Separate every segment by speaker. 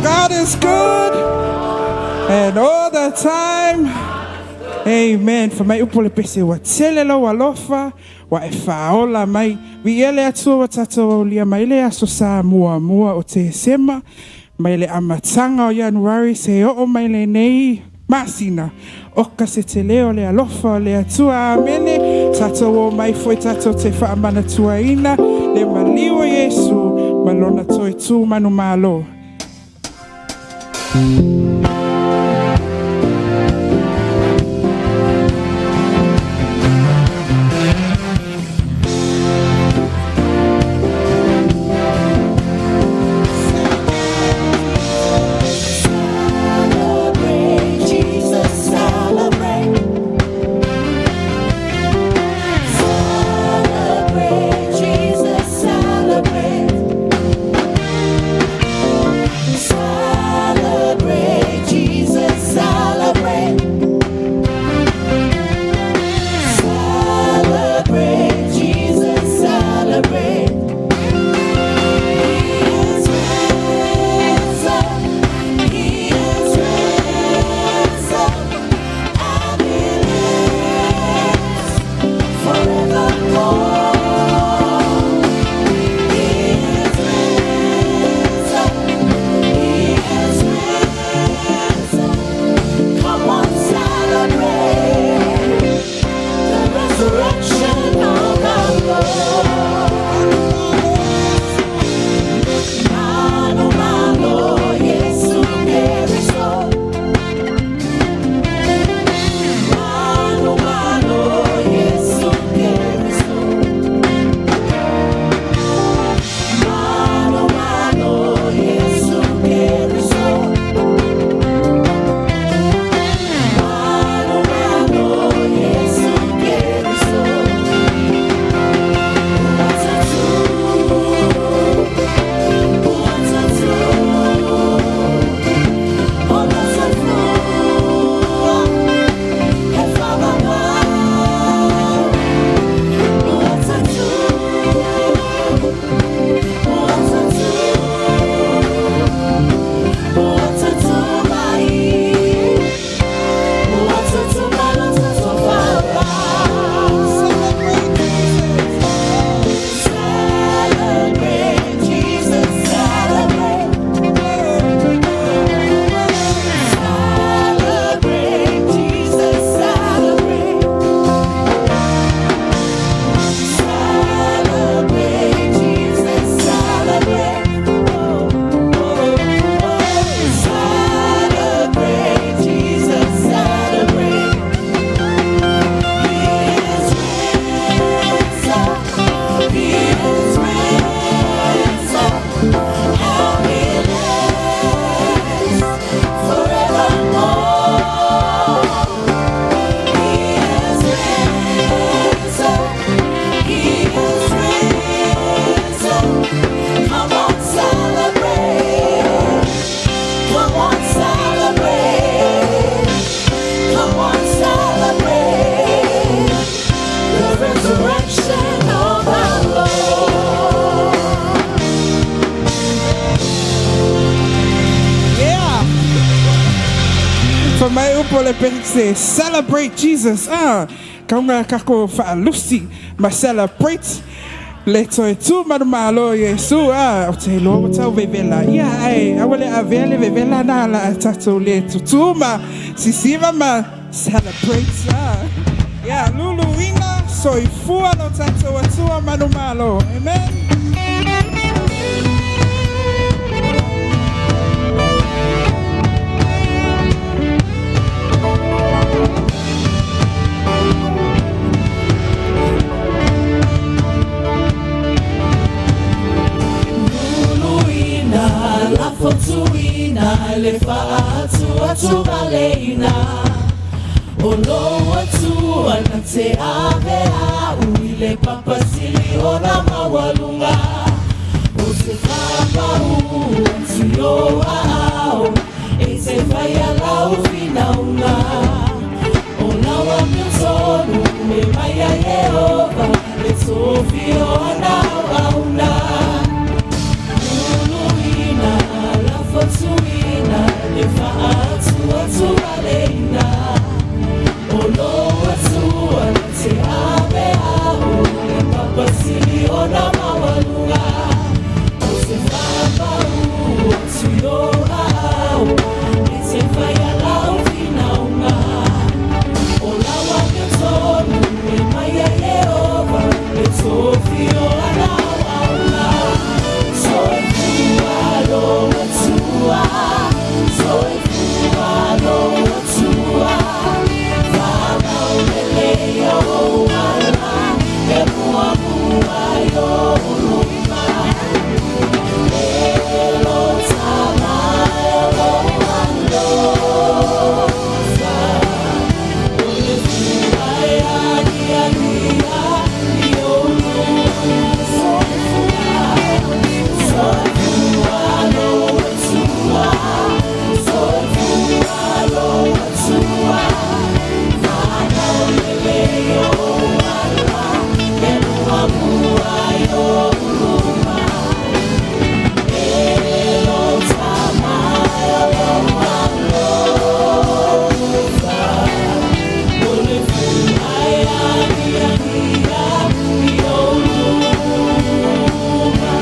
Speaker 1: God is good and all the time. Amen. Fa mai upu o le pese ua tele lou alofa ua e faaola mai. Viia le Atua ua tatou aulia mai le Aso Sa muamua o Tesema mai le amataga o Ianuari se oo mai lenei masina. Oka se tele o le alofa o le Atua. Amene. Tatou o mai foi tatou te faamanatuaina le maliu o Iesu ma lona toe tu manumalo. Fai mai upu o le pese, celebrate Jesus. Ah, kauga tatou faalusi ma celebrate le toe tu manumalo o Iesu. Ah, ou te iloa ua tau vevela. Ia, ae aua le avea le vevela na la a tatou le tutū ma sisiva ma celebrate. Ah. Ia, luluina soifua lo tatou Atua manumalo. Amen.
Speaker 2: Luluina, lafotuina, le faaatuatualeina. O lou Atua na te ave au i le papasili ona maualuga. O se faapaū atu i ou aao, e te faia lau finauga. O lau amiotonu e mai ia Ieova, le tofi o ana auauna. Luluina, lafotuina, le faaatuatualeina. O lou Atua na te ave au i le papasili ona maualuga. O se faapaū atu i ou aao, e te faia lau finauga. O lau amiotonu e mai ia Ieova, le tofi o ana auauna. Soifua lou Atua, soifua lou Atua, faamaulelei ou ala, e muamua i ou luma. E lo tama e lou alofa, o le fua e agiagia i ou luma. Soifua, soifua lou Atua, soifua lou Atua, faamaulelei ou ala, e muamua i ou luma. E lo tama e lou alofa, o le fua e agiagia i ou luma.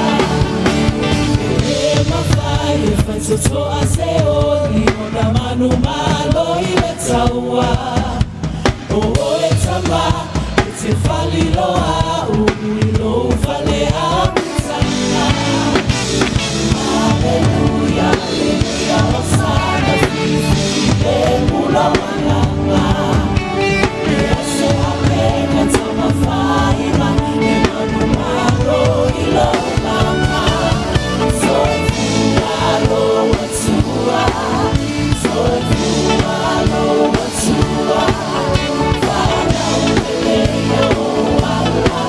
Speaker 2: E mafai e faitotoa se oli ona manumalo i le taua. O oe tama, e te faliloa au i lou fale amataga. Aleluia, aleluia, hosana, filifili e mula magaga. E ase apenga taumafaima, e manumalo i lou mama. Soifua lou Atua, soifua lou Atua, faalaulelei ou ala,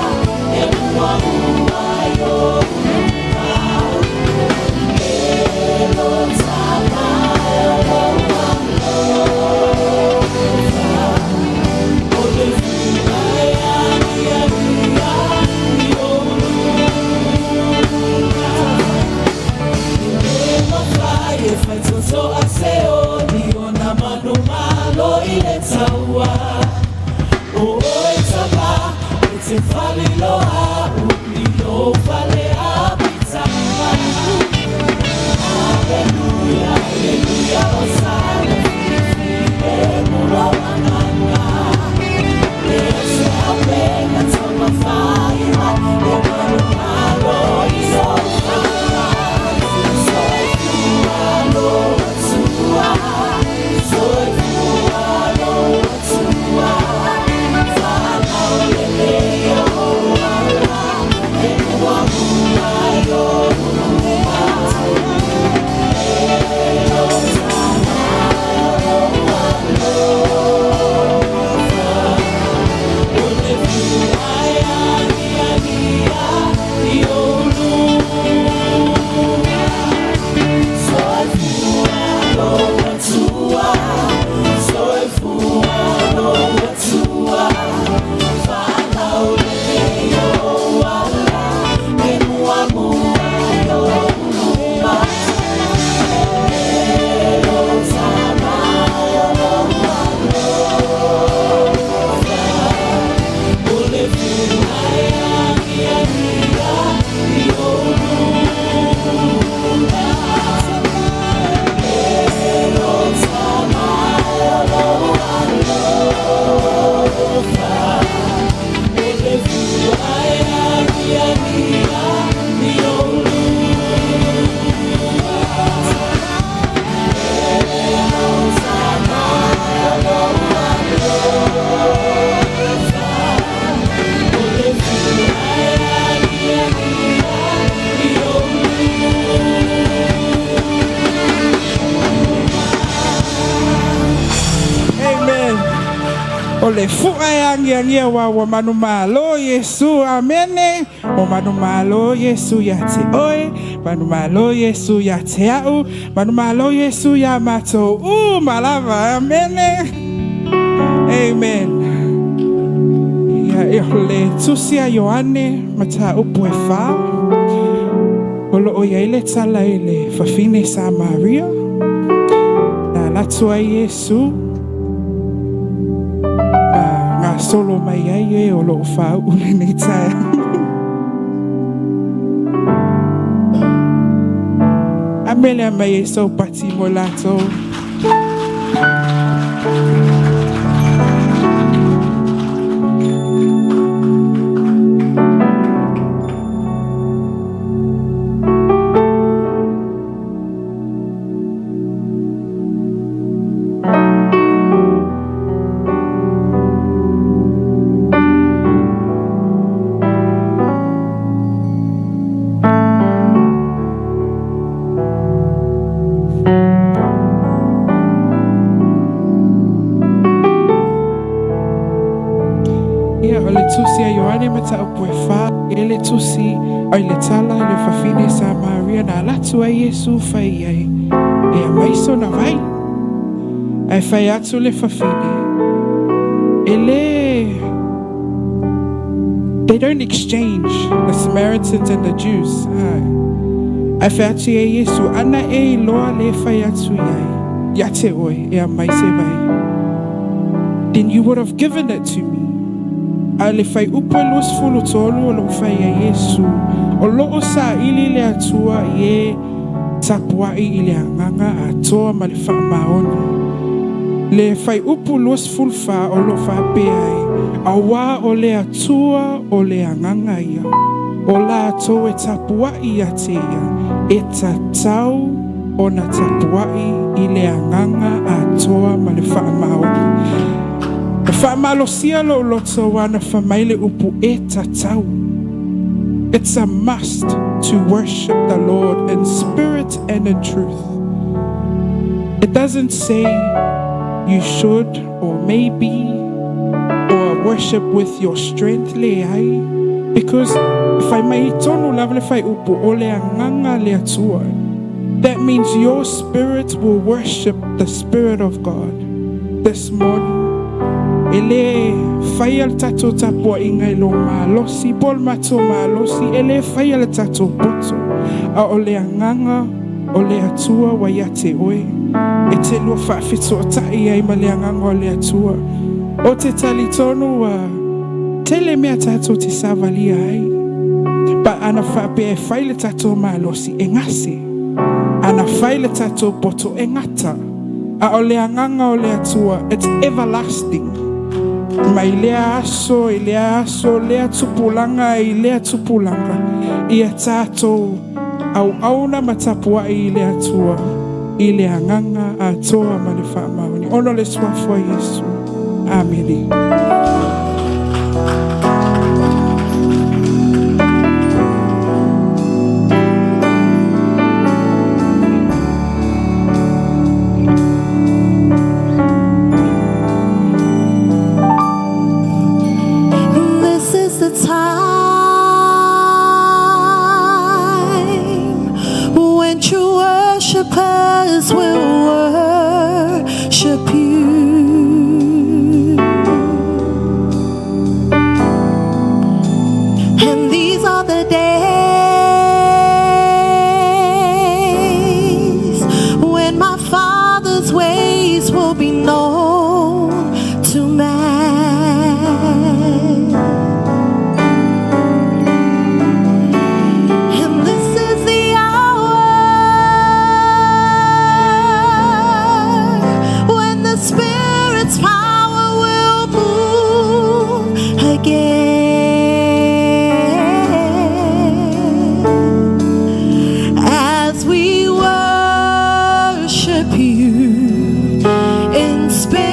Speaker 1: le fu'a e agiagia ua ua manumalo Iesu. Amene. Ua manumalo Iesu iā te oe, manumalo Iesu iā te a'u, manumalo Iesu iā matou uma lava. Amene. Amen. Ia, e o le Tusi a Ioane, mataupu e fa, o loo i ai le tala i le fafine Samaria, na alu atu ai Iesu, ma gasolo mai ai e o loo faauu lenei taeao. A mele mai e saupati mo latou. Ia, o le Tusi a Ioane mataupu e fa, e le tusi ai le tala i le fafine Samaria na alu atu ai Iesu fai i ai, e aumai sona vai. Ae fai atu le fafine, e le they don't exchange, the Samaritans and the Jews. Ae fai atu i ai Iesu, ana e iloa le fai atu i ai, ia te oe, e aumai se vai. Then you would have given it to me. A le fuaiupu e 23 o loo fai ai Iesu, o loo saili le Atua i e tapuai i le agaga atoa ma le faamaoni. Le fuaiupu 24 o loo faapea ai, auā o le Atua o le agaga ia, o latou e tapuai ia te ia, e tatau ona tapuai i le agaga atoa ma le faamaoni. E faamalosia lou loto ua na fai mai le upu e tatau. It's a must to worship the Lord in spirit and in truth. It doesn't say you should or maybe or worship with your strength, leai, because fai mai tonu lava le fuaiupu o le agaga le Atua. That means your spirit will worship the Spirit of God this morning. E le faia le tatou tapuaiga i lo malosi, po o le matou malosi, e le faia le tatou poto, a o le agaga o le Atua ua ia te oe. E te lua faafesootai ai ma le agaga o le Atua. O te talitonu ua tele mea tatou te savalia ai. Pa ana faapea e fai le tatou malosi e gase. Ana fai le tatou poto e gata. A o le agaga o le Atua, it's everlasting. Mai lea aso, i lea aso, lea tupulaga, i lea tupulaga. Ia tatou auauna ma tapuai i le Atua, i le agaga atoa ma le faamaoni. Ona o le suafa o Iesu. Amene.
Speaker 2: This is the time when true worshipers will worship you. And these are the days when my Father's ways will be known to man. And this is the hour when the Spirit's power will move again. As we worship you in spirit.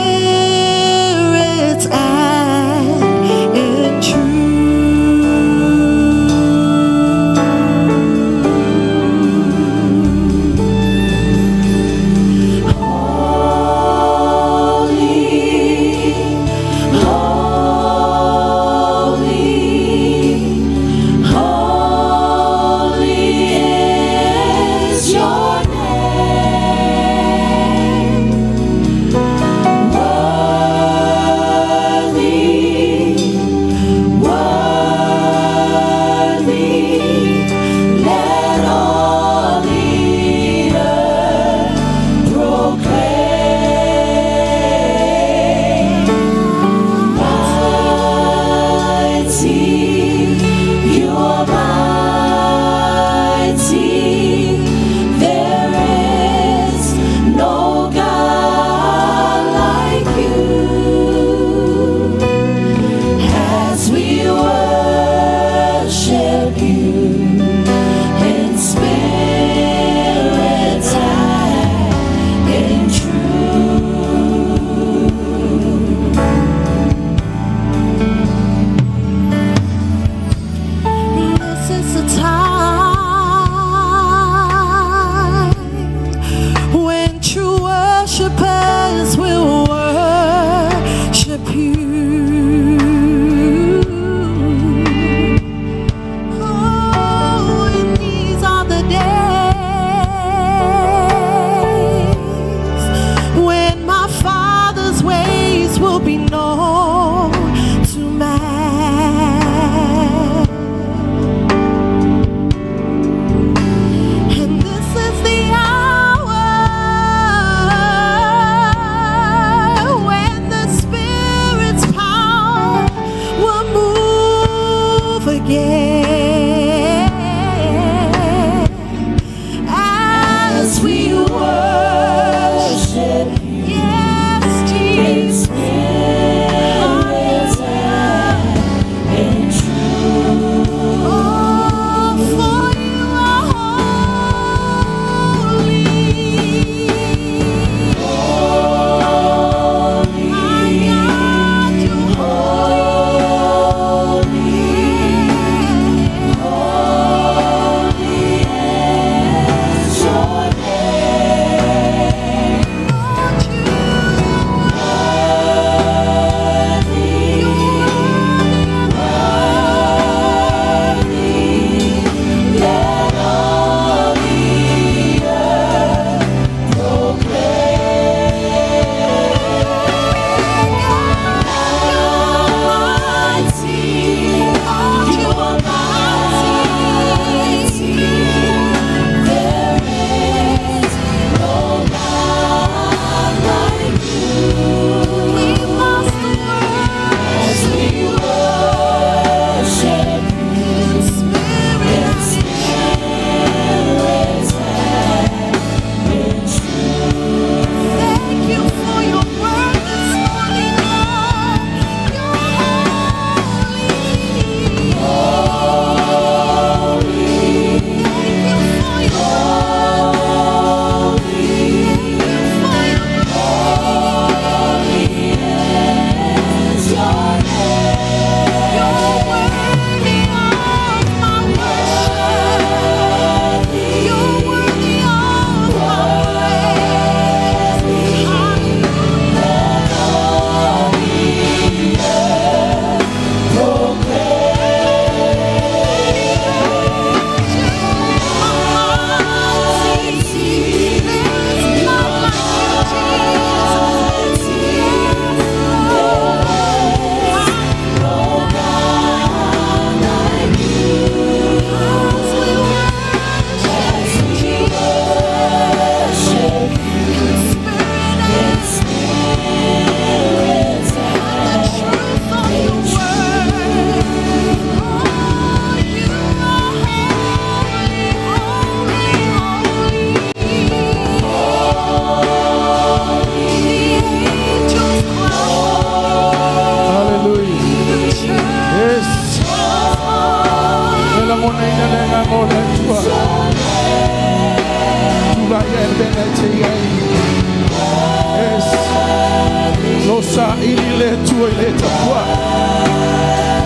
Speaker 3: Saili le Atua i le tapuai.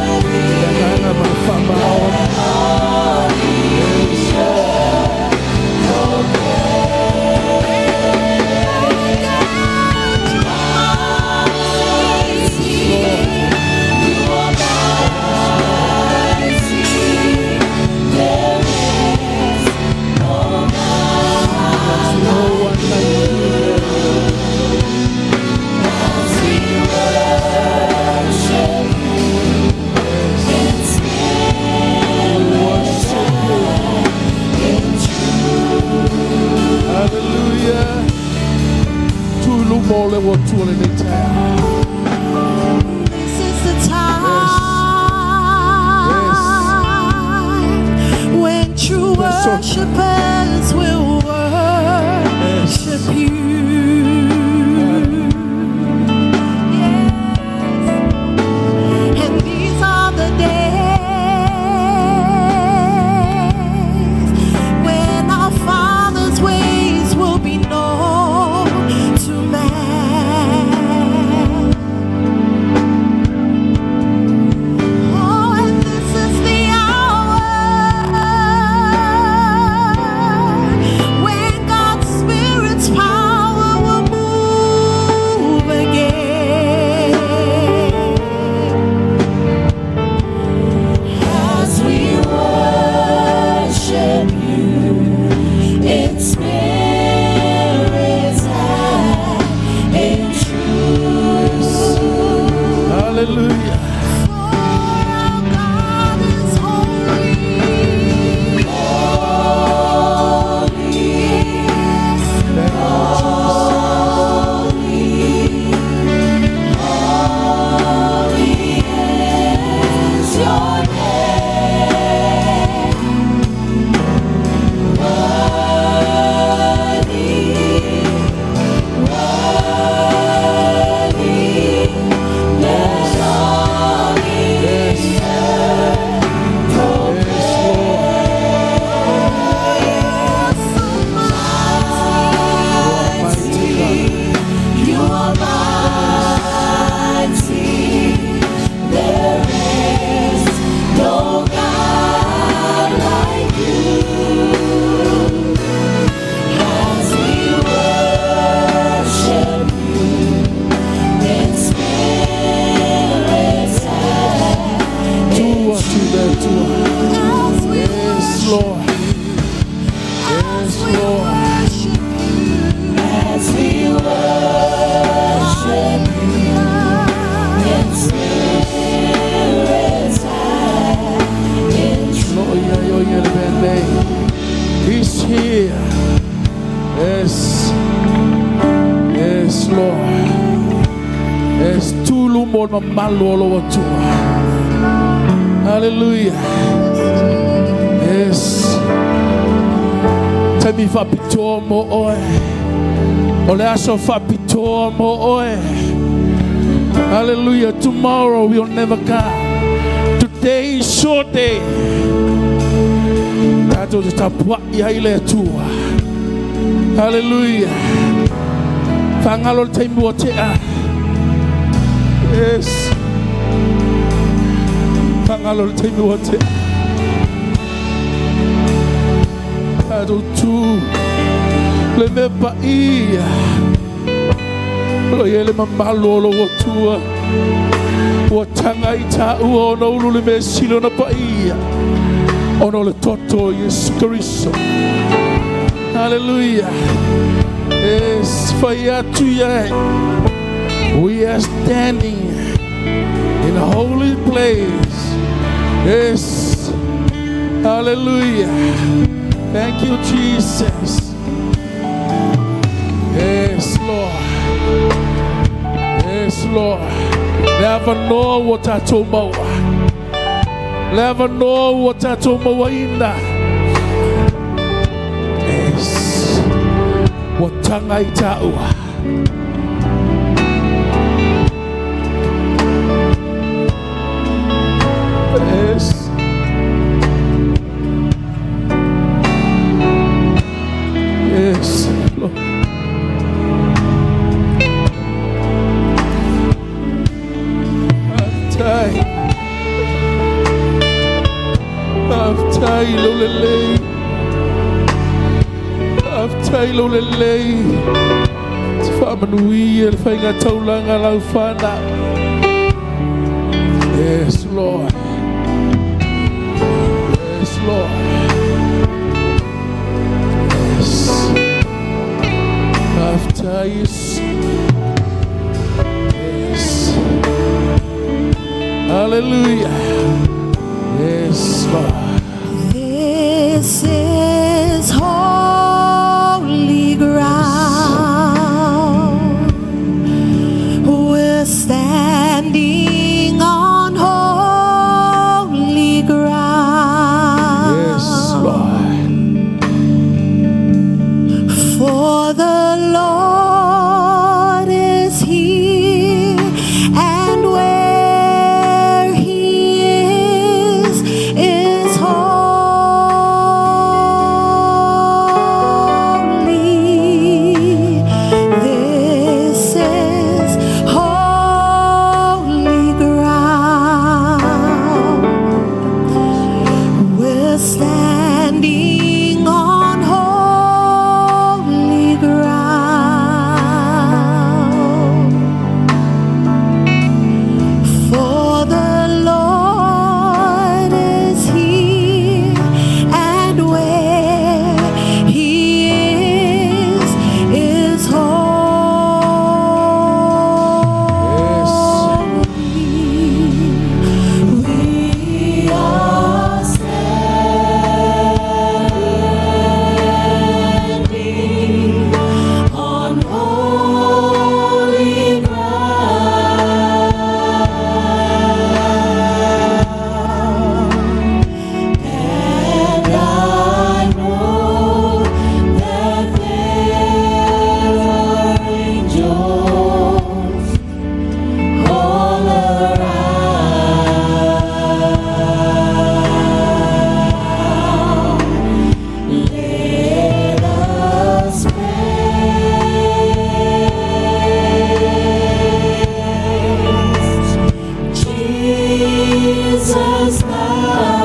Speaker 3: I le agaga ma le faamaoni. Yes, Lord. There's no one like you. We worship you. Hallelujah. Tulu mo le wa tua le nei taeao.
Speaker 2: This is the time when true
Speaker 3: Yes, sir.
Speaker 2: worshipers will worship you. Yes. And these are the days when our Father's ways will be known to man. Oh, and this is the hour when God's Spirit's power will move again. As we worship you in spirit and in truth.
Speaker 3: Hallelujah.
Speaker 2: For our God is holy. Holy.
Speaker 3: Thank you,
Speaker 2: Holy is your name. Worthy, worthy, let all the
Speaker 3: Jesus. Yes, Lord. Mighty God.
Speaker 2: You are mighty. There is no God like you. As we worship you in spirit and
Speaker 3: Tua tu le Atua.
Speaker 2: as we
Speaker 3: Yes, Lord. Yes, Lord.
Speaker 2: worship you, as we worship you in spirit and in truth.
Speaker 3: Lord, yeah, yeah, yeah, yeah, He's here. Yes. Yes, Lord. Yes, tulu mo mamalu o lo Atua. Hallelujah. Yes. Taimi faapitoa mo oe. O le aso faapitoa mo oe. Hallelujah. Tomorrow will never come. Today is your day. Tatou te tapuai ai le Atua. Hallelujah. Faagalo le taimi ua tea. Yes. Faagalo le taimi ua tea. Tatou tu. Le mea paia. O i ai le mamalu o lou Atua. Ua taga i tāua ona ulu le mea sili ona paia. Ona o le toto o Iesu Keriso. Hallelujah. Yes, fai atu ia. We are standing in a holy place. Yes. Hallelujah. Thank you, Jesus. Yes, Lord. Yes, Lord. Le avanoa ua tatou maua. Le avanoa ua tatou mauaina. Yes. Ua taga i tāua. Yes. Yes, Lord. Faafetai lou lelei. Faafetai lou lelei. Te faamanuia le faiga taulaga lau fanau. Yes, Lord. Yes, Lord. Yes. Faafetai Iesu. Yes. Hallelujah. Yes, Lord.
Speaker 2: This is holy ground. We're standing on holy ground.
Speaker 3: Yes, Lord.
Speaker 2: For the Lord is here, and where He is holy. This is holy ground. We're standing on holy ground. For the Lord is here, and where He is holy. We are standing on holy ground, and I know that there are angels all around. Let us praise Jesus now.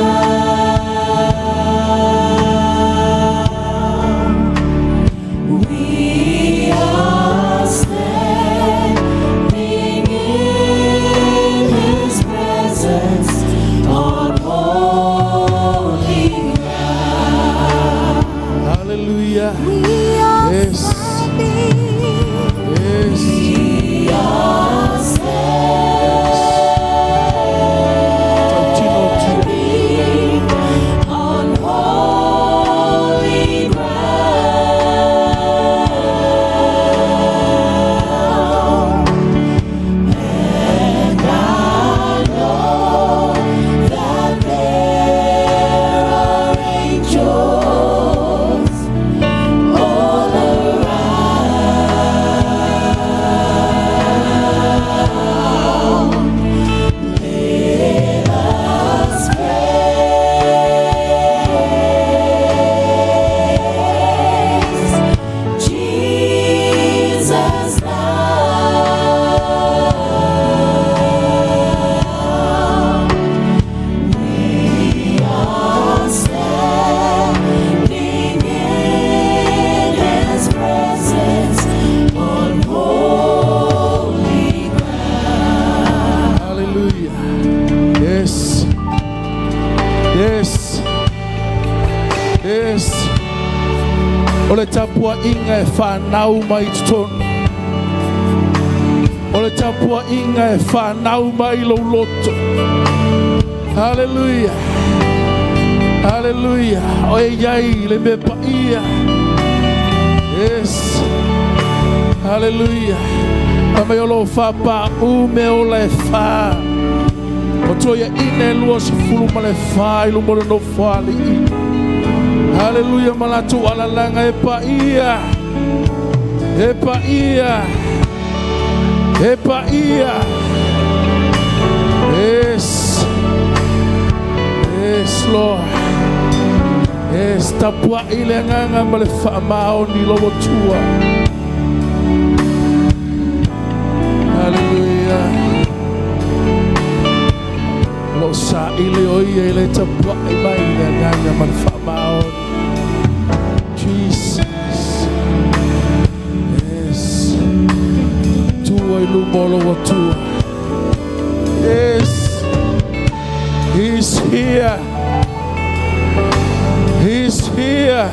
Speaker 2: We are standing in His presence on holy ground.
Speaker 3: Hallelujah.
Speaker 2: We are
Speaker 3: Yes.
Speaker 2: standing.
Speaker 3: Yes.
Speaker 2: We are
Speaker 3: Tautino tia.
Speaker 2: standing on holy ground, and I know that there are angels all around. Let us praise Jesus now. We are standing in His presence on holy ground.
Speaker 3: Hallelujah. Yes. Yes. Yes. O le tapuaiga e fanau mai totonu. O le tapuaiga e fanau mai lou loto. Hallelujah. Hallelujah. O e iai le mea paia. Yes. Hallelujah. A mai o lo whapa u me o le wha. O toia ine 24 i lumo le no whali i. Hallelujah, malatu alalanga e paia. E paia. E paia. Yes. Yes, Lord. Yes, tapuai le agaga ma le faamaoni lou Atua. Hallelujah. O lo o saili o ia i le tapuai mai i le agaga ma le faamaoni. Jesus. Yes. Tua i luma o lou Atua. Yes. He's here. He's here.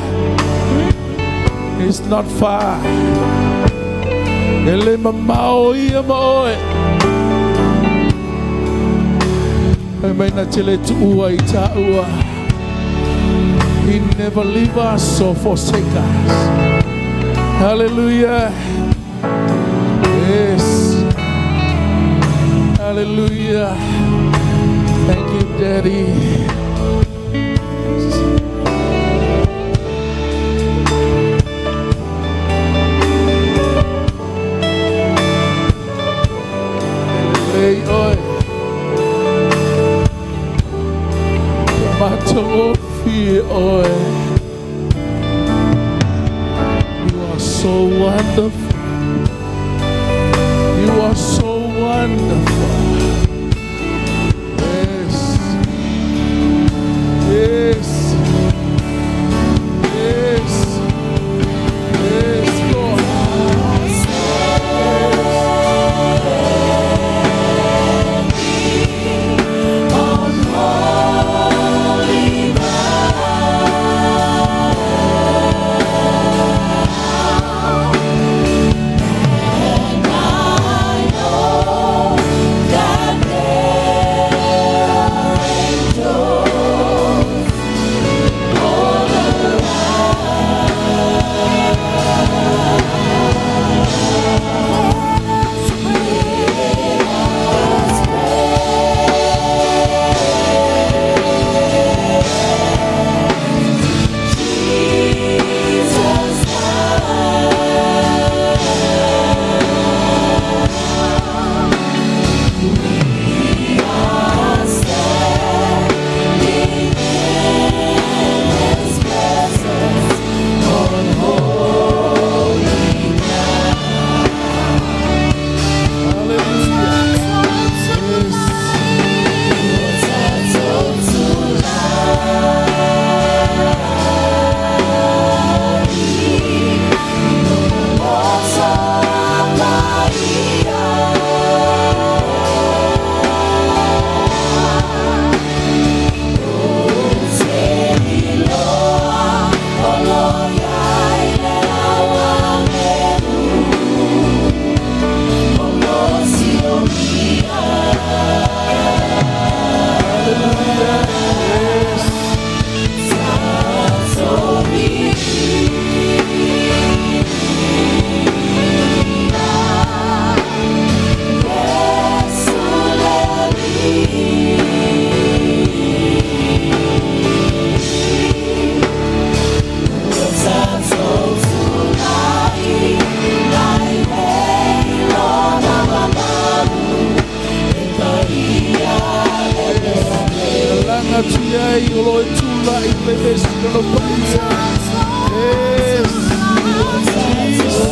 Speaker 3: He's not far. E le mamao ia ma oe. Fai mai na te le tuua i tāua. He never leave us or forsake us. Hallelujah. Yes. Hallelujah. Thank you, Daddy. Lelei oe. Ua matagofie oe. You are so wonderful. You are so wonderful. Yes. Yes. Yes. Yes, Lord. Yes.
Speaker 2: On holy ground. And I know that there are angels all around. Let us pray. Jesus now. We are standing in His presence on holy ground.
Speaker 3: Hallelujah. Yes. Hallelujah. Yes. Langa tu ai o lo e tula i le vesi o lo paia. Yes. Jesus.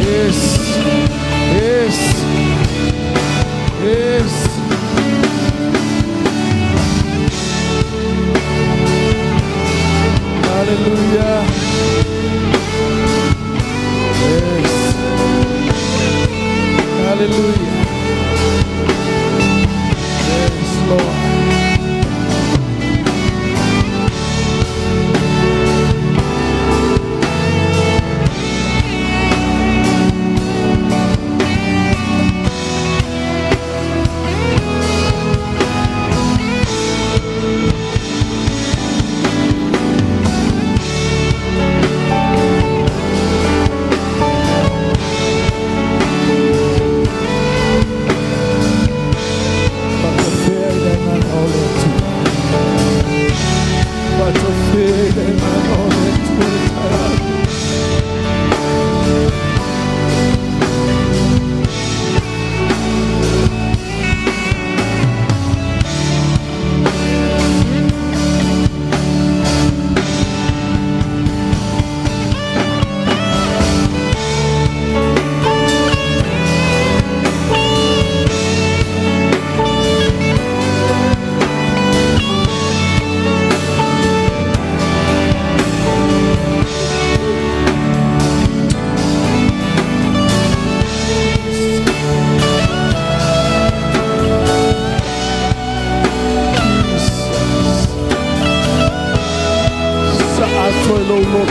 Speaker 3: Yes. Yes. Yes. Hallelujah. Yes. Hallelujah. Yes, Lord.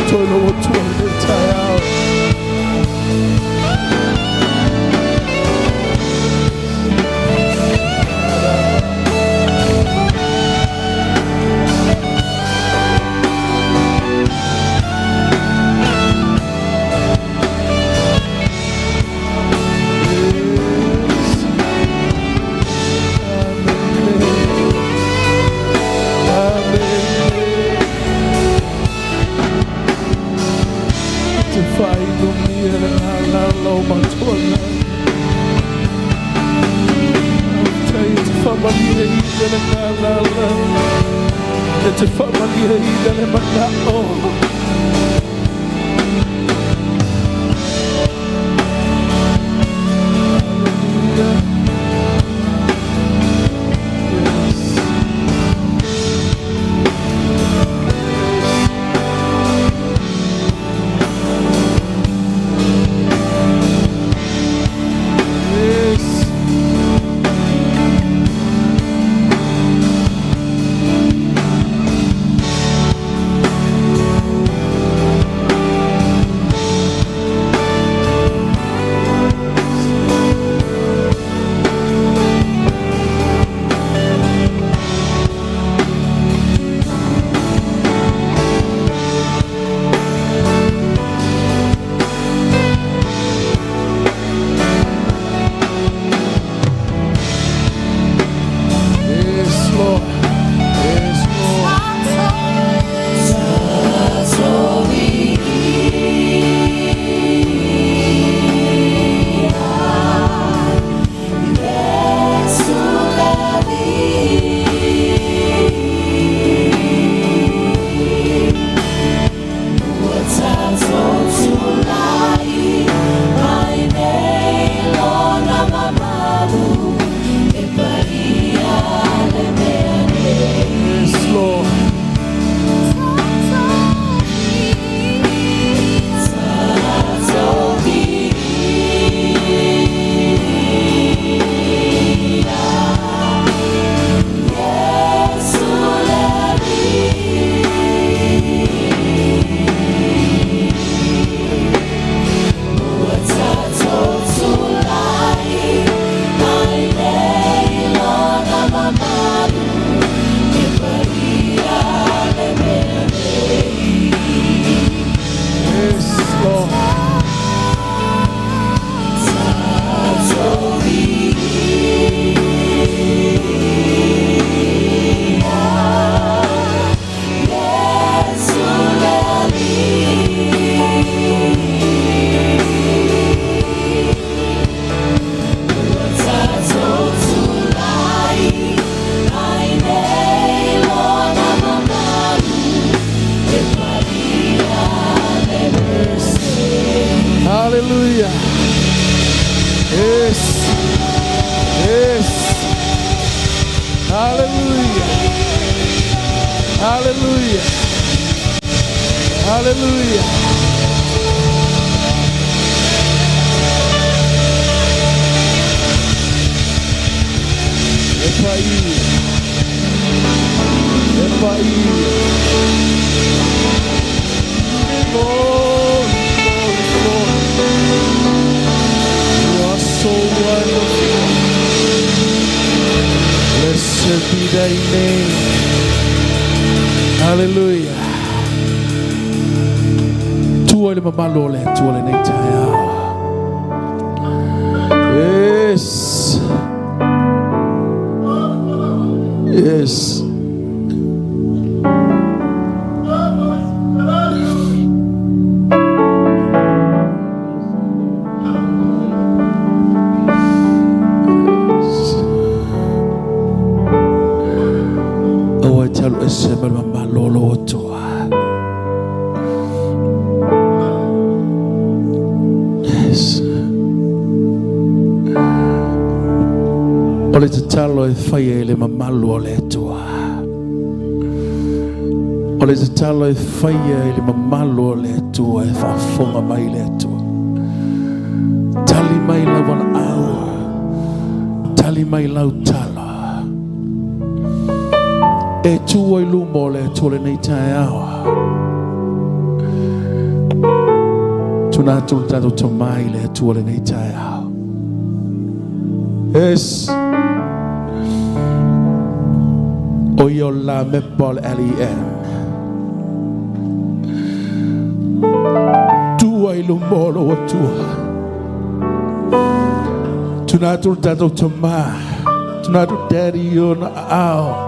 Speaker 3: tatou i lou Atua i lenei taeao. Te whainumia le ngā lau matua nā. Tai te whamalia i le ngā lau. E te whamalia i le manao. Hallelujah. Yes. Yes. Yes, Lord. Yes, Lord. Yes, Lord. Yes, Lord. Hallelujah. Yes. Yes. Hallelujah. Hallelujah. Hallelujah. E pai. E pai. Glory, glory, glory. You are so wonderful. Blessed be thy name. Hallelujah. Tua le mamalu o le Atua lenei taeao. Yes. Yes. Aua e te alu ese ma le mamalu o lou Atua. Yes. O le tatalo e faia i le mamalu o le Atua. O le tatalo e faia i le mamalu o le Atua e faafofoga mai le Atua. Tali mai lau valaau. Tali mai lau tala. E tu ai luma o le Atua lenei taeao. Tuna atu le tatou Tama i le Atua lenei taeao. Yes. O ia o le la mepa o le LEM. Tua i luma o lou Atua. Tuna atu le tatou Tama. Tuna atu Daddy i ona aao.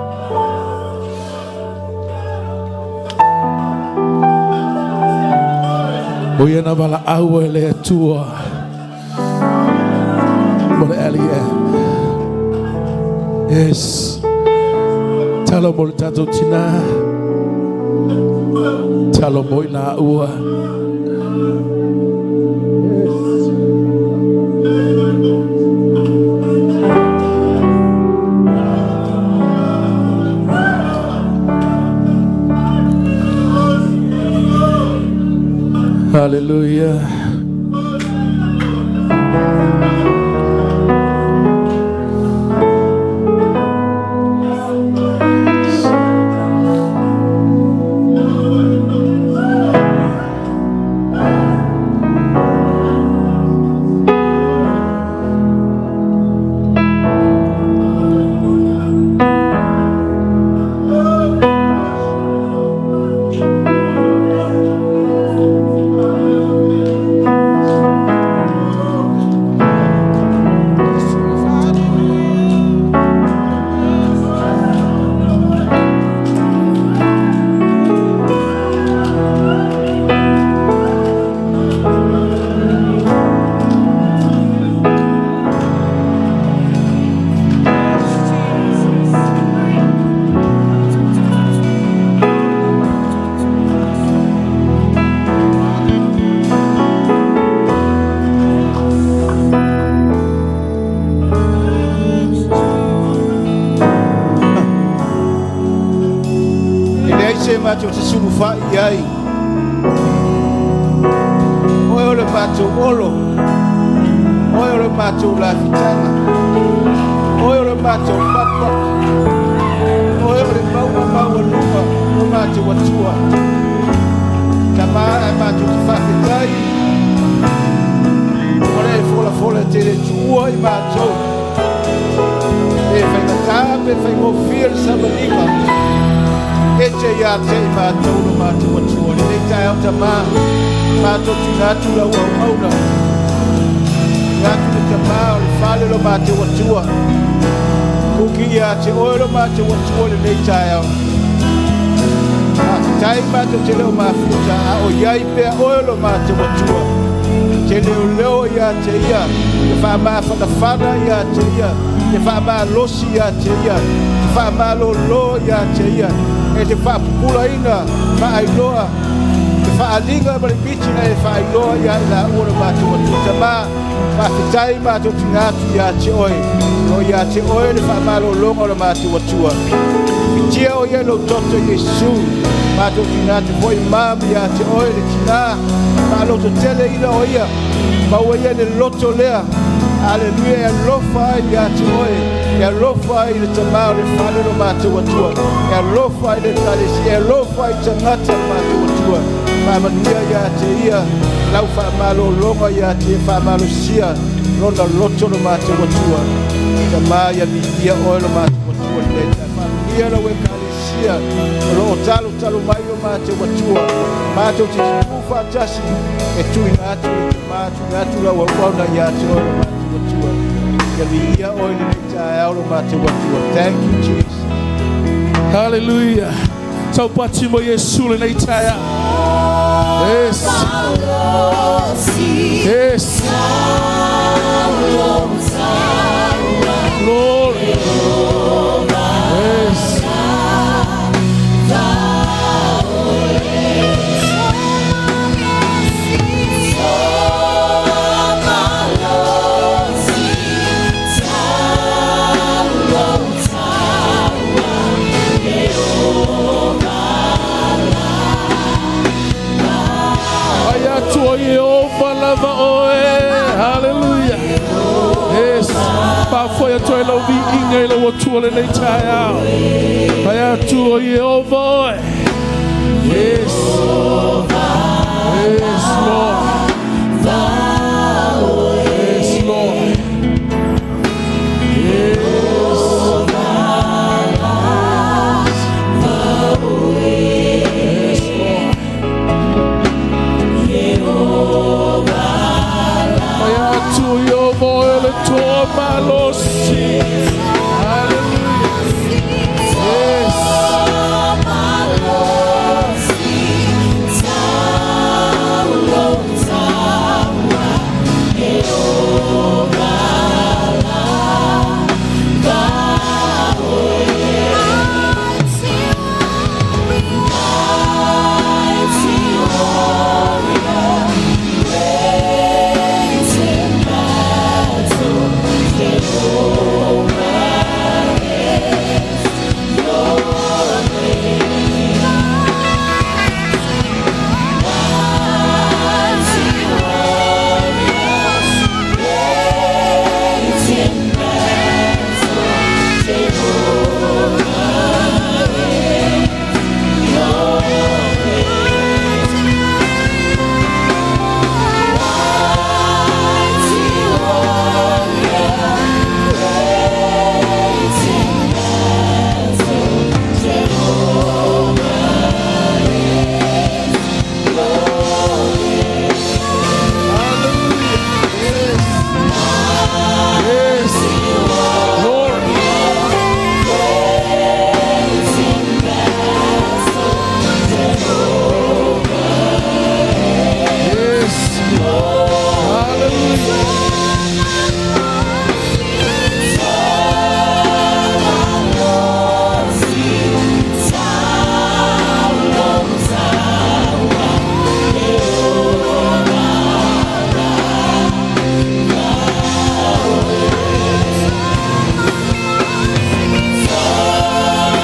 Speaker 3: O ia na valaau e le Atua mo le LEM. Yes. Talo mo le tatou tinā. Talo mo i laua. Hallelujah.
Speaker 4: E leai se matou te sulufai i ai. Oe o le matou olo, Oe o le matou lafitaga, Oe o le matou papa, Oe o le mauga maualuga o matou Atua. Tama ae matou te faafetai o le e folafola e te le tuua i matou. Pe faigata pe faigofie le savaliga, e te ia te i matou lo matou Atua. Lenei taeao Tama, matou tuuina atu lau auauna, tuuina atu le Tama o le fale lo matou Atua. Kuki ia te oe lo matou Atua lenei taeao. Faafetai matou te le o mafuta, a o iai pea oe lo matou Atua. Te leoleo ia te ia, te faamafanafana ia te ia, te faamalosi ia te ia, te faamalolo ia te ia, e te faapupulaina, faailoa, te faaaliga ma le miti na e faailoa ia i laua lo matou Atua. Tama, faafetai matou tuuina atu ia te oe, o ia te oe le faamalologa o lo matou Atua. Fitia o ia lou toto Iesu, matou tuuina atu foi mam ia te oe le tinā, faalototele ina o ia, maua ia le loto lea, aleluia, e alofa ai ia te oe, e alofa ai i le Tama o le fale lo matou Atua, e alofa ai le Ekalesia, e alofa ai i tagata lo matou Atua. Faamanuia ia te ia lau faamalologa ia te ia, faamalosia lona loto lo matou Atua. Tama ia viia oe lo matou Atua lenei taeao. Faamanuia lau Ekalesia o lo o talotalo mai lo matou Atua, matou te tutu faatasi e tuuina atu le Tama, tuuina atu lau auauna ia te oe lo matou Atua. Ia viia oe lenei taeao lo matou Atua. Thank you, Jesus.
Speaker 3: Hallelujah. Taupati mo Iesu lenei taeao. Yes. Yes. Glory. Yes. Ai atu o Iehova lava oe. Hallelujah. Yes. Faafoi atu ai lau viiga i lau Atua lenei taeao. Ai atu o Iehova oe. Yes. Yes, Lord. Yes, Lord. Yes. Yes, Lord. Ia atu i o moe o le toa malosi. Hallelujah. Yes. Hallelujah. Yes. Yes. Lord. Yes.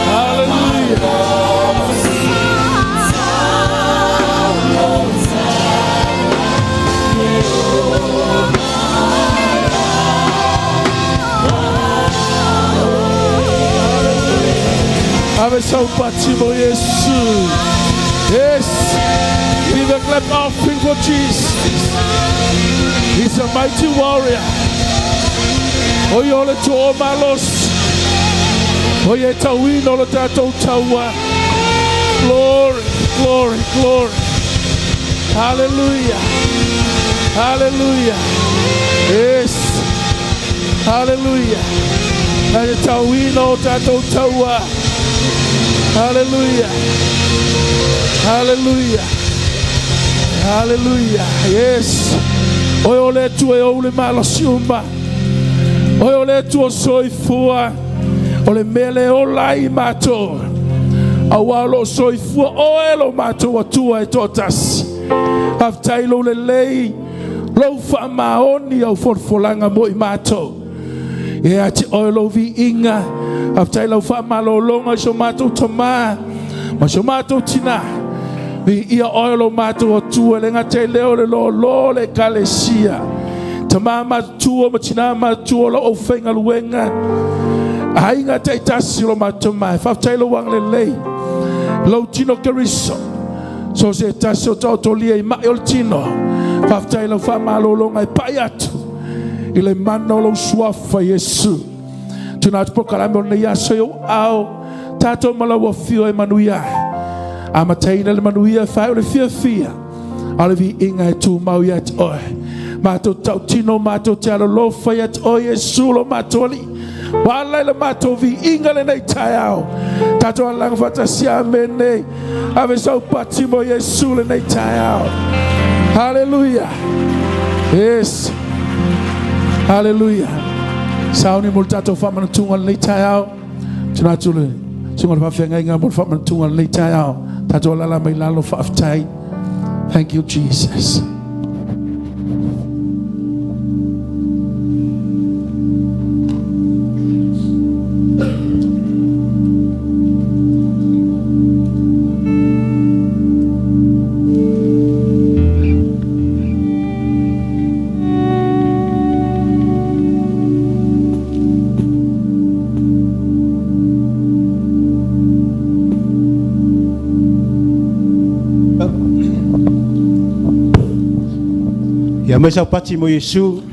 Speaker 3: Hallelujah. Hallelujah. Ave sau pati mo Yesu. Yes. Give a clap offering for Jesus. He's a mighty warrior. O ia o le toa malosi. O ia e tauina o le tatou taua. Glory, glory, glory. Hallelujah. Hallelujah. Yes. Hallelujah. Na te tauina o tatou taua. Hallelujah. Hallelujah. Hallelujah. Yes. Oe o le Atua e ou le malosi uma. Oe o le Atua soifua. O le mea le ola ai matou. Auā o loo soifua oe lo matou Atua e toatasi. Faafetai lou lelei. Lou faamaoni au folafolaga mo i matou. E ati oe lou viiga. Faafetai lau faamalologa i so matou tamā. Ma so matou tinā. Viia oe lo matou Atua le gata i leo le lōlō le ekalesia. Tamā matutua ma tinā matutua o lau aufaigaluega. Aiga taitasi o lo matou mai. Faafetai lou agalelei. Lou tino Keriso. So se tasi o taotolia i mai o le tino. Faafetai lau faamalologa e pai atu. I le mana o lou suafa Iesu. Tuna atu polokalame o lenei aso i ou aao. Tatou ma lau afio e manuia ai. Amataina le manuia e faaiu le fiafia. A o le viiga e tumau ia te oe. Matou tautino matou te alolofa ia te oe Iesu lo matou Alii. Ua ala i le matou viiga lenei taeao. Tatou alaga faatasi amene. Ave sau pati mo Iesu lenei taeao. Hallelujah. Yes. Hallelujah. Sauni mo le tatou faamanatuga lenei taeao. Tuna atu le susuga le faafeagaiga mo le faamanatuga lenei taeao. Tatou alala mai lalo faafetai. Thank you, Jesus.
Speaker 4: Aumai sau pati mo Iesu.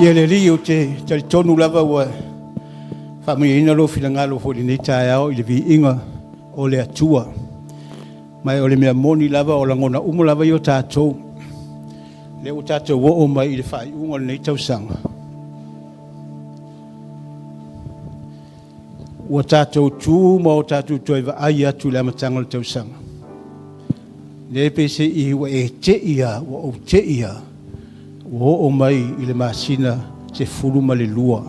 Speaker 4: Ia le Alii ou te talitonu lava ua faamanuiaina lou finagalo foi i lenei taeao i le viiga o le Atua. Ma o le mea moni lava o lagona uma lava ia o tatou, lea ua tatou oo mai i le faaiuga o lenei tausaga, ua tatou tu ma o tatou toe vaai atu i le amataga o le tausaga. Lea pei se i ua e te i lava, ua ou te i lava, ua oo mai i le masina 12.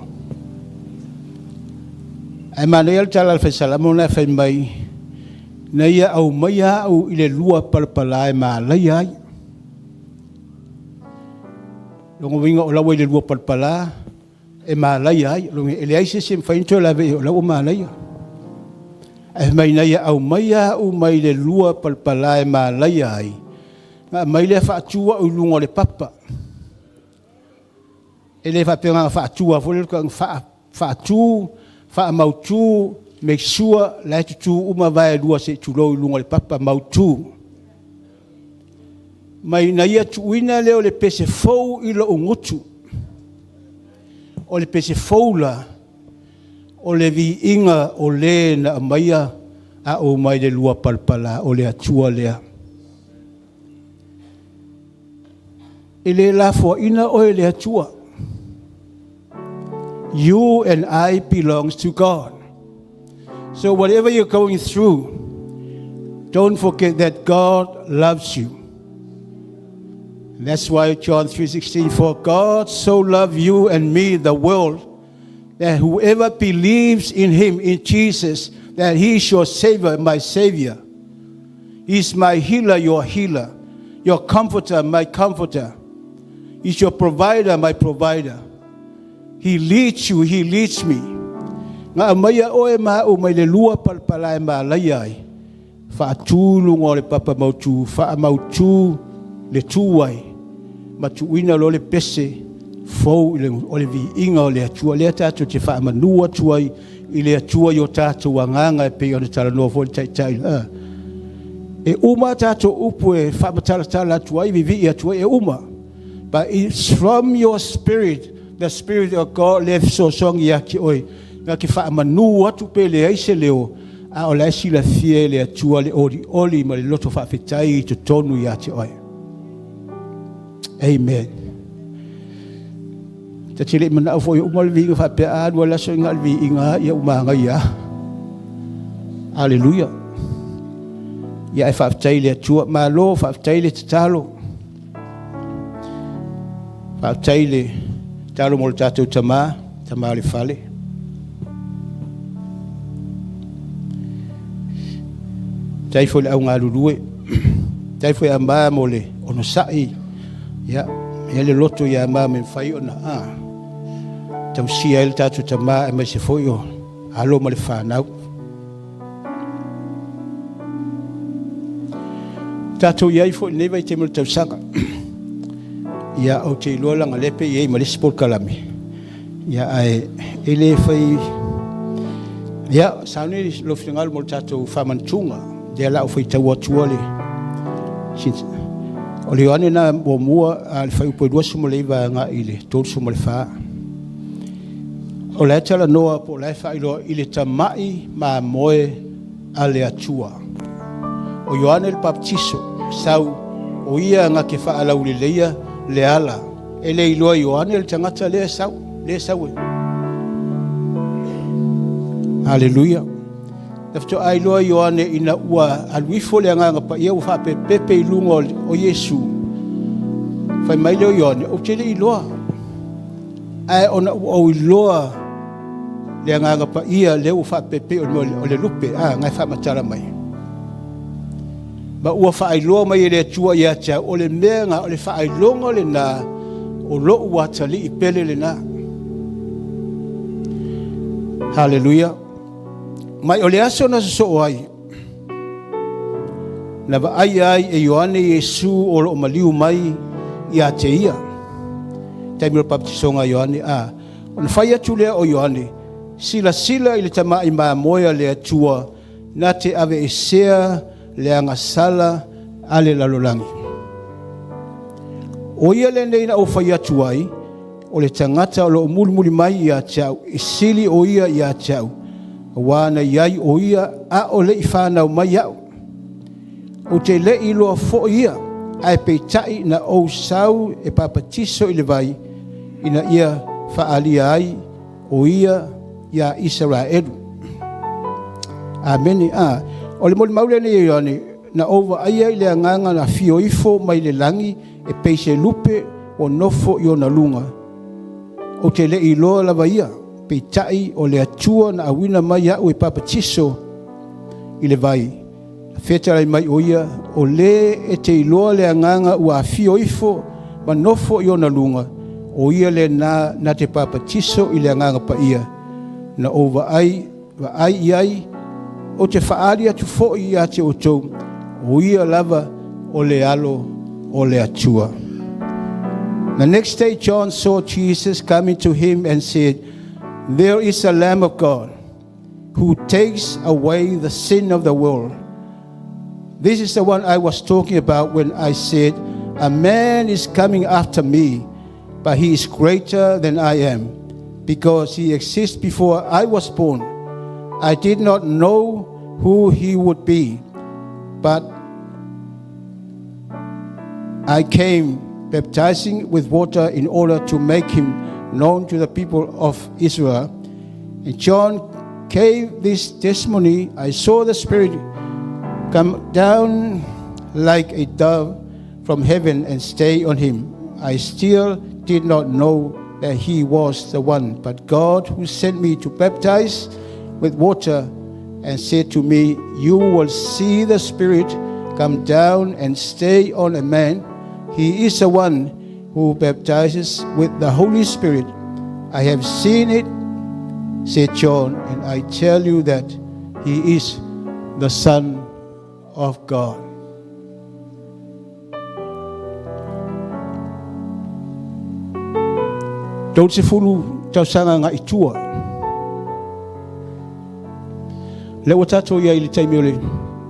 Speaker 4: Ae manaia le tala a le Fai Salamo lena e fai mai, na ia aumaia au i le lua palapala e malaia ai. Lona uiga o la ua i le lua palapala e malaia ai. Lona uiga e leai se isi e mafai ona toe lave i ai o la ua malaia. Ae fai mai ina ia aumaia au mai le lua palapala e malaia ai, ona aumai lea faatu au i luga o le papa. E le faapea na ona faatu lava foi lea, na faatu, faamautu, make sure la e tutu uma vae e lua se i tulou i luga o le papa, mautu. Ma ina ia tuuina lea o le pese fou i lou gutu. O le pese fou la, o le viiga o le na aumaia au mai le lua palapala, o le Atua lea. E le lafoaina oe e le Atua. You and I belongs to God. So whatever you're going through, don't forget that God loves you. And that's why John 3:16, for God so loved you and me, the world, that whoever believes in him, in Jesus, that he is your Savior, my Savior. He's my healer, your healer. Your comforter, my comforter. He's your provider, my provider. He leads you, he leads me. Na aumaia oe ma au mai le lua palapala e malaia ai, faatu i luga o le papa mautu, faamautu le tu ai, ma tuuina loa le pese fou i le, o le viiga o le Atua. Lea tatou te faamanu atu ai i le Atua i o tatou agaga e pei ona talanoa foi le Taitai. E uma a tatou upu e faamatalatala atu ai, vivii atu ai, e uma. But it's from your spirit, the spirit of God lea e fesoasoani ia te oe, na te faamanu atu pe leai se leo, a o la e silafia e le Atua le olioli ma le loto faafetai i totonu ia te oe. Amen. Ta te le i manao foi e uma le viiga faapea a alu le aso i na o le viiga lava ia ua manaia lava. Aleluia. Ia ae faafetai i le Atua. Malo, faafetai le tatalo. Faafetai i le tatalo mo le tatou tama, tama o le fale. Faafetai foi i le au galulue. Faafetai foi ia Ma mo le onosai. Ia, e le loto ia Ma me mafai ona a, tausia ai le tatou tama aemaise foi o alo ma le fanau. Tatou i ai foi i lenei vaitaimi o le tausaga. Ia, ou te iloa leaga lea pe i ai ma le isi polokalame. Ia, ae e le fai... Ia, sauni lou finagalo mo le tatou faamanatuga. Lea la ou faitau atua le... O le Ioane na muamua a le fuaiupu e 29 agai i le 34. O la e talanoa po o la e faailoa i le tamai mamoe a le Atua. O Ioane le Papatiso, sau, o ia na te faalauleleia le ala. E le iloa e Ioane le tagata lea e sau, lea e sau e. Haleluia. Na faatoa iloa Ioane ina ua alu ifo le Agaga Paia ua faapepepe i luga o Iesu. Fai mai lea o Ioane, ou te le iloa. Ae ona ua ou iloa le Agaga Paia lea ua faapepe o le lupe, a, na e faamatala mai. Ma ua faailoa mai e le Atua ia te au, o le mea na, o le faailoga lena o lou atalii pele lena. Haleluia. Mai o le aso na sosoo ai, na vaaia ai e Ioane Iesu o loo maliu mai ia te ia. Taimi o le baptisoga a Ioane, a, ona fai atu lea o Ioane, silasila i le tamai mamoe a le Atua na te aveesea le agasala a le lalolagi. O ia lenei na ou fai atu ai, o le tagata o lo o mulimuli mai ia te au, e sili o ia ia te au, auā na i ai o ia a o le i fanau mai au. Ou te le i iloa foi ia, ae peitai na ou sau e papatiso i le vai, ina ia faaalia ai o ia iā Isaraelu. Amene. A, o le molimau lenei a Ioane, na ou vaaia i le agaga na afio ifo mai le lagi e pei se lupe ua nofo i ona luga. Ou te le i iloa lava ia, peitai o le Atua na auina mai au e papatiso i le vai. Na fetalai mai o ia, o le e te iloa le agaga ua afio ifo ma nofo i ona luga, o ia lena na te papatiso i le Agaga Paia. Na ou vaai, vaai i ai, ou te faaali atu foi ia te outou, o ia lava o le Alo o le Atua. The next day John saw Jesus coming to him and said, There is a Lamb of God who takes away the sin of the world. This is the one I was talking about when I said, A man is coming after me, but he is greater than I am, because he exists before I was born. I did not know who he would be, but I came baptizing with water in order to make him known to the people of Israel. And John gave this testimony I saw the Spirit come down like a dove from heaven and stay on him. I still did not know that he was the one, but God who sent me to baptize with water and said to me, You will see the Spirit come down and stay on a man. He is the one who baptizes with the Holy Spirit. I have seen it, said John, and I tell you that he is the Son of God. 30 tausaga agai i tua. Lea ua tatou i ai i le taimi o le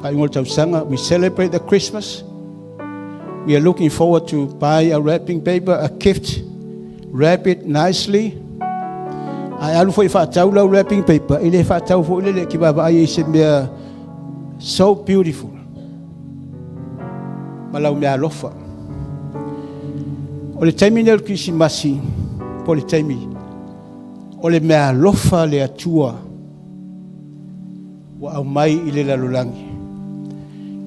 Speaker 4: faaiuga o le tausaga, we celebrate the Christmas. We are looking forward to buy a wrapping paper, a gift, wrap it nicely. Ae alu foi e faatau lau wrapping paper, e le faatau foi lele ki vaavaai i se mea so beautiful. Ma lau mea alofa. O le taimi nei o le Kirisimasi, po o le taimi o le mea alofa a le Atua ua aumai i le lalolagi,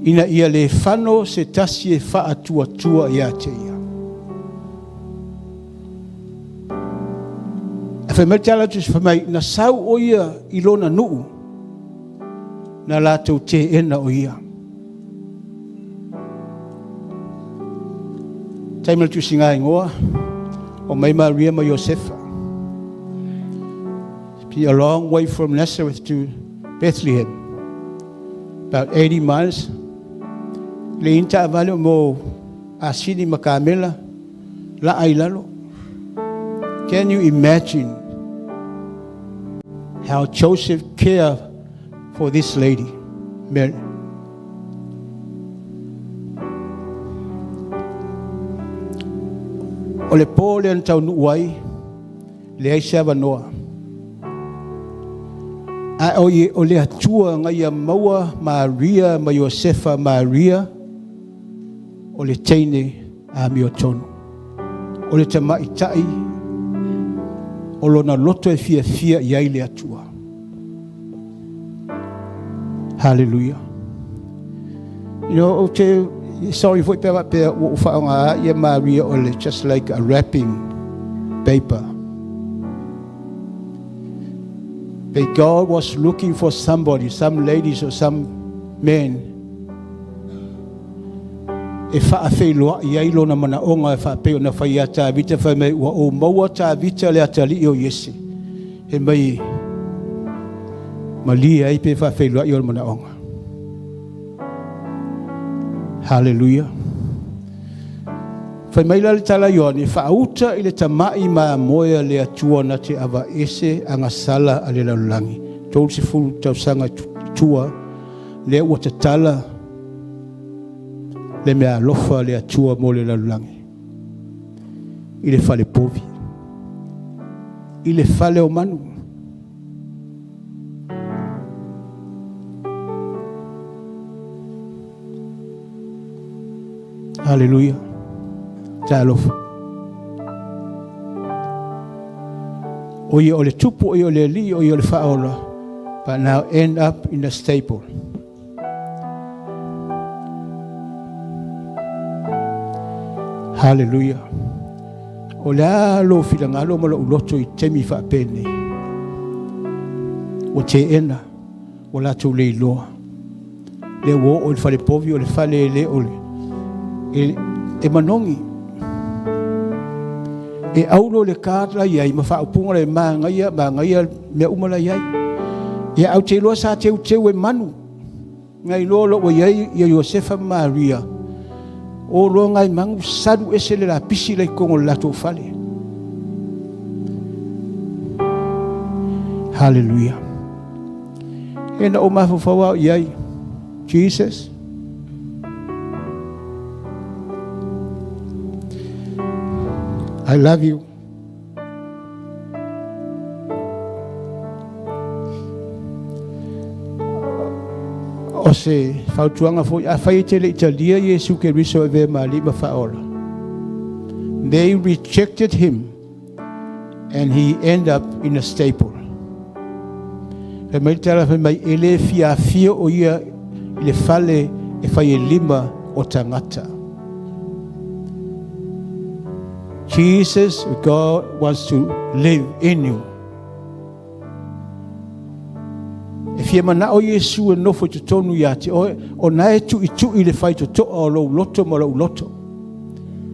Speaker 4: ina ia le fano se tasi e faatuatua ia te ia. Ae fai mai le tala atu, fai mai, na sau o ia i lona nuu, na latou teena o ia. Taimi o le tusiga igoa, o mai Maria ma Iosefa. Be a long way from Nazareth to Bethlehem. About 80 miles. Le ina taavale o mo asini ma kamela, laa i lalo. Can you imagine how Joseph cared for this lady, Mary? O le pō lea na taunuu ai, leai se avanoa. Ae o, o le Atua na ia maua Maria ma Iosefa Maria, o le teine amiotonu. O le tamaitai o lona loto e fiafia i ai le Atua. Hallelujah. You know, ou te, sorry foi pe faapea ua ou faaaoga ia Maria o le just like a wrapping paper. But God was looking for somebody, some ladies or some men, e faafeiloai ai lona manaoga e faapei ona fai ia Tavita, fai mai, ua ou maua Tavita le atalii o Iese. He mai malie ai pe faafeiloai o le manaoga. Hallelujah. Fai mai la le tala Ioane, faauta i le tama'i mamoe a le Atua na te avaese agasala a le lalolagi. 30 tausaga i tua, lea ua tatala Le mea alofa a le Atua mo le lalolagi i le fale povi, i le fale o manu. Haleluia. Talofa. O ia o le tupu, o ia o le alii, o ia o le faaola, but now end up in a stable. Haleluia. O le a lou finagalo ma lou loto i taimi faapenei? Ua teena, ua latou le iloa. Lea ua oo i le fale povi, o le fale e le o le e manogi. E aulo le card la i ai ma faaupuga la e magaia, magaia mea uma la i ai. Ia au te iloa sa teuteu e manu. Ngai loa lo ua i ai ia Iosefa ma Maria. O loa ngai mangu salu ese le lapisi la i totonu o le latou fale. Hallelujah. E na ou mafaufau au i ai. Jesus. I love you. O se fautuaga foi, afai e te le i talia Iesu Keriso e avea ma Alii ma Faaola, they rejected him and he end up in a stable. Fai mai le tala fai mai, e le fiafia o ia i le fale e fai e lima o tagata. Jesus, God wants to live in you. E fia manao Iesu e nofo i totonu ia te oe, o na e tuitui le faitotoa o lou loto ma lou loto.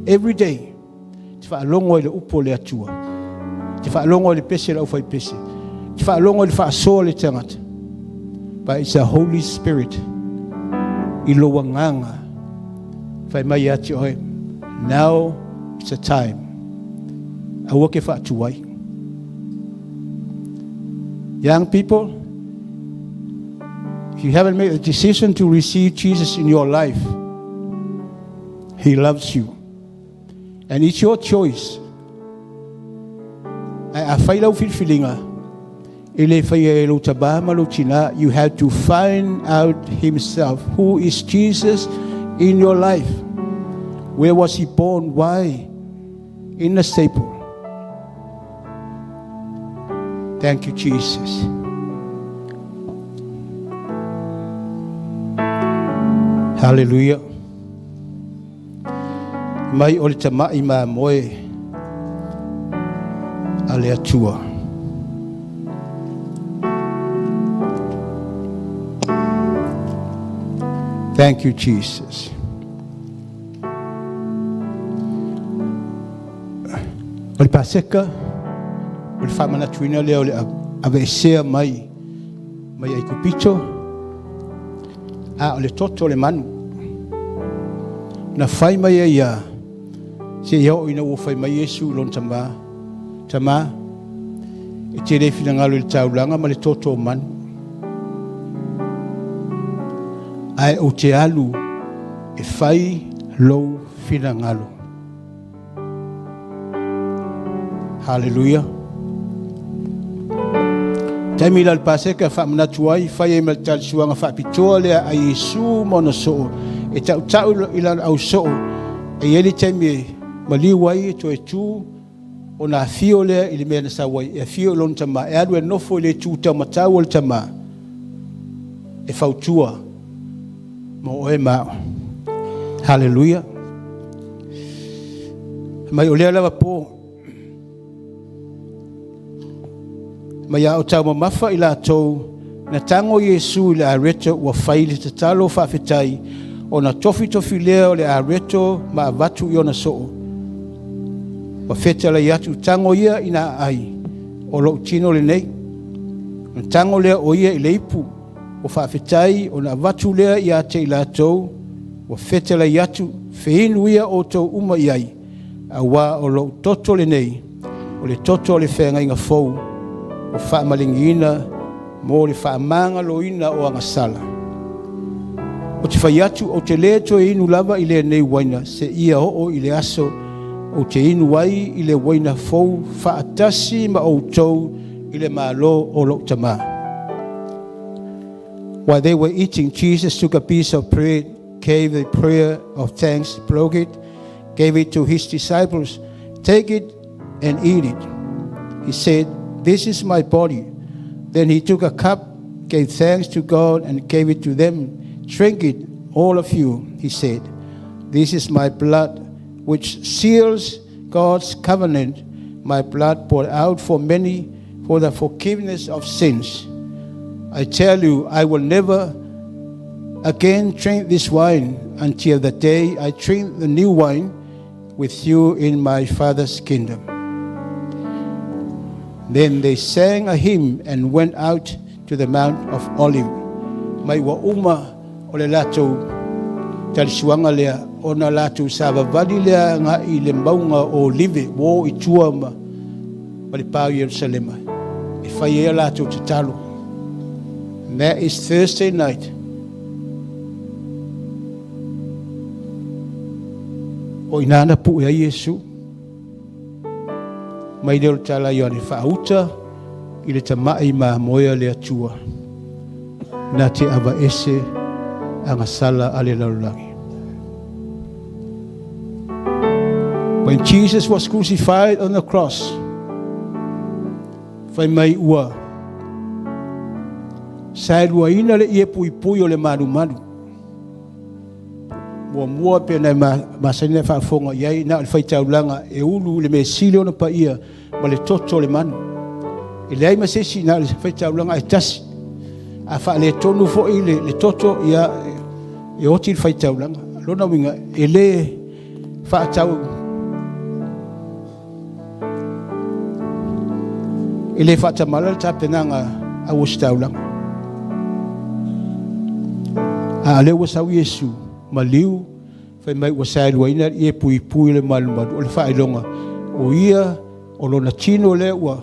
Speaker 4: Every day, te faalogo ai le upu o le Atua. Te faalogo ai le pese a le aufaipese. Te faalogo ai le faasoa a le tagata. But it's the Holy Spirit i lou agaga fai mai ia te oe, now it's a time. Aua ke faatuai. Young people, if you haven't made a decision to receive Jesus in your life, He loves you. And it's your choice. Ae afai lau filifiliga, e le faia e lou tama ma lou tina, you have to find out himself. Who is Jesus in your life? Where was he born? Why? In a stable. Thank you, Jesus. Hallelujah. Mai o le tama'i mamoe a le Atua. Thank you, Jesus. O le Paseka, o le faamanatuina lea o le aveesea mai mai Aikupito, A o le toto o le manu na fai mai ai ia seia oo ina ua fai mai Iesu i lona tama, Tama, e te le finagalo i le taulaga ma le toto o manu, ae ou te alu e fai lou finagalo. Haleluia. Taimi la le Paseka e faamanatu ai, fai ai ma le talisuaga faapitoa lea a Iesu ma ona soo, e tautau i lana au soo, e i ai le taimi e maliu ai e toe tu, ona afio lea i le mea na sau ai, e afio i lona tama, e alu e nofo i le itu taumatau o le tama, e fautua mo oe ma au. Haleluia. Mai o lea lava po. Mai a o taumamafa i latou, na tago Iesu i le areto ua fai le tatalo faafetai, ona tofitofi lea o le areto ma avatu i ona soo. Ua fetalai atu, tago ia ina aai, o lou tino lenei. Ona tago lea o ia i le ipu, ua faafetai, ona avatu lea ia te i latou, ua fetalai atu, feinu ia outou uma i ai, auā o lou toto lenei, o le toto o le feagaiga fou, ua faamaligiina mo le faamagaloina o agasala. Ou te fai atu, ou te lē toe inu lava i lenei uaina, seia oo i le aso ou te inu ai i le uaina fou faatasi ma outou i le Malo o lou Tamā. While they were eating, Jesus took a piece of bread, gave a prayer of thanks, broke it, gave it to his disciples. "Take it and eat it," he said. "This is my body." Then he took a cup, gave thanks to God, and gave it to them. "Drink it, all of you," he said. "This is my blood, which seals God's covenant, my blood poured out for many for the forgiveness of sins. I tell you, I will never again drink this wine until the day I drink the new wine with you in my Father's kingdom." Then they sang a hymn and went out to the Mount of Olive. Mai ua uma o le latou talisuaga lea ona latou savavali lea agai i le mauga o Olive ua o i tua ma le pa o Ierusalema e fai ai a latou tatalo. And that is Thursday night. O i ina na pue ai Iesu. Mai lea o le tala a Ioane, faauta i le tamai mamoe a le Atua na te avaese agasala a le lalolagi. When Jesus was crucified on the cross, fai mai ua saeluaina le ie puipui o le malumalu. Muamua pe na masani na faafofoga i ai, na o le faitaulaga e ulu i le mea sili ona paia ma le toto o le manu. E leai ma se isi, na o le faitaulaga e tasi. A faaletonu foi le toto, ia e oti le faitaulaga. Lona uiga, e le faatau, e le faatamala le tapenaga a auositaulaga. A o lea ua sau Iesu maliu, fai mai ua saeluaina le ie puipui o le malumalu, o le faailoga o ia o lona tino lea ua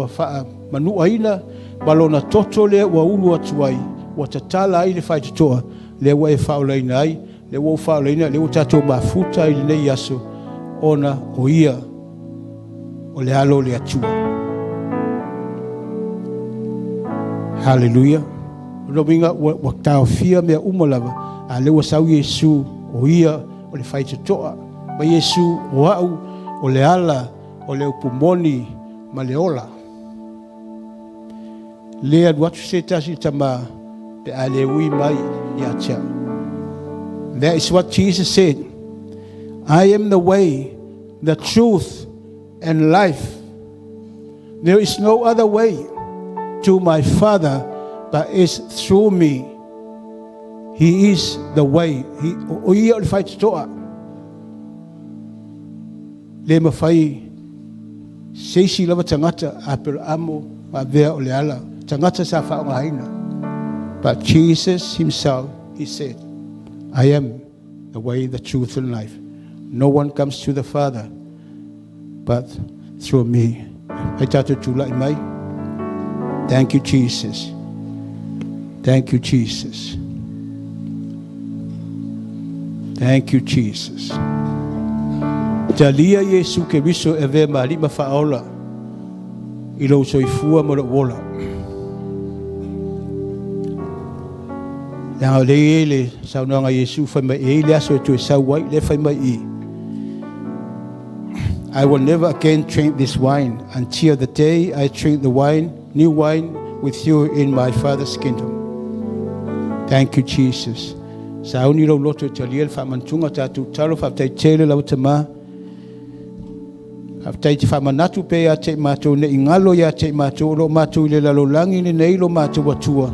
Speaker 4: faamanuaina ma lona toto lea ua ulu atu ai, ua tatala ai le faitotoa lea ua e faaolaina ai, lea ua ou faaolaina, lea ua tatou mafuta i lenei aso, ona o ia o le alo o le Atua. Haleluia. O lona uiga ua taofia mea uma lava, a lea ua sau Iesu, o ia o le faitotoa. Ma Iesu, o au o le ala o le upu moni ma le ola. Le alu atu se tasi i Tamā pe a le ui mai ia te au. That is what Jesus said. "I am the way, the truth, and life. There is no other way to my Father but is through me." He is the way. He, o ia o le faitotoa. Le mafai se isi lava tagata Aperaamo ma avea o le ala. Tagata sa faaaogaina. But Jesus himself, he said, "I am the way, the truth, and life. No one comes to the Father but through me." Hei tātou tūla'i mai. Thank you, Jesus. Thank you, Jesus. Thank you, Jesus. Talia Iesu Keriso e avea ma Alii ma Faaola i lou soifua ma lou ola. Leaga o lea e i ai le saunoaga a Iesu fai mai e i ai le aso e toe sau ai, lea fai mai i. "I will never again drink this wine until the day I drink the wine, new wine with you in my Father's kingdom." Thank you, Jesus. Sauni lou loto e talia le faamanatuga tatou talo faafetai tele lava Tamā. Faafetai te faamanatu pea ia te i matou nei galo ia te i matou o lo o matou i le lalolagi lenei lo matou Atua.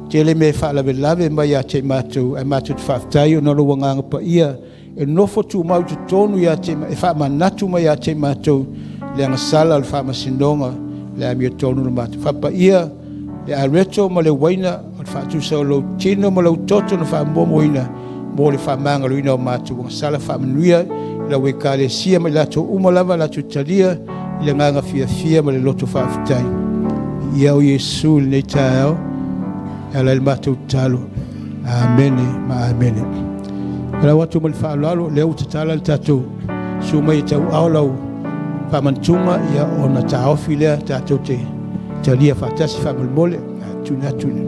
Speaker 4: Tele mea e faalavelave mai ia te i matou, ae matou te faafetai ona o lou Agaga Paia e nofo tumau i totonu ia te e faamanatu mai ia te i matou le agasala o le faamasinoga le amiotonu le matou. Faapaia le areto ma le uaina o le faatusa o lou tino ma lou toto na faamuamuaina mo le faamagaloina o matou agasala. Faamanuia i lau Ekalesia ma i latou uma lava latou talia i le agaga fiafia ma le loto faafetai. Ia o Iesu i lenei taeao e ala i le matou tatalo. Amene ma amene. E lau atu ma le faaaloalo, lea ua tatala le tatou susu mai e tauaao lau faamanatuga, ia ona taofi lea tatou te talia faatasi faamolemole. Tuuina atu i le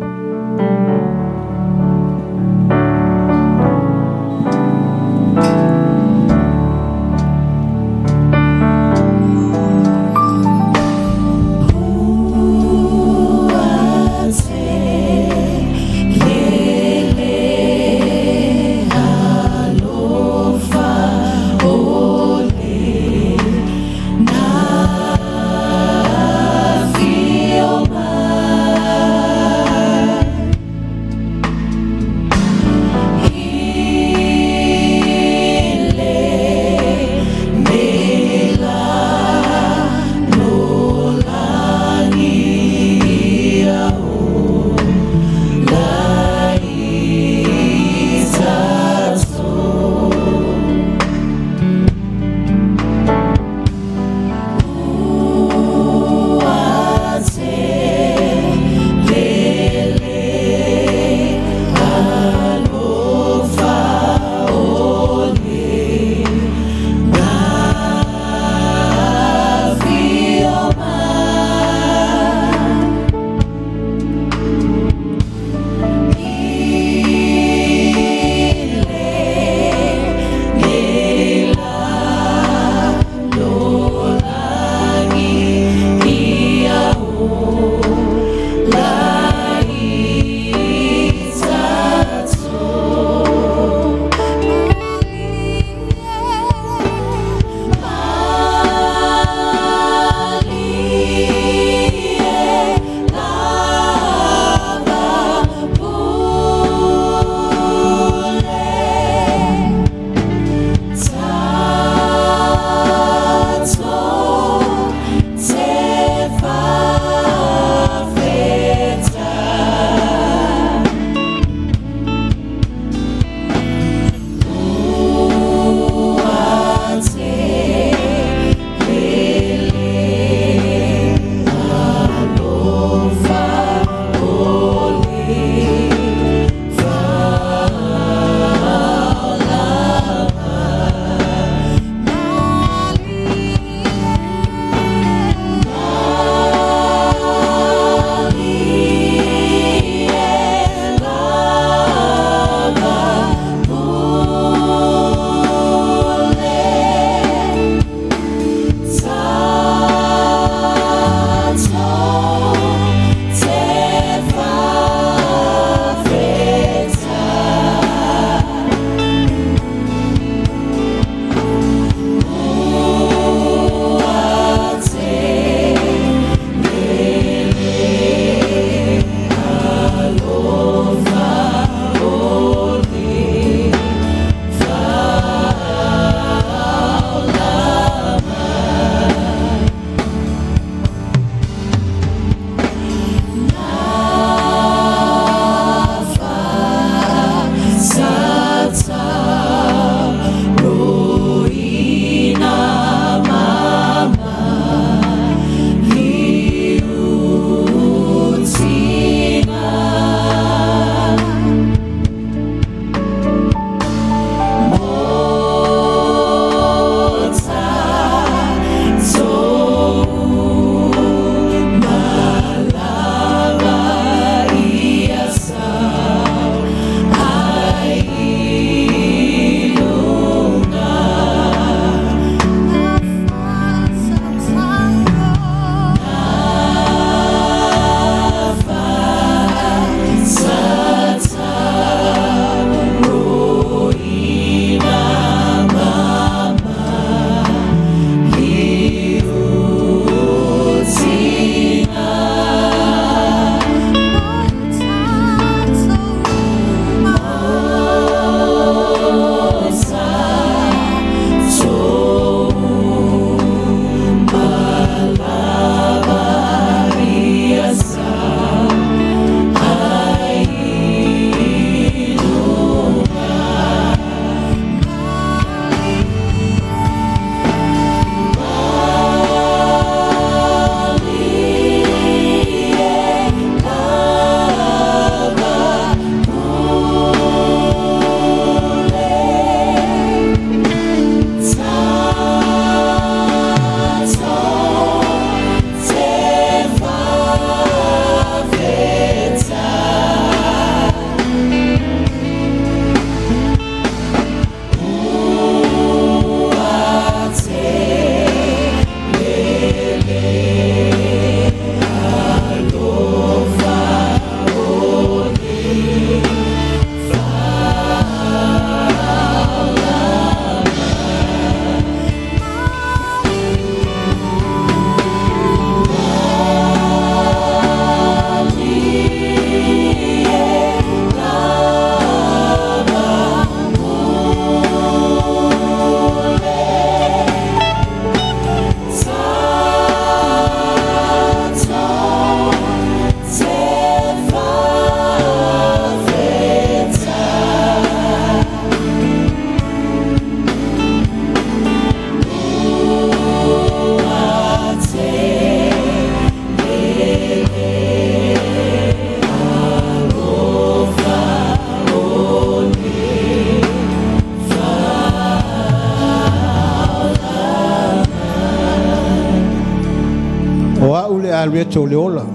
Speaker 4: areto o le ola,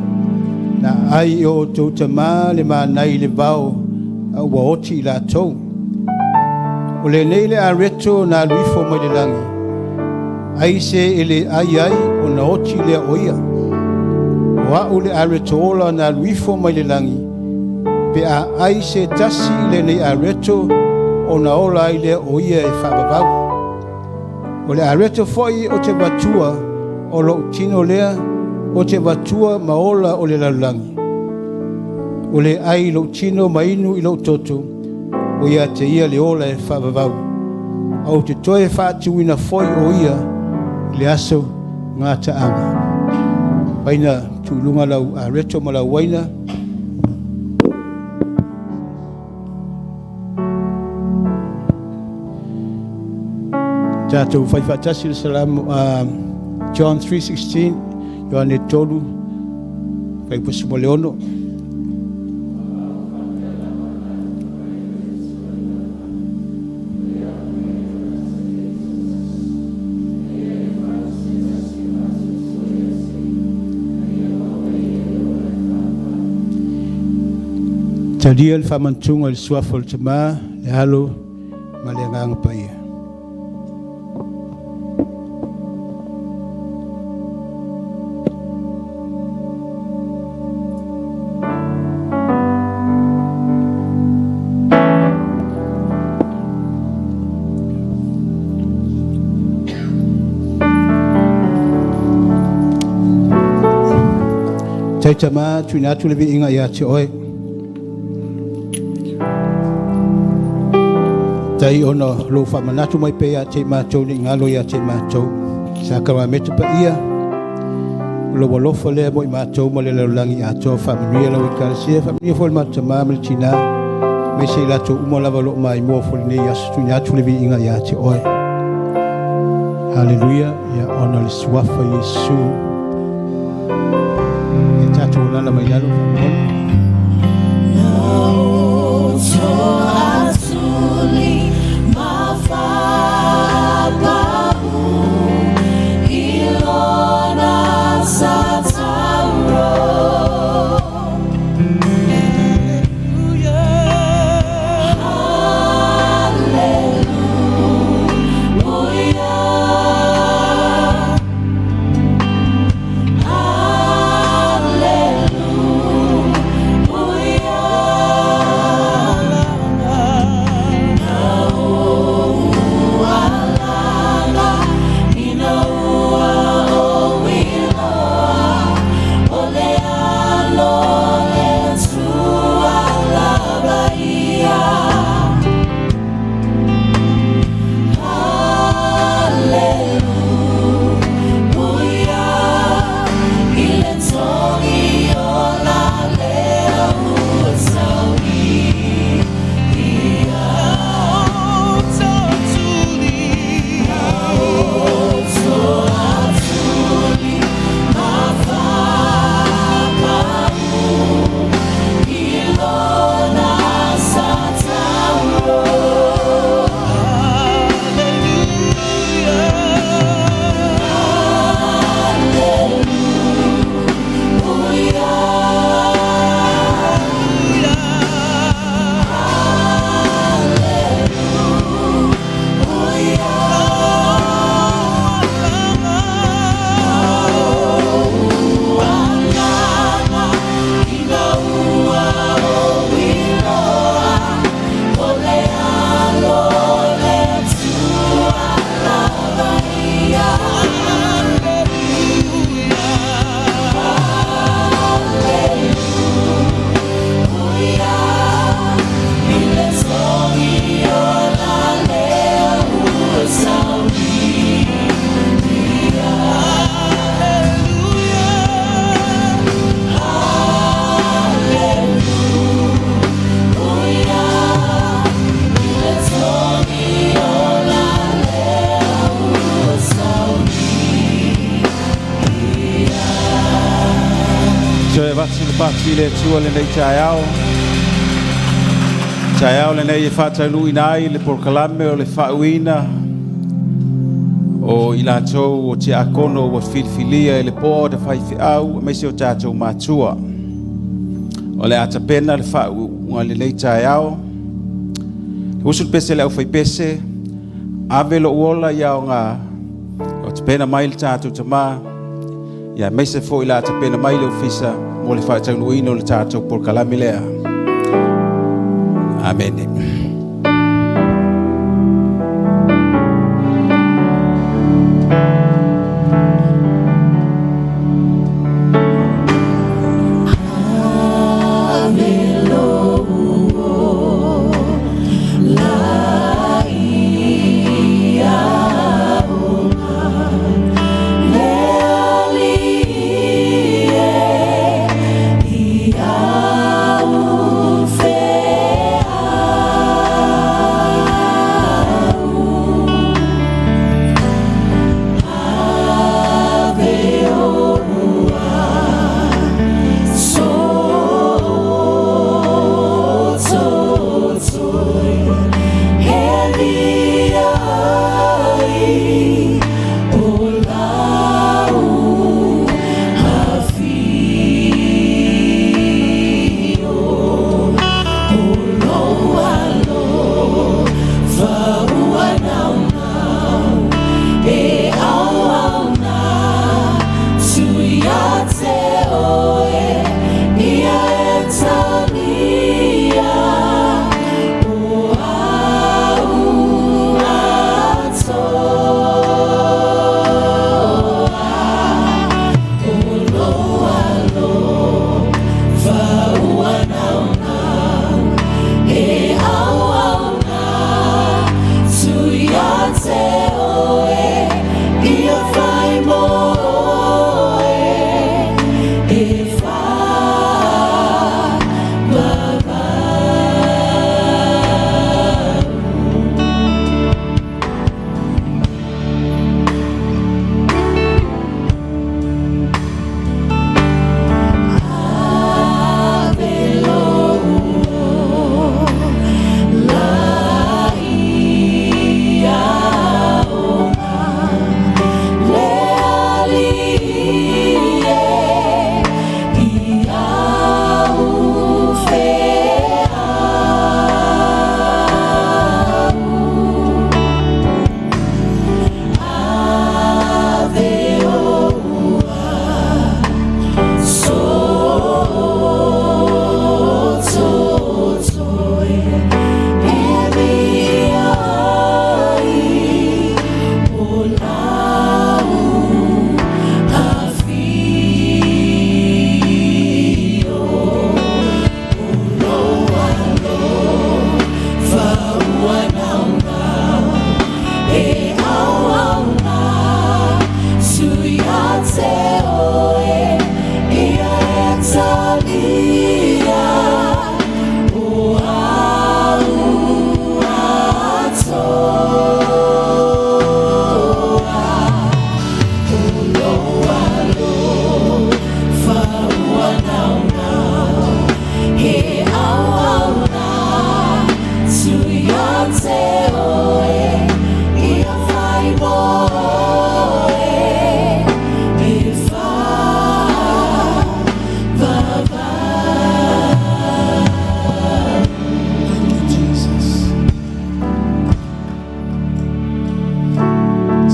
Speaker 4: na ai e o outou tamā le mana i le vao a ua oti i latou. O lenei le areto na alu ifo mai le lagi, ai se e le ai ai ona oti lea o ia. O a'u le areto ola na alu ifo mai le lagi, pe a ai se tasi i lenei areto, ona ola ai lea o ia e faavavau. O le areto foi ou te avatua o lo'u tino lea ou te avatua ma ola o le lalolagi. O le ai i lou tino ma inu i lou toto, o ia te ia le ola e faavavau. A ou te toe faatuina foi o ia i le aso gataaga. Faina tuiluga lau areto ma lau uaina. Tatou fai faatasi le salamo John 3:16, Ioane 3, fuaiupu 16. Talia le faamantuga i le suafa o le Tama, le Alo ma le Agaga Paia. Tai tama, tuuina atu le viiga ia te oe. Tai ona lou faamanatu mai pea ia te i matou ne i galo ia te i matou. Sakaramete paia, o lou alofa lea mo i matou ma le lalolagi atoa. Faamanuia lau Ekalesia, faamanuia foi le matou tama ma le tina, aemaise i latou uma lava o lo o maimoa foi lenei aso, tuuina atu le viiga ia te oe. Haleluia, ia ona o le suafa Iesu. Ia tatou alala mai lalo faamolemole.
Speaker 5: Toe avatu le pati i le Atua lenei taeao. Taeao lenei e faataunuuina ai le polokalame o le faauuina O i latou o tiakono ua filifilia e le board o faifeau aemaise o tatou matua. O le a tapena le faauuga i lenei taeao. Usu le pese a le aufaipese, ave lou ola i aoga, o tapena mai le tatou tama, ia aemaise foi la tapena mai le ofisa mo le faataunuuina o le tatou polokalame lea. Amene.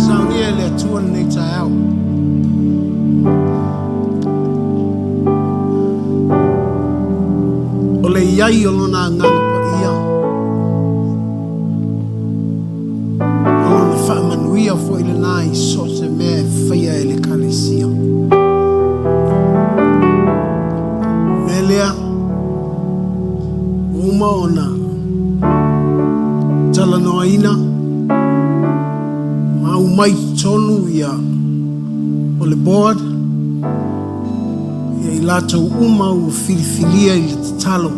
Speaker 6: Saunia e le Atua lenei taeao. O le i ai o Lona Agaga Paia, o Lona faamanuia foi lena i so o se mea e faia e le Ekalesia. O le mea lea, ua uma ona talanoaina ma aumai i totonu ia o le board, ia i latou uma ua filifilia i le tatalo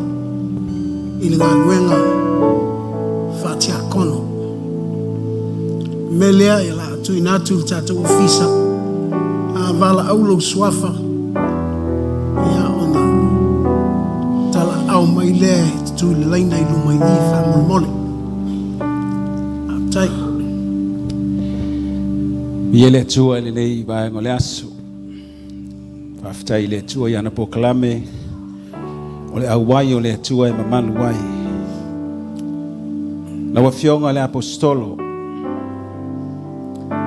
Speaker 6: i le galuega faatiakono. O le mea lea, ia la a tuuina atu i le tatou ofisa, a valaau lou suafa, ia ona talaaao mai lea e tutu i le laina i luma i i faamolemole. Faafetai.
Speaker 5: Ia le Atua i lenei vaega o le aso. Faafetai i le Atua i ana polokalame o le auai o le Atua e mamalu ai. Lau Afioga i le Aposetolo,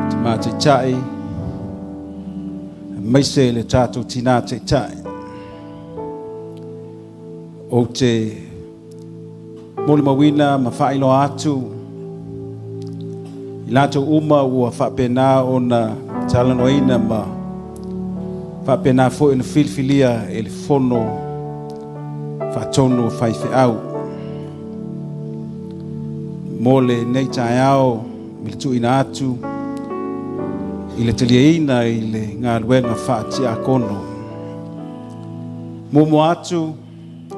Speaker 5: Tama Taitai, aemaise le tatou Tina Taitai, ou te molimauina ma faailoa atu i latou uma ua faapena ona talanoaina ma faapena foi ona filifilia e le Fono Faatonu o Faifeau mo lenei taeao i le tuuina atu i le taliaina i le galuega faatiakono. Muamua atu,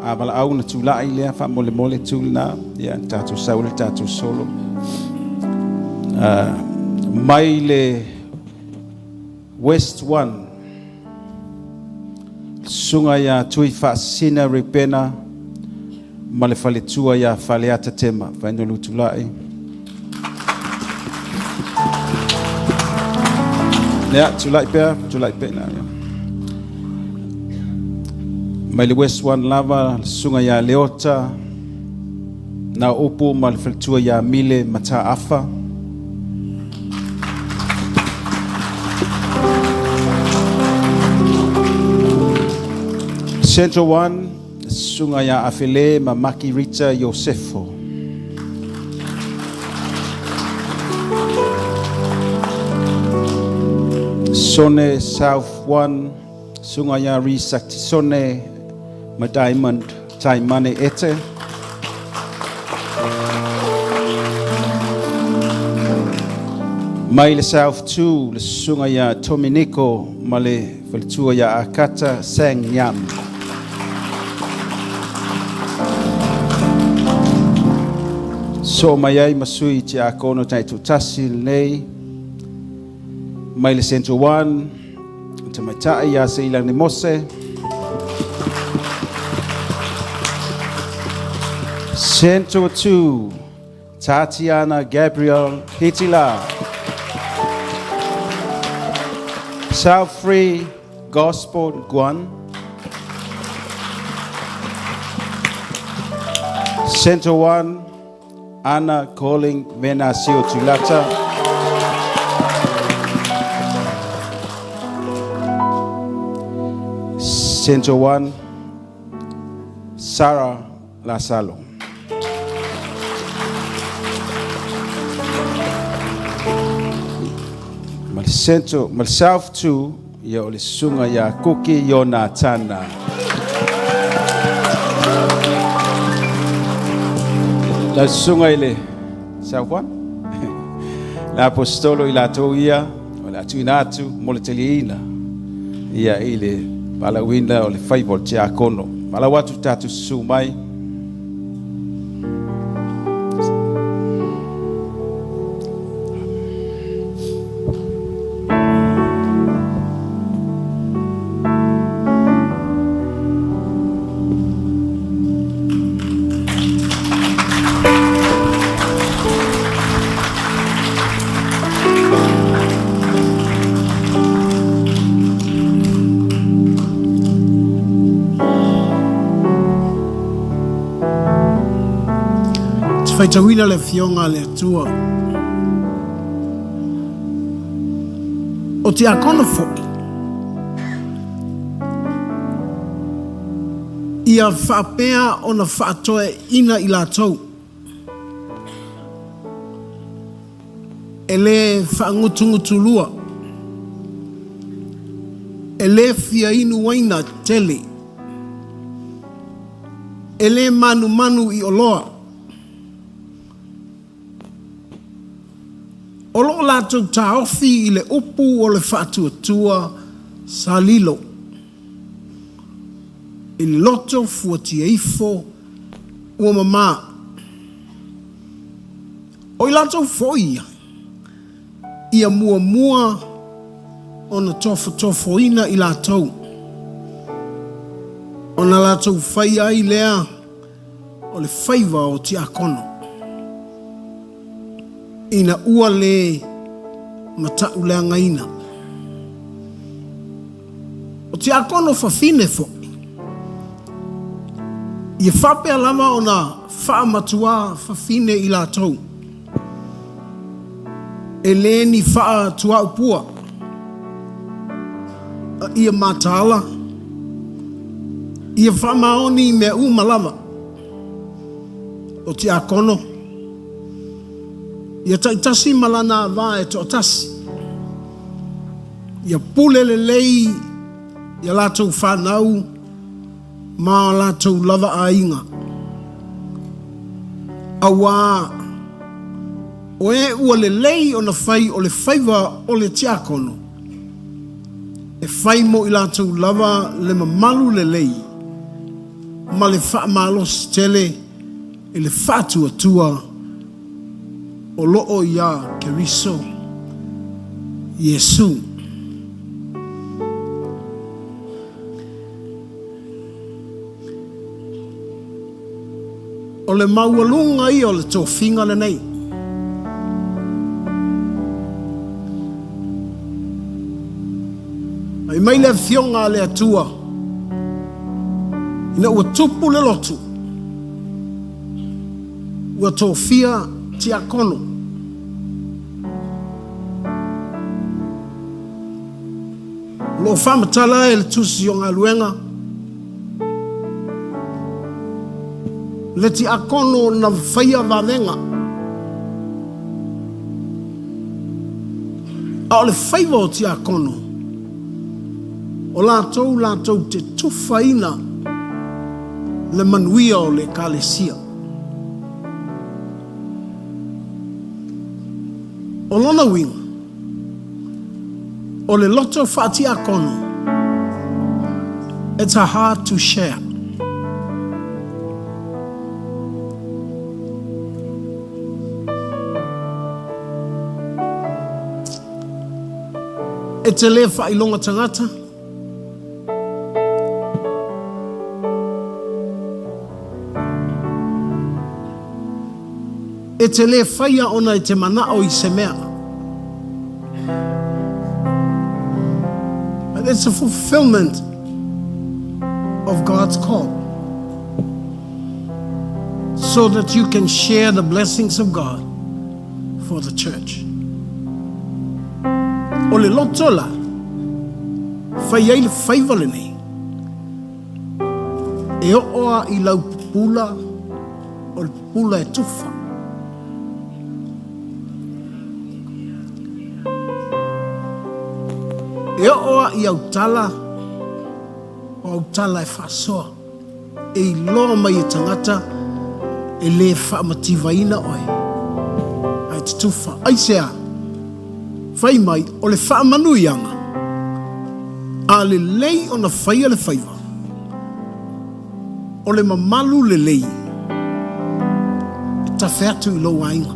Speaker 5: a valaau na tulai lea faamolemole tu lena, ia tatou sau le tatou solo. Mai le West One, susuga ia Tui Faasisina Reupena ma le faletua ia Faleata Tema. Fainolu tulai. Ia, tulai pea, tulai pea. Ia. Mai le West One lava, le susuga ia Leota, na upu ma le faletua ia Mile Mataafa. Central One, susuga ia Afele ma Maki Rita Iosefo. Sone South One, susuga ia Risa Tisone ma Diamond Taimane Ete. Mai le South 2, le susuga ia Tominiko ma le faletua ia Akata Sang Yam. So mai ai ma sui tiakono taitoatasi lenei mai le Central One, tamaitai ia Seilani Mose. Central 2, Tatiana Gabriel Hitila. South 3, Gospel Guan. Central 1, Anna Calling Venasio Tulata. Central 1, Sarah Lasalo. Ma le Central, ma le South 2, ia o le susuga ia Kuki Ionatana. La susuga i le South 1, le apostolo i latou ia, o le a tuuina atu mo le taliaina ia i le valaauina o le faiva o le tiakono. Malau atu tatou susu mai.
Speaker 6: Te faitauina le Afioga a le Atua. O tiakono foi, ia faapea ona faatoeaina i latou. E le faagutugutulua, e le fia inu uaina tele, e le manumanu i oloa. O lo o latou taofi i le upu o le faatuatua sa lilo i le loto fuatia ifo ua mamā. O i latou foi ia, ia muamua ona tofotofoina i latou, ona latou faia ai lea o le faiva o tiakono, ina ua le ma ta'uleagaina. O tiakono fafine fo'i, ia faapea lava ona faamatuā fafine i latou, e lē ni faatuaupua, a ia mataala, ia faamaoni i mea uma lava. O tiakono, ia taitasi ma lana avā e toatasi, ia pule lelei ia latou fanau ma o latou lava aiga. Auā o e ua lelei ona fai o le faiva o le tiakono, e fai mo i latou lava le mamalu lelei ma le faamalosi tele i le faatuatua o loo iā Keriso Iesu. O le maualuga ia o le tofiga lenei. Fai mai le Afioga a le Atua, ina ua tupu le lotu, ua tofia tiakono. O lo o faamatala e le Tusi o Galuega le tiakono na faia vavega. A o le faiva o tiakono, o latou latou te tufaina le manuia o le Ekalesia. O lona uiga, o le loto faatiakono, it's a heart to share. E te le faailoga tagata. E te le whaia ona i te manao i se mea. But it's a fulfillment of God's call. So that you can share the blessings of God for the church. O le loto la, fai ai le faiva lenei, e oo a i lau pupula, o le pupula e tufa. E oo a i au tala, o au tala e faasoa. E iloa mai e tagata e lē faamativaina oe, ae tutufa. Aisea? Fai mai, o le faamanuiaga, a lelei ona faia le faiva, o le mamalu lelei e tafe atu i lou aiga.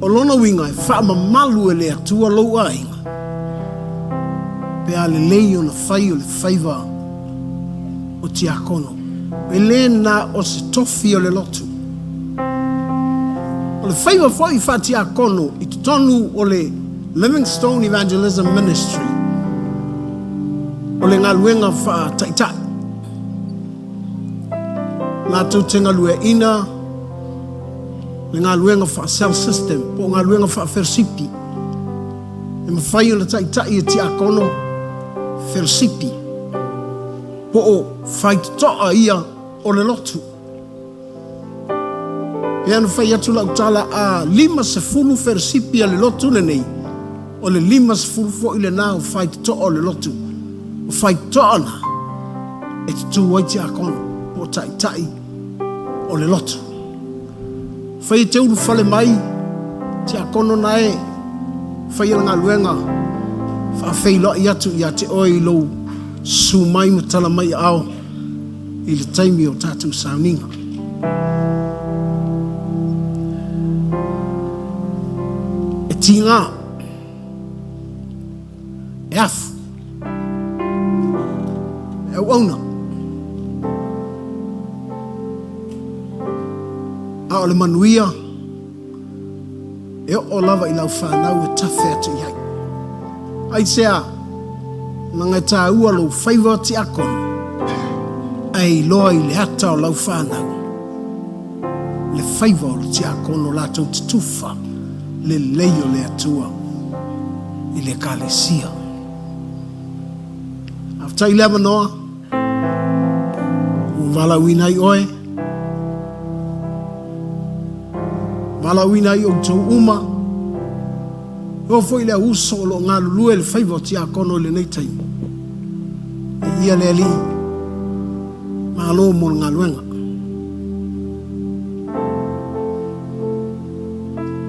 Speaker 6: O lona uiga e faamamalu e le Atua lou aiga, pe a lelei ona fai o le faiva o tiakono. E le na o se tofi o le lotu. O le faiva foi faatiakono i totonu o le Livingstone Evangelism Ministry, o le galuega faataitai. Latou te galueaina le galuega faa-cell system po o galuega faa-felosipi. E mafai ona taitai e tiakono felosipi po o faitotoa ia o le lotu. Pei ona fai atu lau tala a 50 felosipi a le lotu lenei, o le 50 foi lena o faitotoa o le lotu. O faitotoa na e tutū ai tiakono po o taitai o le lotu. Fai e te ulufale mai, tiakono na e faia le galuega faafeiloai atu ia te oe i lou susu mai ma tala mai aao i le taimi o tatou sauniga. E tīgā, e afu, e auauna. A o le manuia, e oo lava i lau fanau e tafe atu i ai. Aisea? Leaga e taua lou faiva o tiakono, ae iloa i le ata o lau fanau le faiva o le tiakono latou te tufa lelei o le Atua i le Ekalesia. Faafetai i le avanoa ua valaauina ai oe, valaauina ai outou uma, e oo foi i le au uso o lo o galulue le faiva o tiakono i lenei taimi. Viia le Alii, malo mo le galuega.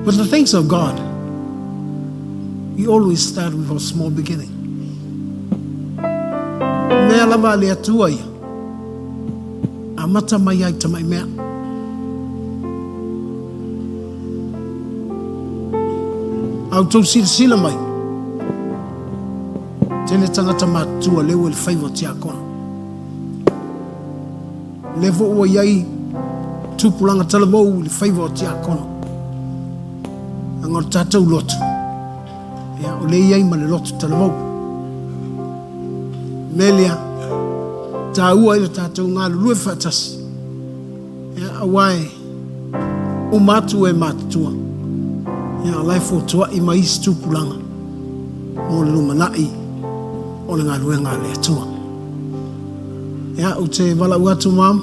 Speaker 6: But the things of God, we always start with a small beginning. Mea lava a le Atua ia, amata mai ai tamai mea. A outou silasila mai, tele tagata matutua lea ua i le faiva o tiakono. Lea foi ua i ai tupulaga talavou i le faiva o tiakono. Leaga o le tatou lotu, ia, o lea e i ai ma le lotu talavou. Mea lea, taua ai le tatou galulue faatasi, ia, aua e uma atu e matutua, ia, o la e fotuai mai isi tupulaga mo le lumanai o le galuega a le Atua. Ia, ou te valaau atu, Mom,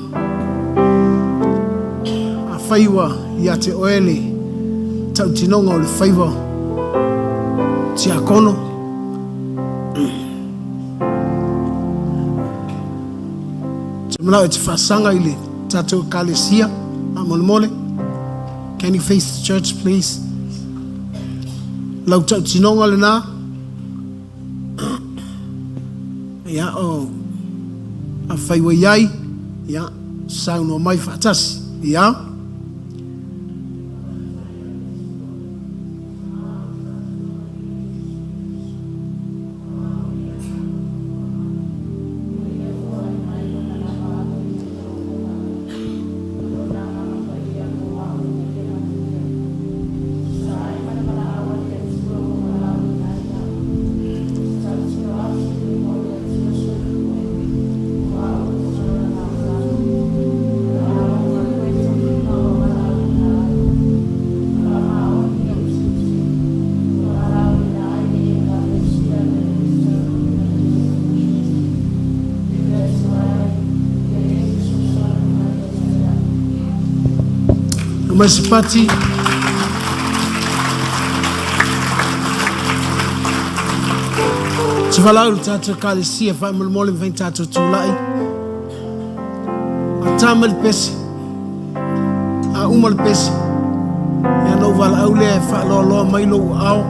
Speaker 6: afai ua ia te oe le tautinoga o le faiva tiakono, te manao e te faasaga i le tatou ekalesia, faamolemole, can you face the church please? Lau tautinoga lena, Ia, o, afai ua i ai, ia, saunoa mai faatasi. Ia. Aumai se pati. Te valaau le tatou ekalesia faamolemole mafai ona tatou tulai. A ta mai le pese, a uma le pese, ia ona ou valaau lea e faaloaloa mai lou aao.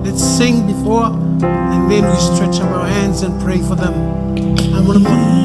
Speaker 6: Let's sing before and then we stretch up our hands and pray for them. Faamolemole.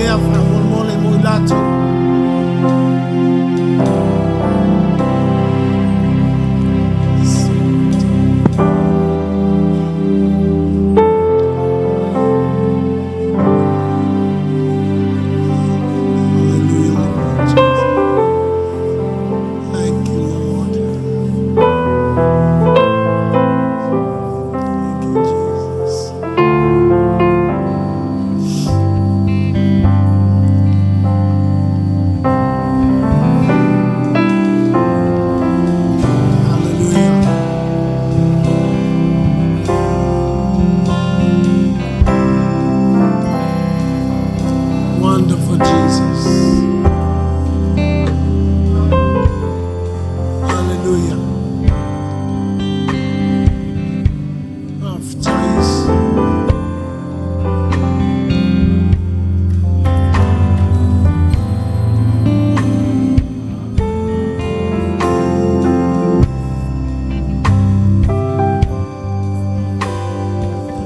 Speaker 6: lea faamolemole mo i latou. Hallelujah, Lord Jesus. Thank you, Lord. Thank you, Jesus. Hallelujah. Wonderful Jesus. Hallelujah. Baptize.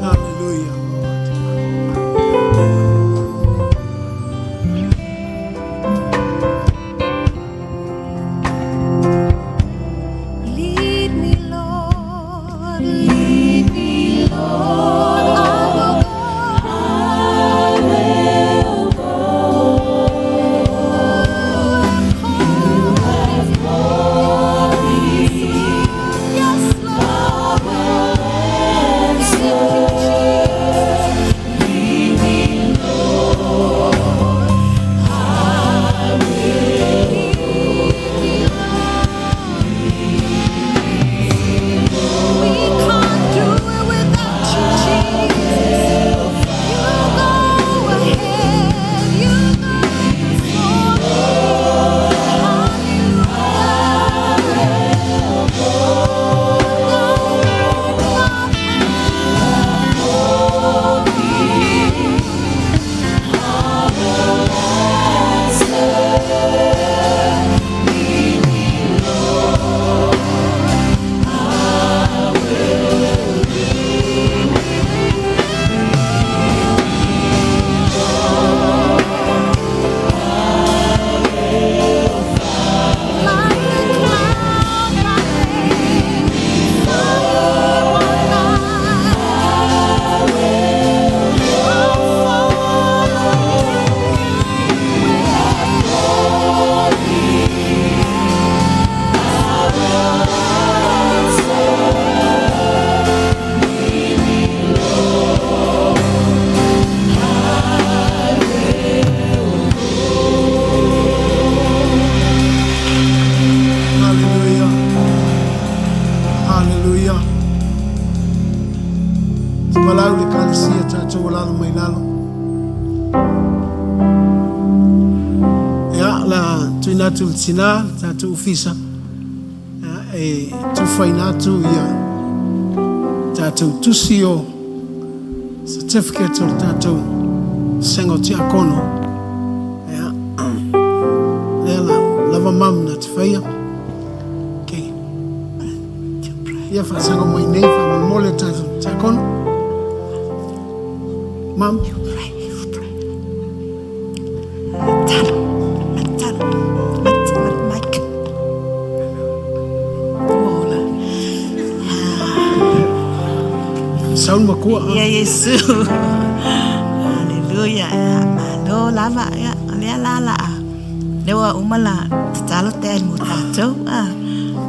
Speaker 6: Hallelujah, Lord.
Speaker 2: Lead me, Lord, lead me, Lord. I will go. You have called me. Yes, Lord. Thank you, Jesus. Lead me, Lord. I will lead me, We can't do it without you, Jesus. You go ahead, you go before me. Like a cloud by day, fire by night. I'll follow
Speaker 6: Hallelujah. Hallelujah. Te valaau le ekalesia tatou o lalo mai lalo. Ia, la tuuina atu le tina, le tatou ofisa, ia, e tufaina atu ia tatou tusi o certificate o le tatou vasega o tiakono. Ia, lea la lava mamu na te faia. Okay. Ia faasaga mai nei faamolemole tatou tiakono. Mam.
Speaker 2: Pray, you pray. Talo, talo, talo, Mike. Ola.
Speaker 6: Saul makua.
Speaker 2: Ia Iesu. Hallelujah. Malo lava ia lea la la. Le ua uma la tatalo te mo tatou. Ah.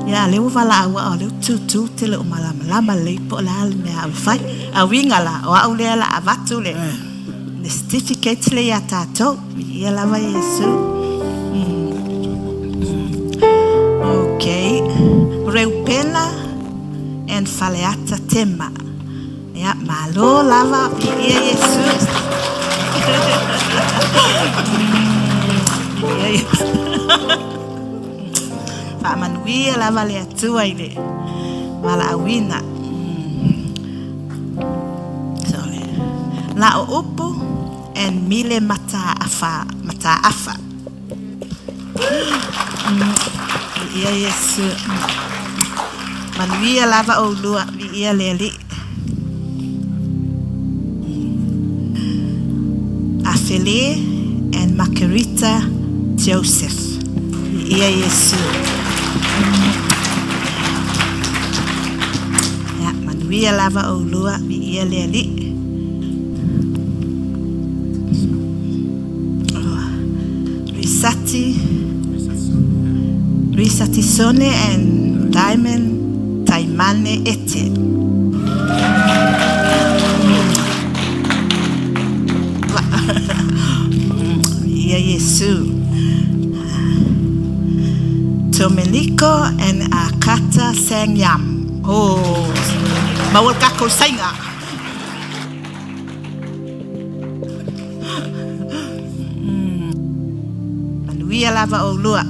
Speaker 2: Ia le ua vala ua o le tu tu te le o malamalama le po la le mea au fai. A winga la o au lea la avatu le. Le certificate le ia tatou. Ia lava Iesu. Okay. Reupena and Faleata Tema. Ia, malo lava, ia Iesu. Ia Iesu. Faamanuia lava le Atua i le valaauina. Sorry. La o upu and mile mata afa, mata afa. Ia Iesu. Manuia lava o lua, ia le ali. Afele
Speaker 7: and Makerita Joseph. Ia Iesu. Ia, manuia lava oulua, viia le Alii. Risati, Risati Sone and Diamond Taimane Ete. Ia Iesu. Tomenico and Akata Sangyam. Oh, maua le kako sainga. Manuia lava oulua.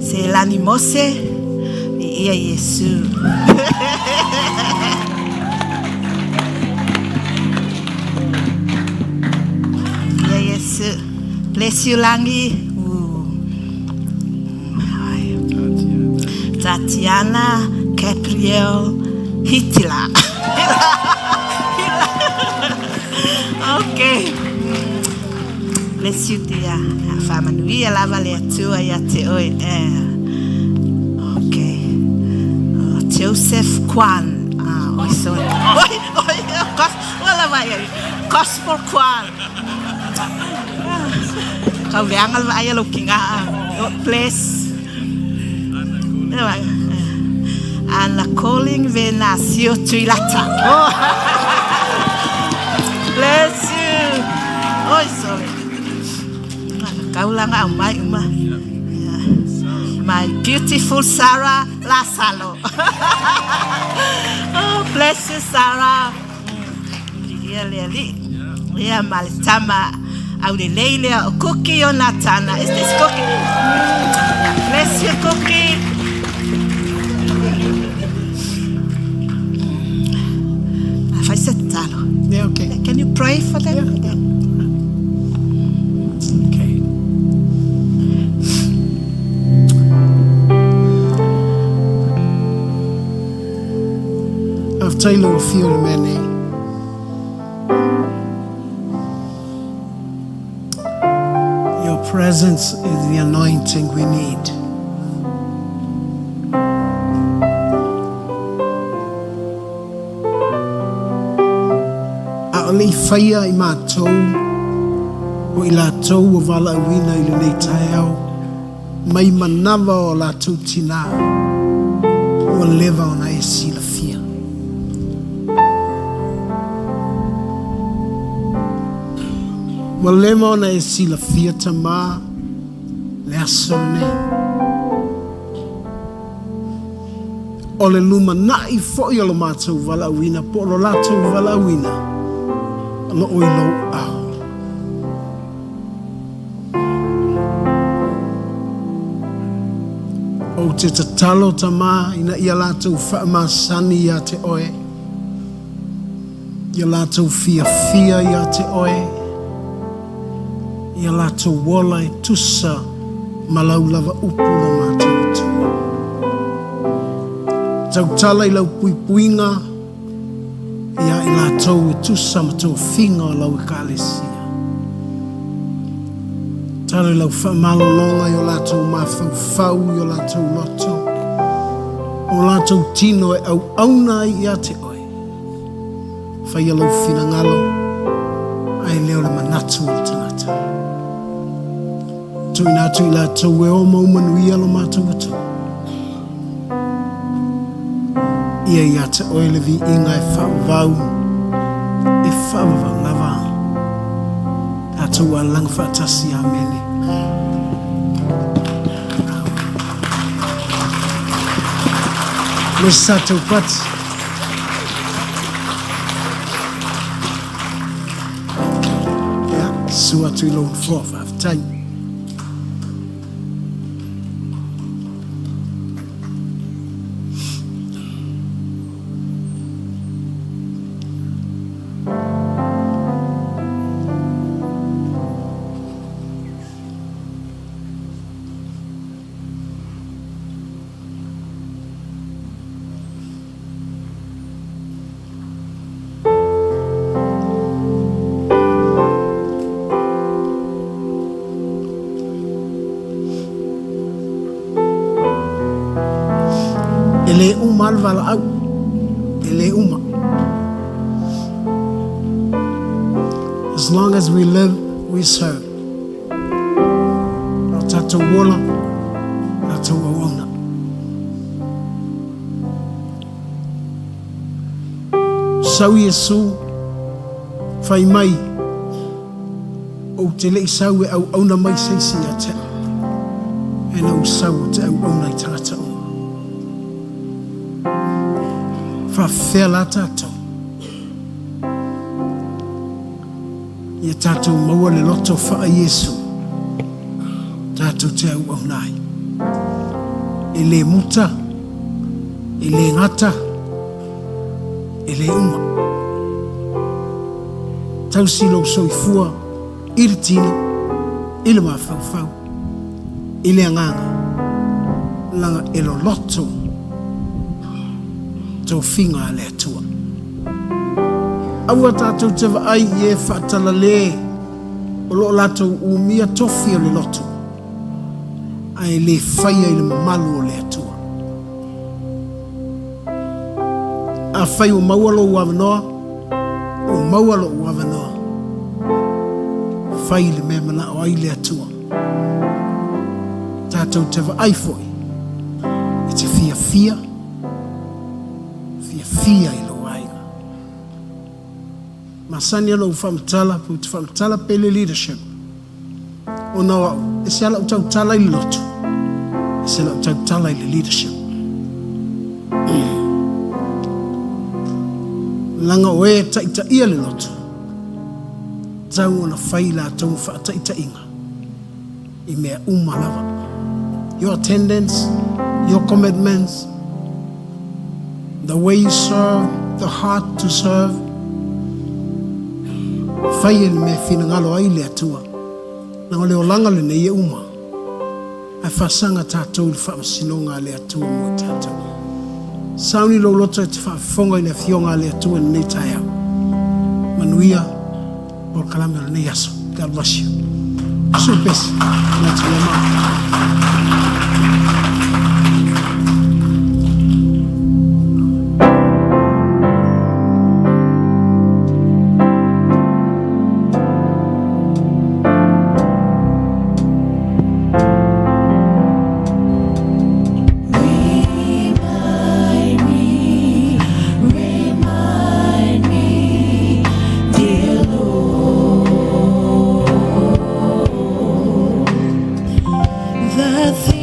Speaker 7: Se lani Mose, i ia Iesu. Ia Iesu. Bless you, Langi. Ooh. Tatiana Gabriel Hitila. Okay. Bless you, dear. Faamanuia lava le Atua ia te oe. Eh. Okay. Oh, Joseph Kwan. Ah, oi, sorry. Oi, oi, wala vai. Gospel Kwan. Kau leaga le vaai a lou kiga. Bless. Ana calling Venasio Tuilata. Oh. Bless you. Oi, sorry. Kaulanga au mai uma. My beautiful Sarah Lasalo. Oh, bless you, Sarah. Ia le Alii. Ia ma le tama au le lei lea o Cookie o Natana. Is this Cookie? Bless you, Cookie. Fai se tatalo.
Speaker 6: Yeah, okay.
Speaker 7: Can you pray for them?
Speaker 6: Yeah. Okay. Faafetai i lau afio i le mea nei. Your presence is the anointing we need. A o le i faia i matou o i latou ua valaauina i lenei taeao mai manava o latou tina ua leva ona e silafia. Ua leva ona e silafia Tama le aso lenei. O le lumanai foi o lo matou valaauina po o lo latou valaauina o lo o i lou ao. Ou te tatalo Tama ina ia latou faamasani ia te oe, ia latou fiafia ia te oe, ia latou ola e tusa ma lau lava upu lo matou Atua. Tautala i lau puipuiga ia i latou e tusa ma tofiga o lau Ekalesia. Talo i lau faamalologa i o latou mafaufau, i o latou loto, o latou tino e auauna ai ia te oe. Faia lou finagalo, ae le o le manatu o le tagata. Tuuina atu i latou e o mau manuia lo matou Atua. Ia ia te oe le viiga e faavavau, e faavavau lava. Tatou alaga faatasi. Amene. Le sa taupati. Ia, susu atu i lou nofoa, faafetai. le valaau, e le uma. As long as we live, we serve. O tatou ola, tatou auauna. Sau Iesu, fai mai, ou te le i sau e auauna mai se isi ia te au, ae na ou sau ou te auauna i tagata uma. Faafefea la tatou? Ia tatou maua le loto faa-Iesu tatou te auauna ai. E le muta, e le gata, e le uma. Tausi lou soifua i le tino, i le mafaufau, i le agaga, leaga e loloto tofiga a le Atua. Aua tatou te vaai i e faatalale o lo o latou umia tofi o le loto, ae le faia i le mamalu o le Atua. Afai ua maua lou avanoa, ua maua lou avanoa, fai le mea manao ai le Atua. Tatou te vaai foi e te fiafia, fiafia i lou aiga. Masani lou faamatala, pe ou te faamatala pe le leadership. Ona o au, e se lau tautala i le lotu, e se lau tautala i le leadership. Leaga o e taitaia le lotu, tau ona fai latou faataitaiga i mea uma lava. Your attendance, your commitments, the way you serve, the heart to serve, fai e le mea finagalo ai le Atua. Leaga o le olaga lenei e uma, ae faasaga tatou i le faamasinoga a le Atua mo i tatou. Sauni lou loto e te faafofoga i le Afioga a le Atua i lenei taeao. Manuia polokalame o lenei aso. God bless you. Supesi. Natu le maa.
Speaker 2: Remind me, remind me, dear Lord, the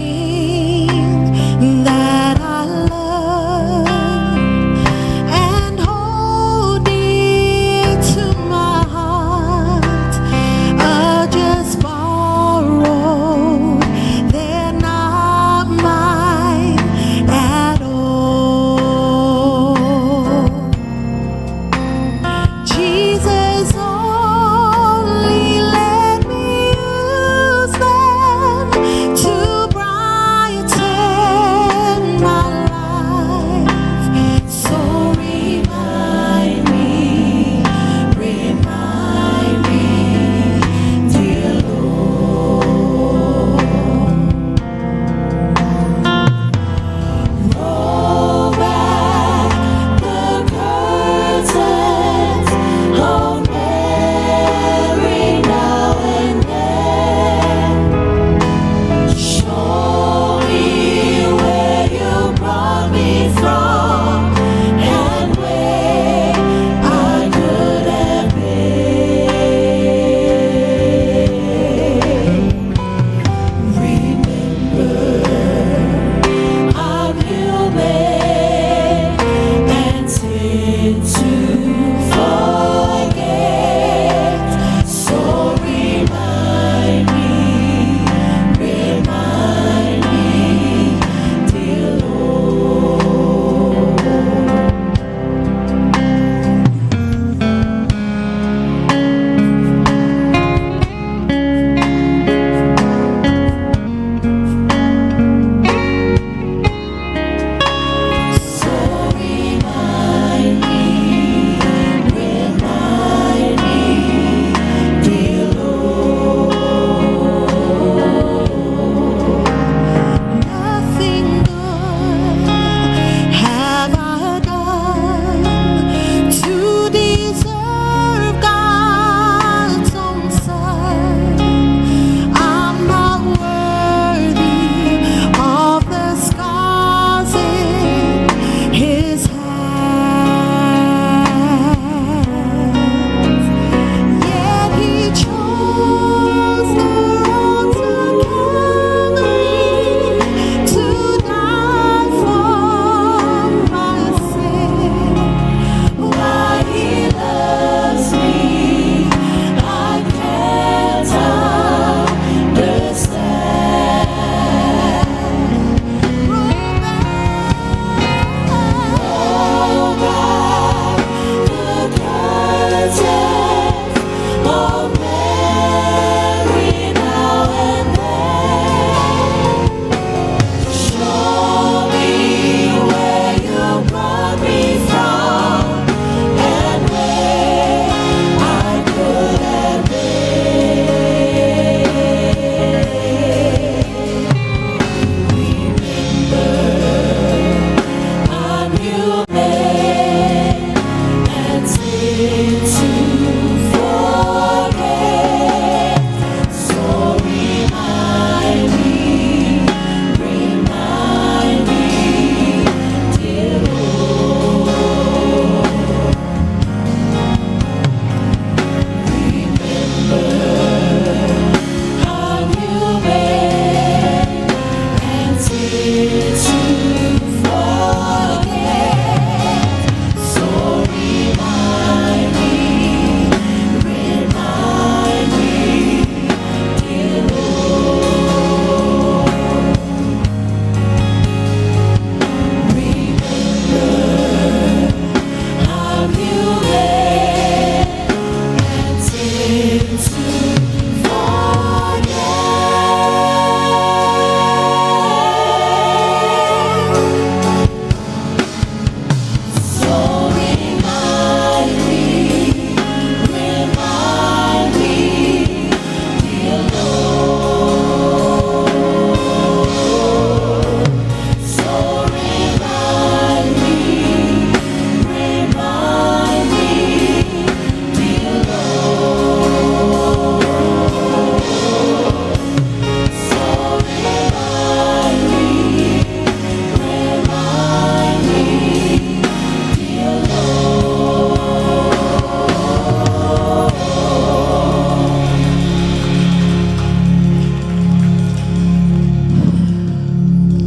Speaker 2: Of Mary now and then. Show me where you brought me from and where I could have been. Remember, I'm human and sin to forget. So remind me, remind me, dear Lord. Remember, I'm human and sin to forget. So remind me, remind me, dear Lord. Remember, I'm human and sin to forget. So remind me, remind me, dear Lord. So remind me, remind me, dear Lord. So remind me, remind me, dear Lord.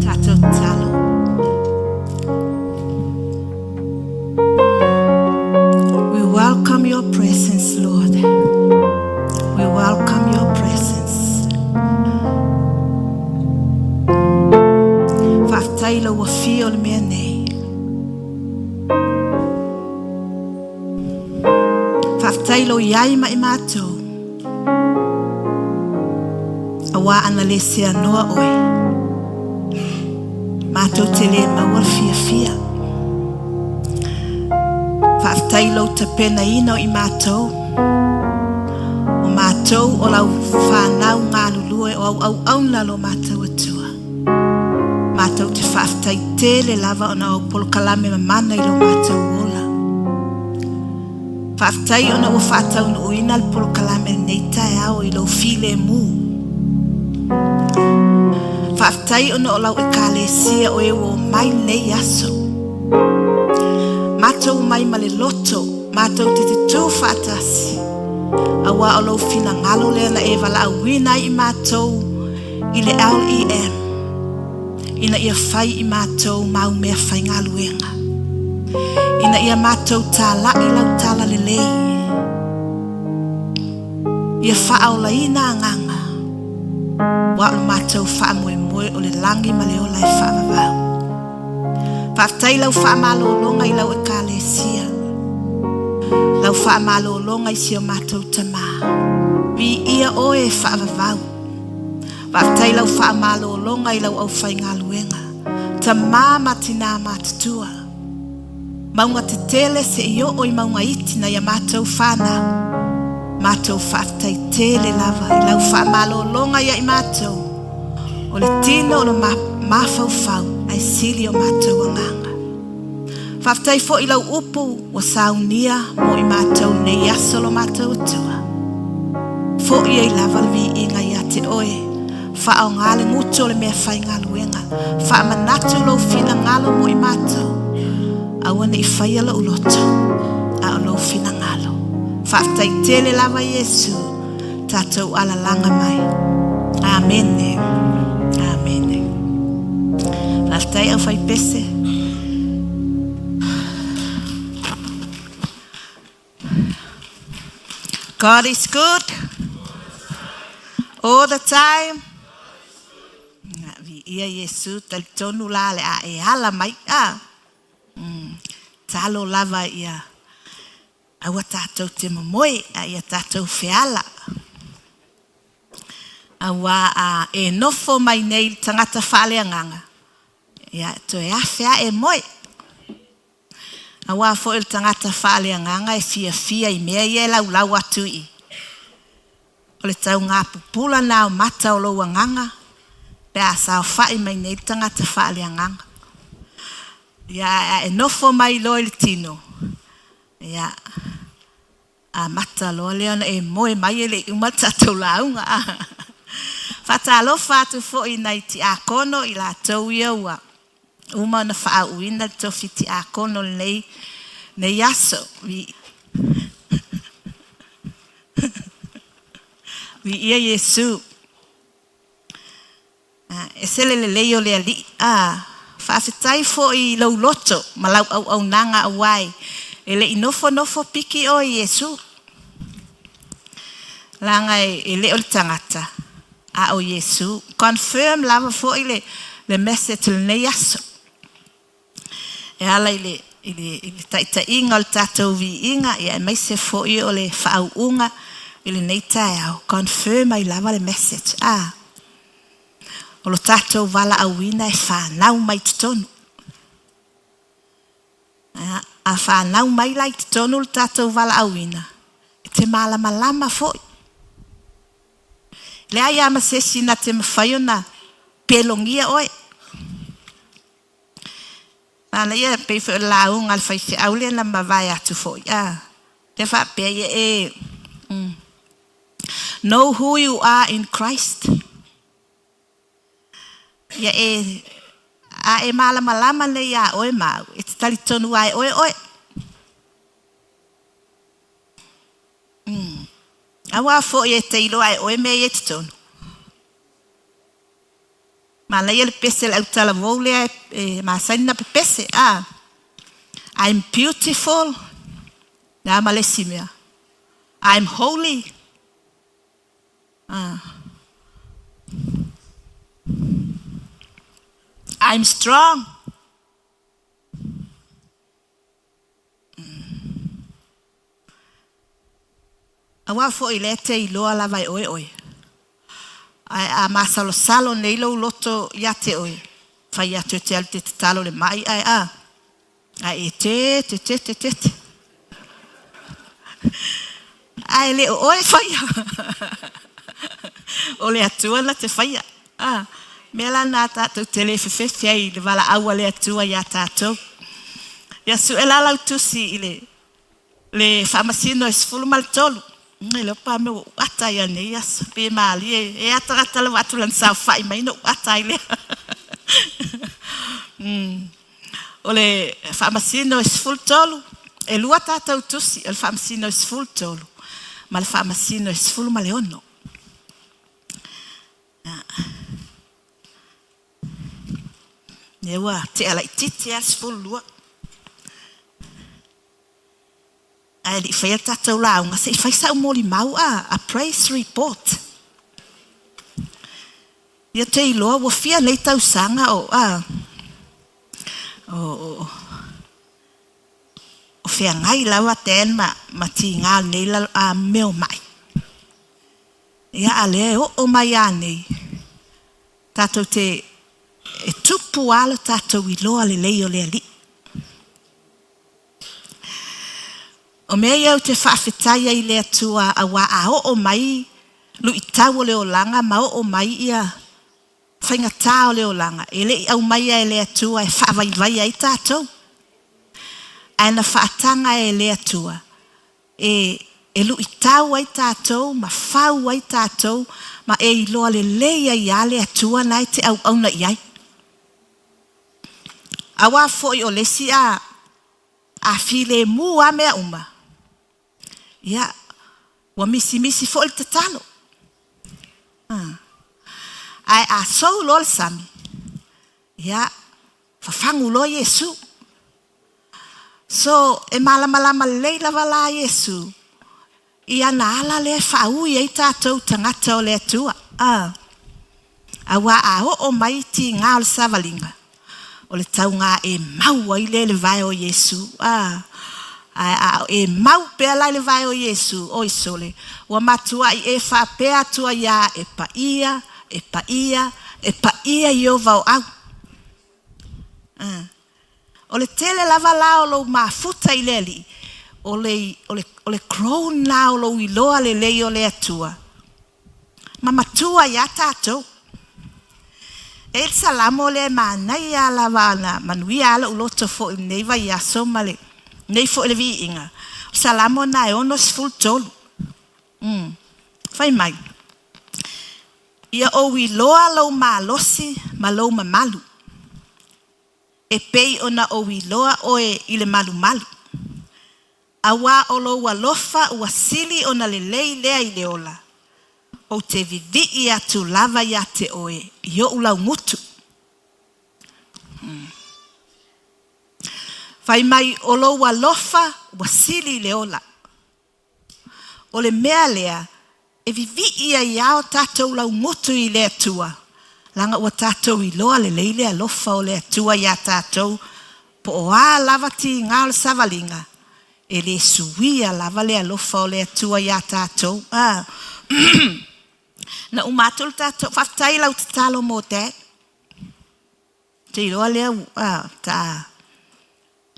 Speaker 2: Tatou tatalo. We welcome your presence, Lord. We welcome your presence. Faafetai i lou afio i le mea nei. Faafetai i lou iai ma i matou. Auā ana le seanoa oe, matou te le maua le fiafia. Faafetai i lou tapenaina o i matou, o matou o lau fanau galulue o au auauna lo matou Atua. Matou te faafetai tele lava ona o au polokalame mamana i lo matou ola. Faafetai ona ua faataunuuina le polokalame i lenei taeao i lou filemu. Faafetai ona o lau Ekalesia o e ua omai lenei aso. Matou omai ma le loto, matou te tutū faatasi, auā o lou finagalo lea na e valaauina ai i matou i le LEM ina ia fai i matou mau meafaigaluega, ina ia matou talai lau talalelei, ia faaolaina agaga, aua o le matou faamoemoe o le lagi ma le ola e faavavau. Faafetai i lau faamalologa i lau Ekalesia, lau faamalologa i si o matou tama. Viia oe e faavavau. Faafetai i lau faamalologa i lau aufaigaluega, tama ma tinā matutua. Mauga tetele seia oo i mauga iti nai a matou fanau. Matou faafetai tele lava i lau faamalologa ia i matou, o le tino o le mafaufau ae sili o matou agaga. Faafetai foi i lau upu ua saunia mo i matou nei aso lo matou Atua. Foi ai lava le viiga ia te oe. Faaaoga le gutu o le meafaigaluega. Faamanatu lou finagalo mo i matou. Aua ne i faia lou loto, a o lou finagalo. Faafetai tele lava Iesu, tatou alalaga mai. Amene. Amene. Faafetai aufaipese. God is good all the time. Viia Iesu, talitonu la le a e ala mai. Ah. Talo lava ia.
Speaker 7: Aua tātou te momoe, a ia tātou feala. Auā a e nofo mai nei le tangata faaleagaga, ia, toe afe ae moe. Auā foi o le tagata faaleagaga e fiafia i mea ia e laulau atu i i. O le tauga pupula na o mata o lou agaga pe a saofai mai nei le tagata faaleagaga. Ia, ae a e nofo mai loa i le tino, ia, amata loa lea ona e moe mai e le i uma le tatou lauga. Faatalofa atu foi i nai tiakono i latou ia ua uma ona faaauuina le tofi tiakono lenei nei aso. Viia Iesu. E ese le lelei o le Alii. A, faafetai foi i lou loto ma lau auaunaga aua e le i nofonofo piki oe i Iesu. Leaga e le o le tagata, a o Iesu. Confirm lava foi le, le message o lenei aso. E ala i le, i le, i le taitaiga o le tatou viiga, ia aemaise foi o le faauuga i lenei taeao. Confirm ai lava le message. A, o lo tatou valaauina e fanau mai totonu. A, a fanau mai la i totonu le tatou valaauina, e te malamalama foi. Leai lava ma se isi na te mafai ona pelogia oe. Manaia e pei foi o le lauga a le faifeau lea na mavae atu foi, a, lea faapea ia e, mm, know who you are in Christ. Ia e, a e malamalama nei iā oe ma au, e te talitonu lava e oe oe. Mm. Aua foi e te iloa e oe mea ia i totonu. Manaia le pese le autalavou lea e masani na pepese, a. I'm beautiful. Le a ma le isi mea? I'm holy. A. I'm strong. Aua foi lea e te iloa lava e oe oe. Ae a masalosalo nei lou loto ia te oe, fai atu e te alu te tatalo le mai ae a, ae e te te te te te te. Ae le o oe e faia. O le Atua na te faia. A, mea la na tātou te le fefefe ai i le valaau a le Atua iā tātou. Ia sue la lau tusi i le, le faamasino e 13. E le pa me ua ata ia nei aso. Pe malie, e ata gata lava atu lana saofai mai na ou ata ai lea. O le faamasino e 13, e lua tātou tusi, o le faamasino e 13 ma le faamasino e 16. Lea ua tea laitiiti lava le 12. Ae le i faia le tatou lauga, se i fai sau molimau a, a praise report. Ia te iloa ua fia nei tausaga o a, o, o, o feagai lava Dan ma, ma tiga o lenei lalo, a mea o mai. Ia a lea e oo mai a nei, tatou te e tupu lava lo tatou iloa lelei o le Alii. O mea ia ou te faafetai ai i le Atua auā a oo mai luitau o le olaga ma oo mai ia faigata o le olaga, e le i aumaia e le Atua e faavaivai ai tatou, ae na faataga e le Atua e e luitau ai tatou ma fau ai tatou ma e iloa lelei ai lava le Atua na e te auauna i ai. Auā foi o le isi a a filemu lava mea uma, ia, ua misimisi foi le tatalo. Ae a sou loa le sami, ia, fafagu loa Iesu. So, e malamalama lelei lava la Iesu i ana ala lea e faaui ai tatou tagata o le Atua. A. Auā a oo mai tiga o le savaliga, o le tauga e mau ai lea i le vae o Iesu. A. Ae a o e mau pea la i le vae o Iesu, oi sole, ua matuaʻi e faapea atu ai iā, E paia, e paia, e paia Ieova o au. A. O le tele lava la o lou mafuta i le Alii, o le, o le, o le grown la o lou iloa lelei o le Atua, ma matua iā tatou. E i ai le Salamo lea e manaia lava ana manuia lava lou loto foi i lenei vaiaso ma lenei foi le viiga. O le Salamo lena e 63. Fai mai, Ia ou iloa lou malosi ma lou mamalu, e pei ona ou iloa oe i le malumalu. Auā o lou alofa ua sili ona lelei lea i le ola, ou te vivii atu lava iā te oe i oʻu laugutu. Fai mai o lou alofa ua sili i le ola. O le mea lea e vivii ai lava o tatou laugutu i le Atua, leaga ua tatou iloa lelei le alofa o le Atua iā tatou, po o a lava tiga o le savaliga, e le suia lava le alofa o le Atua iā tatou. A. Na uma atu le tatou, faafetai i lau tatalo mo Dad. Ou te iloa lea ua ta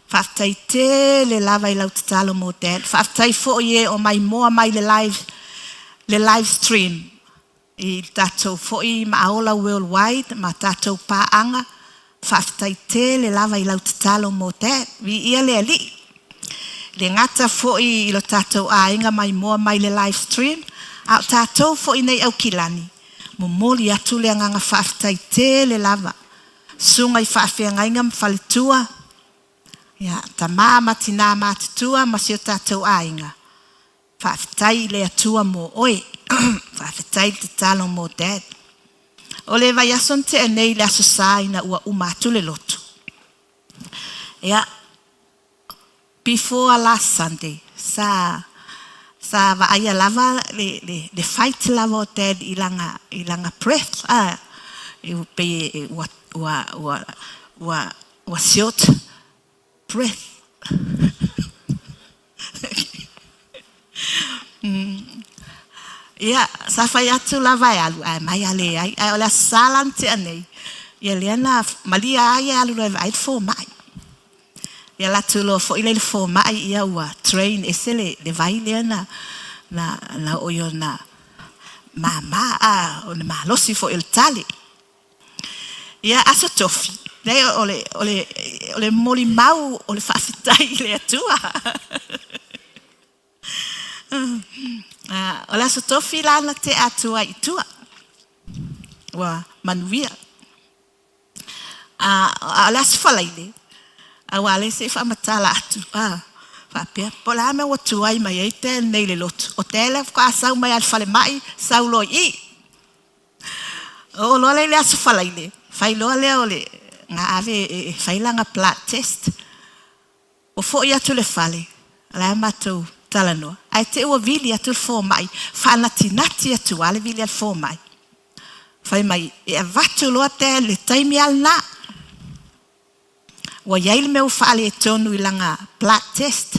Speaker 7: faafetai tele lava i lau tatalo mo Dad. Faafetai foi i e o maimoa mai le live, le live stream i le tatou foi Maaola Worldwide ma tatou paaga. Faafetai tele lava i lau tatalo mo Dad. Viia le Alii. Le gata foi i lo tatou aiga maimoa mai le live stream, a o tatou foi nei Aukilani, Momoli atu le agaga faafetai tele lava, susuga i faafeagaiga ma faletua, ia, tama ma tina matutua ma si o tatou aiga, faafetai i le Atua mo oe. Faafetai le tatalo mo Dad. O le vaiaso na tea nei i le Aso Sa ina ua uma atu le lotu, ia, Before last Sunday sa sa vaaia lava le le le fight lava o Dad i lana i lana breath a e pei e ua ua ua ua ua short breath Ia sa fai atu lava e alu ae mai a leai ae o le Aso Sa la na tea nei ia lea na malia a ia e alu loa e vaai le fomai. Ia latou loa foi lea i le fomai ia ua drain ese le le vai lea na na na oo i ona mama a o le malosi foi o le tale. Ia Aso Tofi, leai o le o le o le molimau o le faafetai i le Atua. O le Aso Tofi la na tea atu ai i tua. Ua manuia. A o le Aso Faraile, aua o lea se i faamatala atu, a, faapea, po o le a le mea ua tuai mai ai Dad nei i le lotu. O Dad lea faatoa sau mai lava i le falemai, sau loa i i. Oo loa lea i le Aso Faraile, fai loa lea o le, na ave e fai lana blood test. Ua foi atu i le fale, o la e matou talanoa, ae te i ua vili atu le fomai, faanatinati atu lava le vili a le fomai. Fai mai, e avatu loa Dad i le taimi lava lena. Ua i ai le mea ua faaletonu i lana blood test.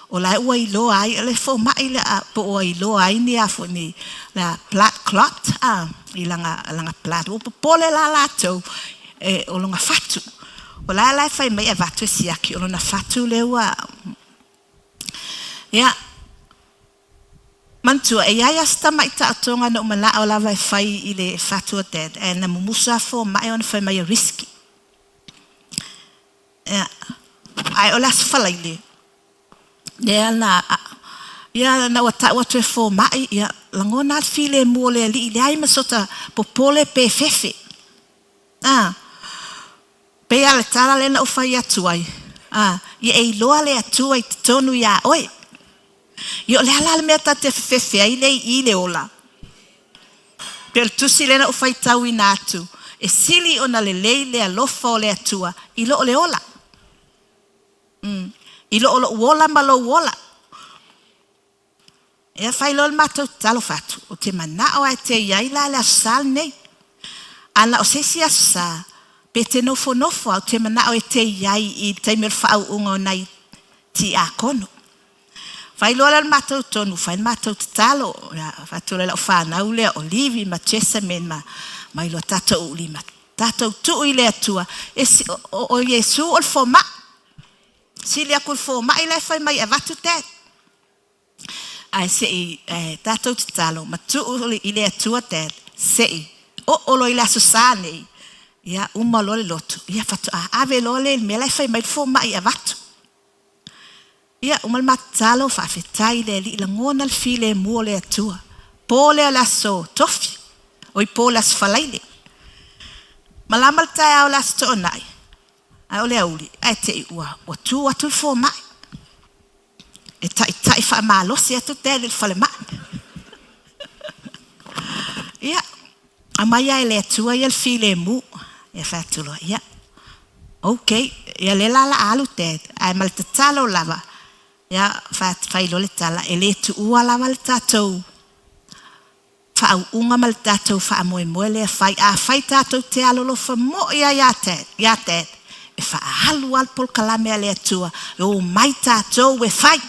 Speaker 7: O la ua iloa ai, o le fomai lea po ua iloa ai ni a foi ni la blood clot a i lana lana blood. Ua popole la latou e o lona fatu. O la la e fai mai e avatu e siaki o lona fatu lea ua ia manatua e i ai lava si tamai taotoga na ou manao lava e fai i le fatu o Dad ae na mumusu lava fomai ona fai mai e risky. Ia, ae o le Aso Faraile, lea na, ia na ua tau atu e fomai, ia, lagona lava le filemu o le Alii, leai ma sota popole pe fefe. A, pei lava o le tala lea na ou fai atu ai, a, ia e iloa le Atua i totonu iā oe. Ia o le a la le mea ta te fefefe ai lea i i le ola? Pei o le tusi lea na ou faitauina atu, e sili ona lelei le alofa o le Atua i lo o le ola. Mm. I lo o lou ola ma lou ola. Ia fai loa le matou tatalo fatu, ou te manao lava e te i ai la le Aso Sa lenei. A na o se isi Aso Sa, Pe te nofonofo a, ou te mana'o e te i ai i le taimi o le fa'aau'uga o nai tiakono. Fai loa lea o le matou tonu, fai le matou tatalo, ia, fai atu loa i la'u fanau lea o Livi ma Jessamine ma mai loa tatou u'ulima, tatou tu'u i le Atua, e o, o, o Iesu o le foma'i. Sili atu i le foma'i la e fai mai e avatu te. Ae se'i tatou tatalo ma tu'u i le Atua te, se'i o'o loa i le Aso Sa nei, ia, uma loa le lotu, ia fato'a ave loa lea i le mea la e fai mai le foma'i e avatu. Ia, uma le matatalo, faafetai i le Alii, lagona le filemu o le Atua. Po lea o le Aso Tofi, oi po o le Aso Faraile. Malama le taeao o le Aso Toonai, ae o le aoauli, ae te'i ua ua tu atu le foma'i. E ta'ita'i fa'amalosi atu te i le falema'i. Ia, aumai lava e le Atua ia le filemu. Ia fai atu loa, ia, okay, ia lea la la alu te, ae ma le tatalo lava, ia, fai loa le tala, e lē tuua lava le tatou faauuga ma le tatou faamoemoe lea fai. A fai tatou te alolofa mo'i ai ia te, e faaalu lava le polokalame a le Atua, e o mai tatou e fai.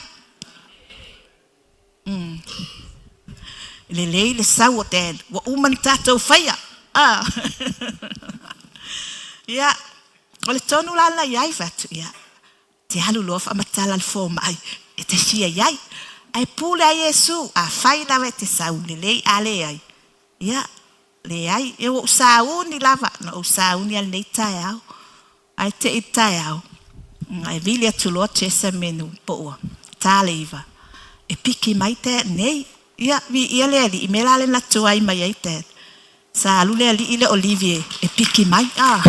Speaker 7: Lelei le sau o te, ua uma ona tatou faia. Ah. Ia, o le tonu la na i ai fai atu, ia, te alu loa faamatala le foma'i e te fia i ai. Ae pule a Iesu, a fai lava e te sau, lelei a leai. Ia, leai, e ua ou sauni lava, na ou sauni a lenei taeao. Ae te'i i le taeao, ae vili atu loa Jessamine po ua ta le 9, e piki mai te nei. Ia, viia le Alii, mea la le na tuai mai ai te. Sa alu le alii le Olivia e piki mai. Ah.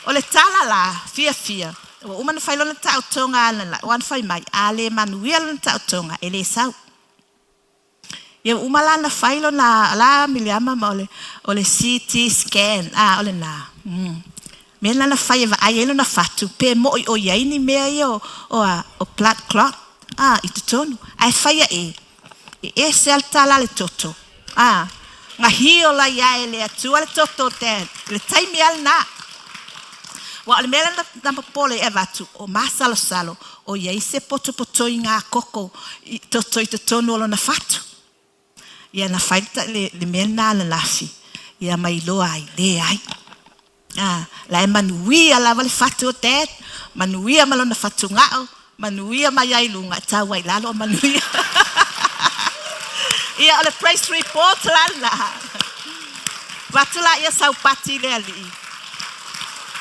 Speaker 7: O le tala la, fiafia, ua uma na fai lona ta'otoga ana, ua na fai mai, a le manuia lona ta'otoga, e lē sau. Ia ua uma la na fai lona la Miliama ma o le CT scan, a o lena. Mea na na fai e vaai ai lona fatu, pe mo'i o i ai ni mea ia o blood clot, a, i totonu. Ae faia e, e ese a le tala le toto. A, ngahio lai ae le Atua le toto te, le taimi a lena. Ua o le mea lena na popole e avatu, o masalosalo, o iai se potopotoi ngā koko i toto i totonu o lona fatu. Ia na fai le, le mea lena ananafi, ia mai loa ai, le ai. Ah, la e manuia lava le fatu o te, manuia ma lona fatuga'o, manuia mai ai lunga, tau ai lalo o manuia. Ia o le praise report la lena. Vatu la ia saupati i le Alii.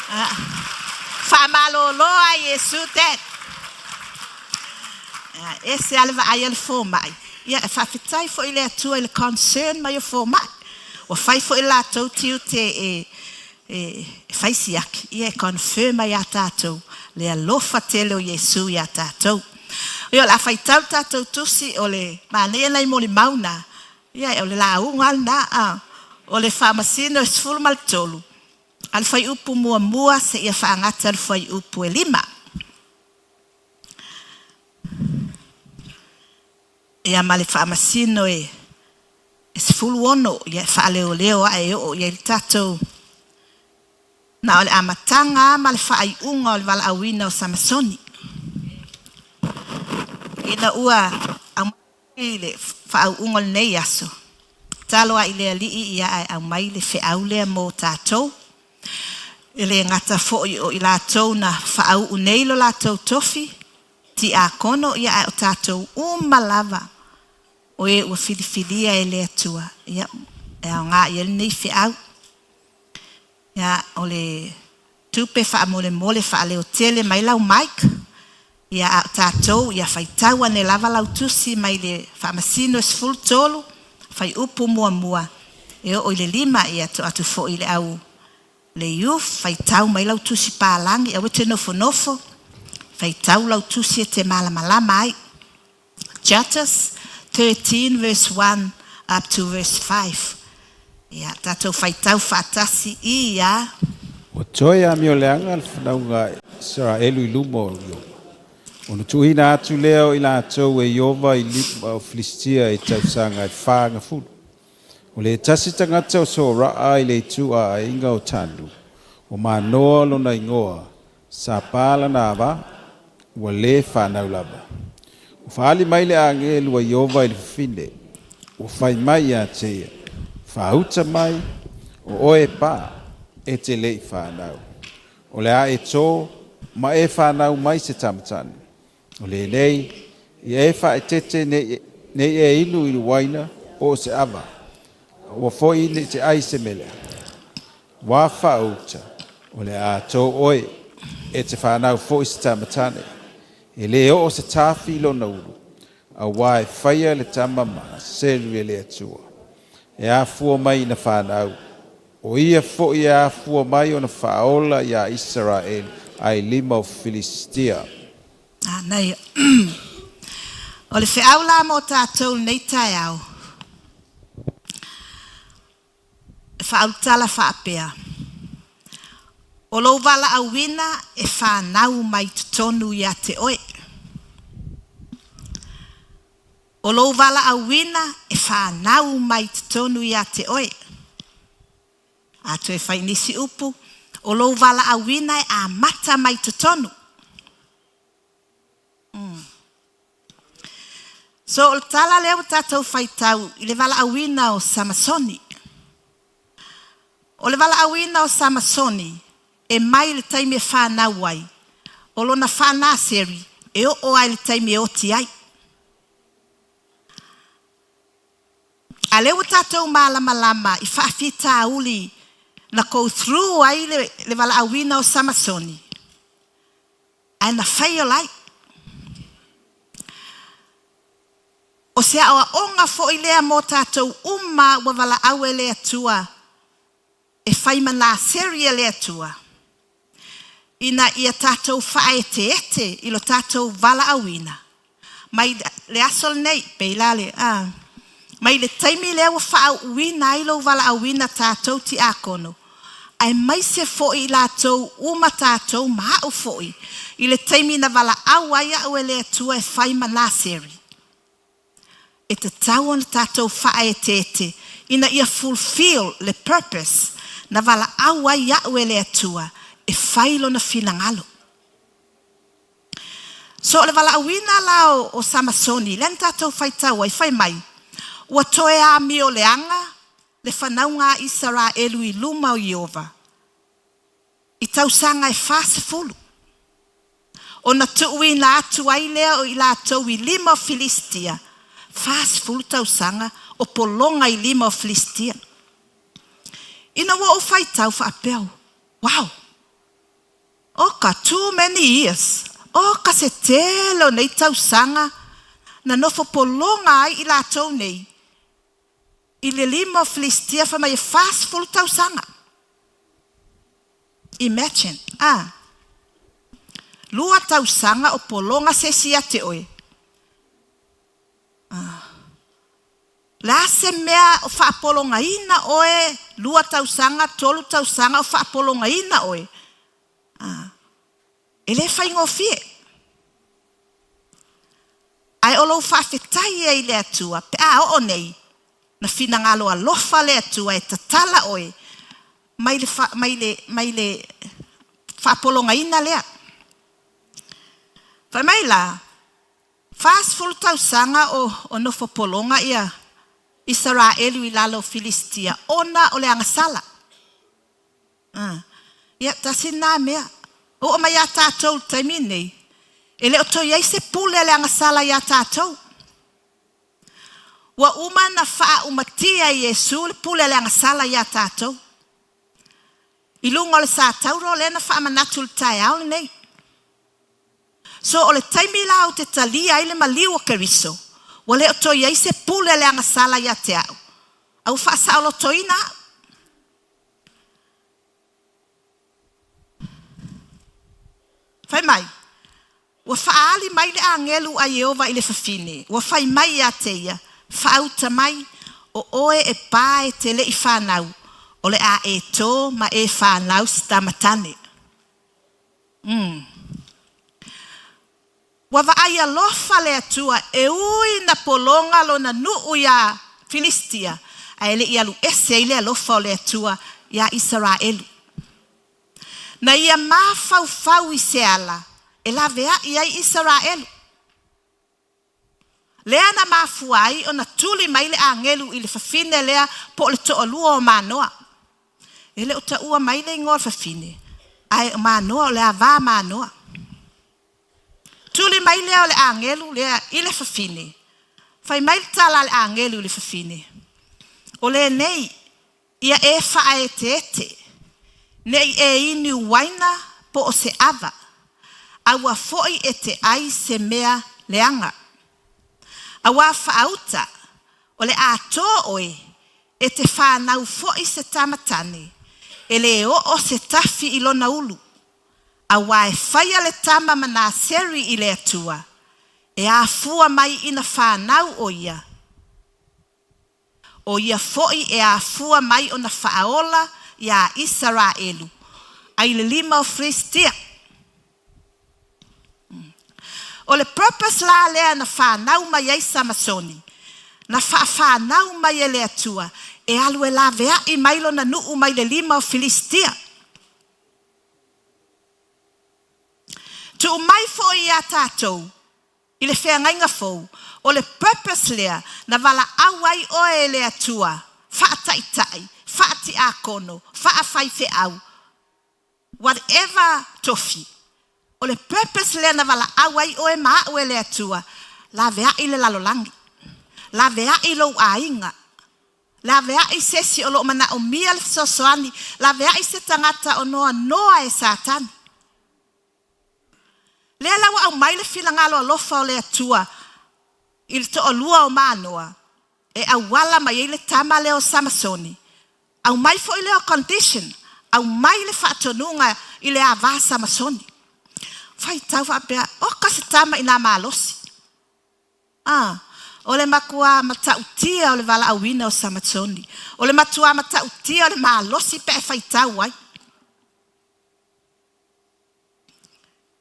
Speaker 7: Ah, faamalōlō ai Iesu te. Ah, ese a le vaai a le foma'i. Ia e faafetai fo'i le Atua i le concern mai o foma'i. Ua fai fo'i latou tiute e fai siaki, ia e confirm ai iā tatou le alofa tele o Iesu iā tatou. Ia o le a faitau le tatou tusi o le manaia nai molimau na, ia o le lauga a lena a, o le Faamasino e 13, a le fuaiupu 1 seia faagata le fuaiupu e 5. Ia ma le Faamasino e 16, ia e faaleoleo ae e oo i ai le tatou na o le amataga ma le faaiuga o le valaauina o Samasoni. Ina ua aumai le faauuga o lenei aso, talo ai le Alii ia ae aumai le feau lea mo tatou. E le gata fo'i o i latou na faauu nei lo latou tofi, tiakono ia ae o tatou uma lava o e ua filifilia e le Atua, ia e aogā i ai lenei feau. Ia o le tupe faamolemole faaleotele mai lau mic, ia a o tatou ia faitau ane lava lau tusi mai le Faamasino e 13, fuaiupu 1, e oo i le 5 ia to atu fo'i le au le youth, faitau mai lau tusi palagi, aua te nofonofo, faitau lau tusi e te malamalama ai. Judges 13 verse 1 up to verse 5. Ia, tatou faitau faatasi i ia.
Speaker 5: Ua toe amioleaga le fanauga Isaraelu i luma o Ieova. Ona tuuina atu lea o i latou e Ieova i lima o Filistia i tausaga e 40. O le tasi tagata o Soraa i le itu a aiga o Tanu, o Manoa lona igoa, sa pa lana ava, ua lē fanau lava. Ua faaali mai le agelu a Ieova i le fafine, ua fai mai ia te ia, Faauta mai, o oe e pā, e te le i fanau. O le a e tō, ma e fanau mai se tama tane. O lenei, ia e faaeteete nei e inu i le uaina po o se ava, aua foi ne i te ai se mele. Ua faauta, o le a tō oe, e te fanau foi se tama tane. E lē oo se tafi i lona ulu, auā e faia le tama ma Naseri e le Atua. E afua mai ina fanau, o ia foi e afua mai ona faaola iā Isaraelu ai lima o Filistia.
Speaker 7: Anei. O le feau la mo tatou i lenei taeao, e faaulutala faapea, O lou valaauina e fanau mai totonu ia te oe. O lou valaauina e fanau mai totonu ia te oe. A toe fai nisi upu, o lou valaauina e amata mai totonu. So o le tala lea ua tatou faitau i le valaauina o Samasoni. O le valaauina o Samasoni e mai le taimi e fanau ai, o lona faanaseri e oo lava i le taimi e oti ai. A lea ua tatou malamalama i faafitauli na go through ai le valaauina o Samasoni, ae na fail ai. O se aoaoga foi lea mo tatou uma ua valaau e le Atua e fai ma Naseri e le Atua, ina ia tatou faaeteete i lo tatou valaauina. Mai le aso lenei, pei la le, a, mai le taimi lea ua faauuina ai lou valaauina tatou tiakono, aemaise foi i latou uma tatou ma au foi, i le taimi na valaau ai au e le Atua e fai ma Naseri. E tatau ona tatou faaeteete ina ia fulfill le purpose na valaau ai au e le Atua e fai Lona finagalo. So o le valaauina la o Samasoni, lea na tatou faitau ai, fai mai, ua toe amioleaga le fanauga a Isaraelu i luma o Ieova i tausaga e 40, ona tuuina atu ai lea o i latou i lima o Filistia, 40 tausaga o pologa i lima o Filistia. Ina ua ou faitau faapea, wow! Oka, too many years, oka se tele o nei tausaga na nofo pologa ai i latou nei i le lima o Filistia fai mai e 40 tausaga. Imagine, a. Lua tausaga o pologa se isi ia te oe. Le a se mea o faapologaina oe lua tausaga, tolu tausaga o faapologaina oe, e le faigofie. Ae o lou faafetai ia i le Atua pe a oo nei na finagalo alofa le Atua e tatala oe mai le, mai le, mai le faapologaina lea. Fai mai la, 40 tausaga o nofo pologa ia Isaraelu i lalo o Filistia ona o le agasala. Ia, tasi lena mea. Oo mai ia tatou i le taimi lenei, e le o toe i ai se pule a le agasala iā tatou. Ua uma ona faaaumatia e Iesu le pule a le agasala iā tatou. I luga o le satauro lea na faamanatu i le taeao lenei. So o le taimi la ou te talia ai le maliu o Keriso, ua le o toe i ai se pule a le agasala ia te au, a ua faasaolotoina au. Fai mai, ua faaali mai le agelu a Ieova i le fafine, ua fai mai ia te ia, Faauta mai, o oe e pa e te le i fanau, o le a e tō ma e fanau se tama tane. Ua vaai alofa le Atua e ui na pologa lona nuu iā Filistia, Ae le i alu ese ai le alofa o le Atua iā Isaraelu. Na ia mafaufau i se ala e laveai ai Isaraelu. Lea na mafua ai ona tuli mai le agelu i le fafine lea po o le toalua o Manoa. E le o taua mai le igoa o le fafine, ae o Manoa o le ava Manoa. Tuli mai lea o le agelu lea i le fafine. Fai mai le tala a le agelu i le fafine, O lenei, ia e faaeteete, ne i e inu uaina po o se ava, aua foi e te ai se mea leaga. Auā faauta, o le a tō oe, e te fanau foi se tama tane, e lē oo se tafi i lona ulu, auā e faia le tama ma Naseri i le Atua, e afua mai ina fanau ʻo ia, ʻO ia foi e afua mai ona faaola iā Isaraelu ai le lima o Filistia. O le purpose la lea na fanau mai ai Samasoni, na faafanau mai e le Atua e alu e laveai mai lona nuu mai le lima o Filistia. Tuu mai foi iā tatou I le feagaiga fou, o le purpose lea na valaau ai oe e le Atua, faataitai, faatiakono, faafaifeau, whatever tofi, o le purpose lea na valaau ai oe ma a'u e le Atua, laveai le lalolagi, laveai lou aiga, laveai sesi o lo o manaomia le fesoasoani, laveai se tagata o noanoa e Satani. Lea la ua aumai le finagalo alofa o le Atua i le toalua o Manoa e auala mai ai le tama lea o Samasoni. Aumai foi lea o condition, aumai le faatonuga i le ava Samasoni. Faitau faapea, oka se tama inā malosi. A, o le matuā matautia o le valaauina o Samasoni. O le matuā matautia o le malosi pe a e faitau ai.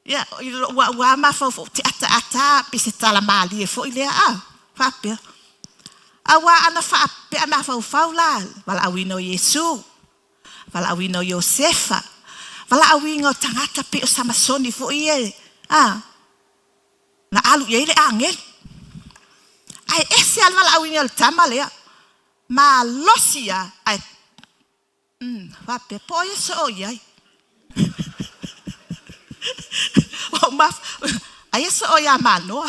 Speaker 7: Ia, i lou au lava mafaufau, ou te ataata lava pei se tala malie foi lea, a, faapea. Aua ana faapea mafaufau la, valaauina o Iesu, valaauina o Iosefa, valaauina o tagata pei o Samasoni foi ia, a, na alu i ai le agelu. Ae ese lava le valaauina o le tama lea, malosi lava, ae Umm, faapea, po o ai e soo i ai? Ua ou maf... Aia soo iā Manoa.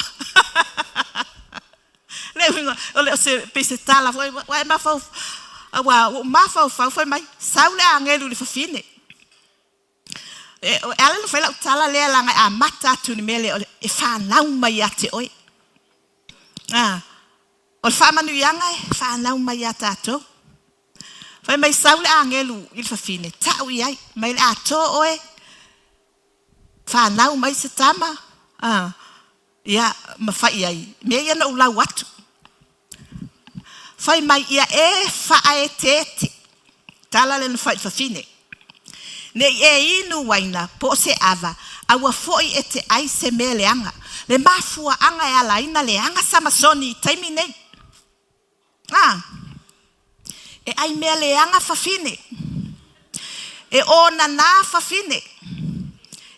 Speaker 7: Le uiga, o le o se, pei se tala foi, ua e mafau, aua ua ou mafaufau fai mai, sau le agelu i le fafine. E, e ala ona fai lau tala lea leaga e amata atu i le mea lea o le, e fanau mai ia te oe. Ah, o le faamanuiaga e fanau mai ia tatou. Fai mai sau le agelu i le fafine, tau i ai, mai le atoa oe, fanau mai se tama, a, ia, ma fai i ai, mea ia na ou lau atu. Fai mai ia e faaeteete, tala lea na fai i le fafine, ne i e inu uaina po o se ava, aua foi e te ai se mea leaga. Le mafuaaga e ala ai na leaga Samasoni i taimi nei. A, e ai mea leaga fafine, e onanā fafine,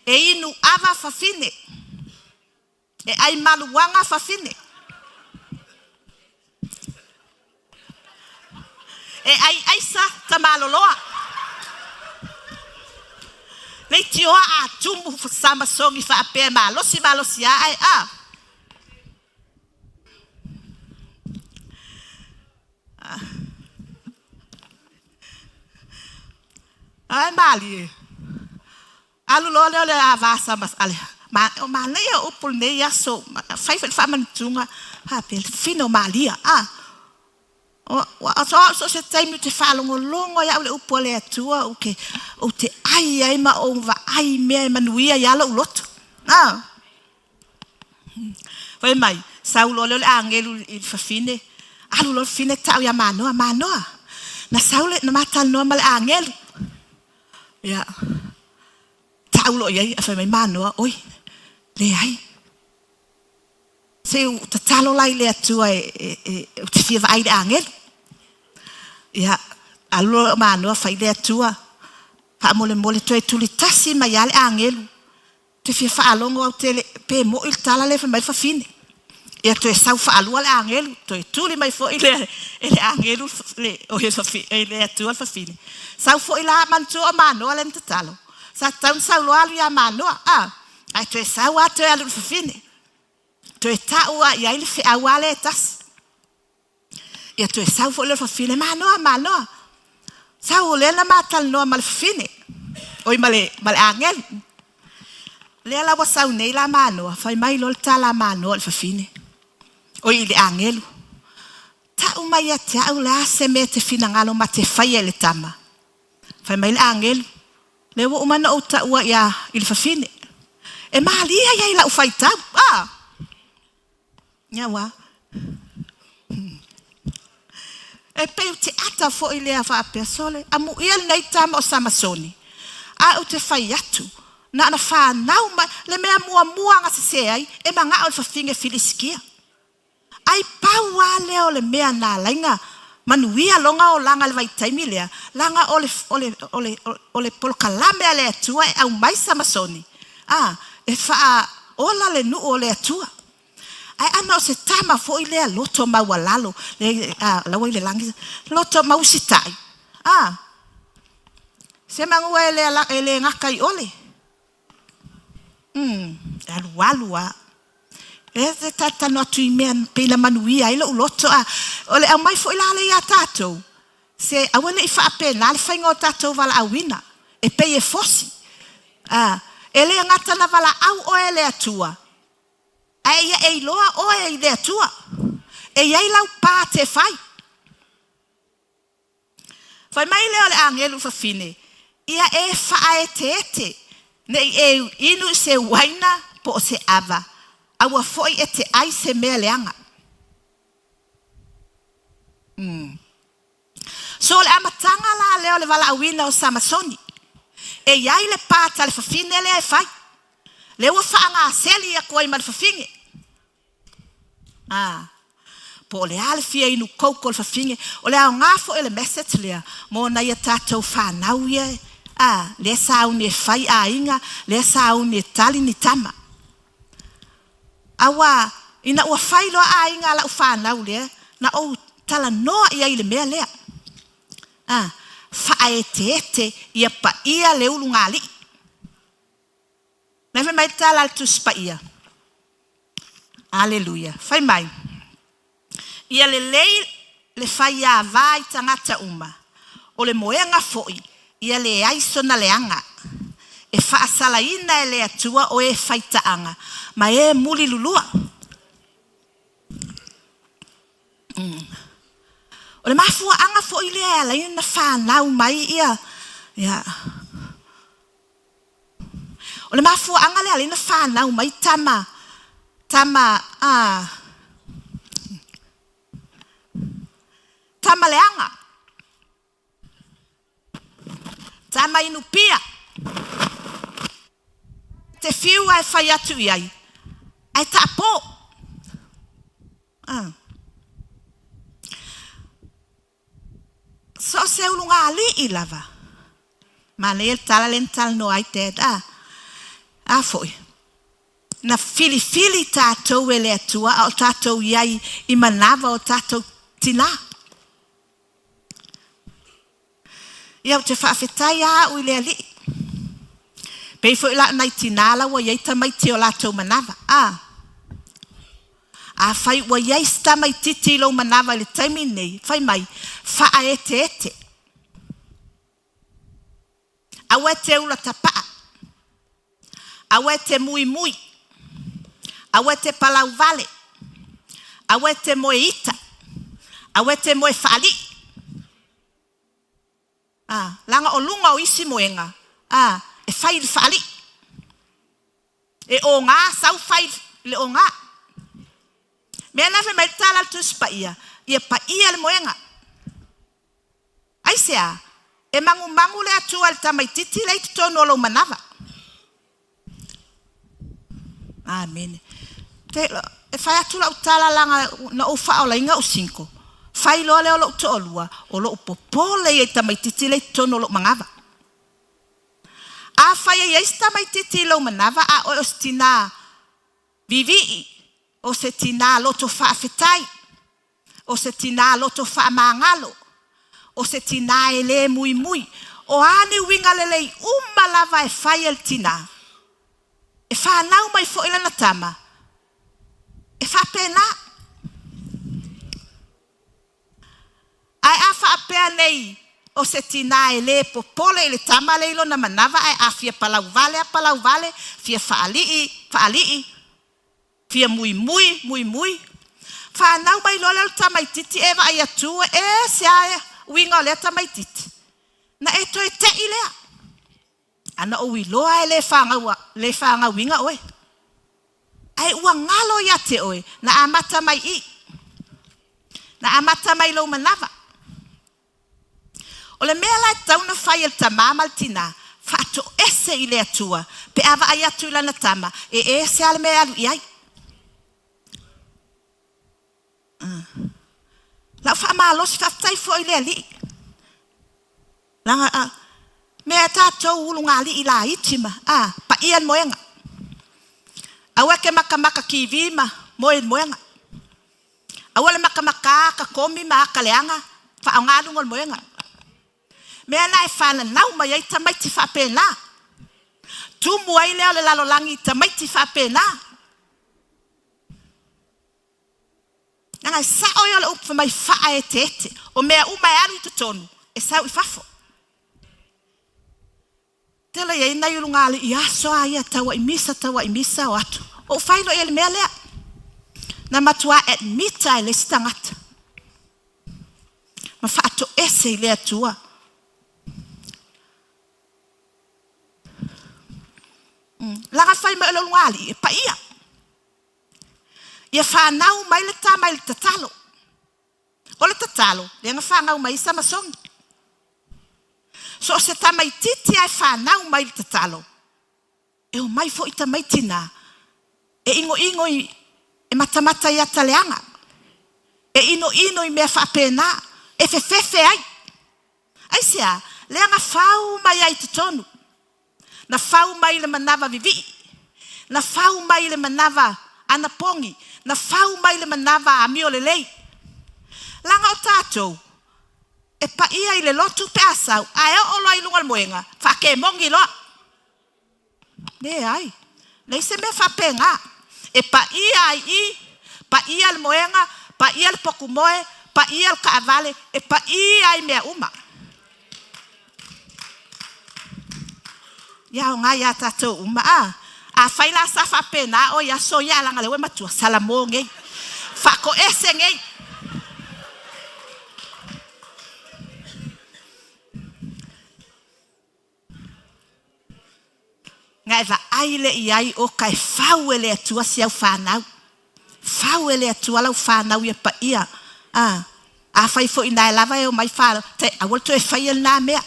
Speaker 7: e inu ava fafine, e ai maluaga fafine, e ai aisa tamaloloa. Leitioa a tumu Samasoni faapea e malosi malosi a ae a. Ae malie. Alu loa lea o le ava sama ale ma o manaia o upu lenei aso fai foi le faamanatuga faapea le fino malia a o so au so se taimi ou te faalogologo ai au le upu a le Atua ou te ou te ai ai ma ou vaai mea e manuia ia lou loto a Fai mai, sau loa lea o le agelu i le fafine, alu loa le fafine tau ia Manoa, Manoa, na sau le, na ma talanoa ma le agelu. Ia, tau loa i ai, ae fai mai Manoa, oi, leai. Se i ou tatalo la i le Atua e, e, e, ou te fia vaai i le agelu. Ia, alu loa Manoa fai le Atua, faamolemole toe tuli tasi mai lava le agelu. Ou te fia faalogo au tele pe moi le tala lea fai mai le fafine. Ia toe sau faalua le agelu, toe tuli mai foi le e le agelu le o le le Atua le fafine. Sau foi la manatua o Manoa lea na tatalo. Sa tatau ona sau loa alu ia Manoa, a, ae toe sau lava toe alu i le fafine. Toe tau lava i ai le feau lava lea e tasi. Ia toe sau foi lea o le fafine, Manoa, Manoa, sau o lea na ma talanoa ma le fafine, oi ma le, ma le agelu. Lea la ua sau nei la Manoa, fai mai loa le tala a Manoa i le fafine, oi i le agelu, Tau mai ia te au le a se mea e te finagalo ma te faia i le tama. Fai mai le agelu, Lea ua uma ona ou taua ia i le fafine, e malie ia i lau faitau. Ah! Ia ua. E pei o te ata foi lea faapea, Sole, amuia lenei tama o Samasoni, ae ou te fai atu, na ona fanau mai, le mea muamua na sese ai, e manao i le fafine Filisitia. Ai pau lava lea o le mea na ala ai na manuia lona olaga i le vaitaimi lea, leaga o le, o le, o le, o le polokalame a le Atua e aumai Samasoni, a, e faaola le nuu o le Atua. Ae ana o se tama foi lea loto maualalo, le, a, la ua i le lagi, loto mausitai, a, se manua e le, e le gata i ole. Umm, e alualu lava. E te talanoa atu i mea pei na manuia ai lou loto, a o le aumai foi la lea iā tatou, se aua ne i faapena le faiga o tatou valaauina, e pei e fosi. A, e le gata na valaau oe e le Atua, ae ia e iloa oe i le Atua. E i ai lau pa te fai. Fai mai lea o le agelu fafine, Ia e faaeteete, ne i e inu i se uaina po o se ava, aua foi e te ai se mea leaga. Mm. So o le amataga la lea o le valaauina o Samasoni. E i ai le pata a le fafine lea e fai. Lea ua faagaseli atu ai ma le fafine. Ā, po o le a le fia inu koko o le fafine, o le aoga foi o le message lea mo nai a tatou fanau ia, ā, lea sauni e fai aiga, lea sauni e tali ni tama. Aua, ina ua fai loa aiga a lau fanau lea, na ou talanoa i ai i le mea lea. Ā, faaeteete ia paia le ulugalii. Lea fai mai le tala a le Tusi Paia. Aleluia. Fai mai, Ia lelei le faiāvā i tagata uma, o le moega foi, ia leai sona leaga. E faasalaina e le Atua o e faitaaga ma e mulilulua. O le mafuaaga foi lea e ala ai ona fanau mai ia, ia, O le mafuaaga lea alai na fanau mai tama, tama, a, tama leaga, tama inupia, te whiu ae fai atu i ai, ae taapō. A. So o se ulugalii lava. Manaia le tala lea na talanoa ai Dad, a, a foi, na filifili tatou e le Atua a o tatou i ai i manava o tatou tinā. Ia, ou te faafetai lava au i le Alii. Pei foi la o nai tinā la ua i ai tamaiti o latou manava, a. Afai ua i ai se tamaitiiti i lou manava i le taimi lenei, fai mai, Faaeteete. Aua e te ula tapaa. Aua e te muimui. Aua e te palauvale. Aua e te moe ita. Aua e te moe faalii. A, leaga o luga o isi moega, a, e fai i le faalii. E oga sau fai i le oga. Mea la fai mai le tala a le Tusi Paia, ia paia le moega. Aisea? E magumagu le Atua i le tamaitiiti lea i totonu o lou manava. Amene. Te, e fai atu lau tala laga na ou faaolaina ou single. Fai loa lea o lo'u to'alua, o lo'u popole ia i tamaitiiti lea i totonu o lo'u manava. Afai e i ai se tamaitiiti i lou manava a oe o se tinā vivii, o se tinā loto faafetai, o se tinā loto faamagalo, o se tinā e le muimui, o a ni uiga lelei uma lava e fai e le tinā, e fanau mai foi lana tama, e faapena. Ae a faapea nei o se tinā e le popole i le tama lea i lona manava ae a fia palauvale a palauvale, fia faalii, faalii, fia muimui, muimui, fanau mai loa lea o le tamaitiiti e vaai atu e ese a uiga o lea tamaitiiti, na e toe te'i lea. A na ou iloa e le fanau, le fanauina oe. Ae ua galo ia te oe, na amata mai i. Na amata mai lou manava. O le mea la e tatau ona fai e le tamā ma le tinā, faatoese i le Atua pe a vaai atu i lana tama, e ese lava le mea e alu i ai. Lau faamalosi, faafetai foi i le Alii. Leaga a mea tatou ulugalii laiti ma a paia le moega. Aua e te matamata TV ma moe i le moega. Aua le matamata ata komi ma ata leaga, faaaoga luga o le moega. Mea na e fananau mai ai tamaiti faapena. Tumu ai lea o le lalolagi i tamaiti faapena. Leaga e sao ia o le upu fai mai faaeteete. O mea uma e alu i totonu, e sau i fafo. Tele i ai nai ulugalii aso a ia tauai misa, tauai misa o atu. Ou fai loa i ai le mea lea. Na matua admit-a e le isi tagata. Ma faatoese i le Atua. Leaga fai mai o le ulugalii e paia. Ia fanau mai le tama i le tatalo. O le tatalo, lea na fanau mai ai Samasoni. So o se tamaitiiti lava e fanau mai i le tatalo, e omai foi tamaiti na e inoino i, e matamata i ata leaga, e inoino i mea faapena, e fefefe ai. Aisea? Lea na fau mai ai i totonu. Na fau mai i le manava vivii, na fau mai i le manava anapogi, na fau mai i le manava amio lelei. Leaga o tatou, e paia i le lotu pe a sau, ae oo loa i luga o le moega, faakemogi loa. Leai, leai se mea faapena. E paia ai i i, paia le moega, paia le potumoe, paia le taavale, e paia ai mea uma. Ia aoga ia tatou uma. A, afai la sa faapena oe i aso ia, ae leaga o lea ua e matua, salamo nei. Faatoese nei. Na e vaai lea i ai o ka e fau e le Atua si au fanau. Fau e le Atua lau fanau ia paia. A, afai foi inā e lava e omai fanau, te, aua le toe faia lena mea.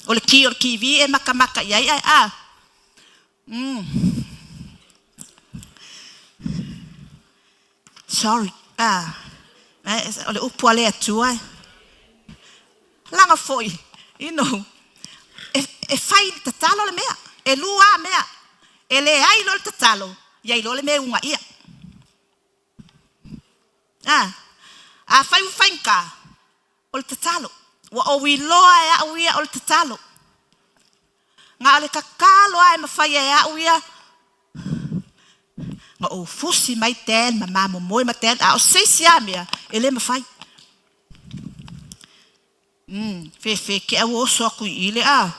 Speaker 7: O le ki o le TV e matamata i ai, ae a. Sorry. A, o le upu a le Atua e. Leaga foi, you know, e fai i le tatalo le mea. E lua lava mea. E leai loa le tatalo, i ai loa le mea e uunaia. A, afai ua faigata, o le tatalo. Ua ou iloa e au ia o le tatalo. Na o le tatalo lava e mafai e au ia na ou fusi mai Dan ma mamomoe ma Dan, a o se isi lava mea e le mafai. Fefe ke au oso atu i i le a.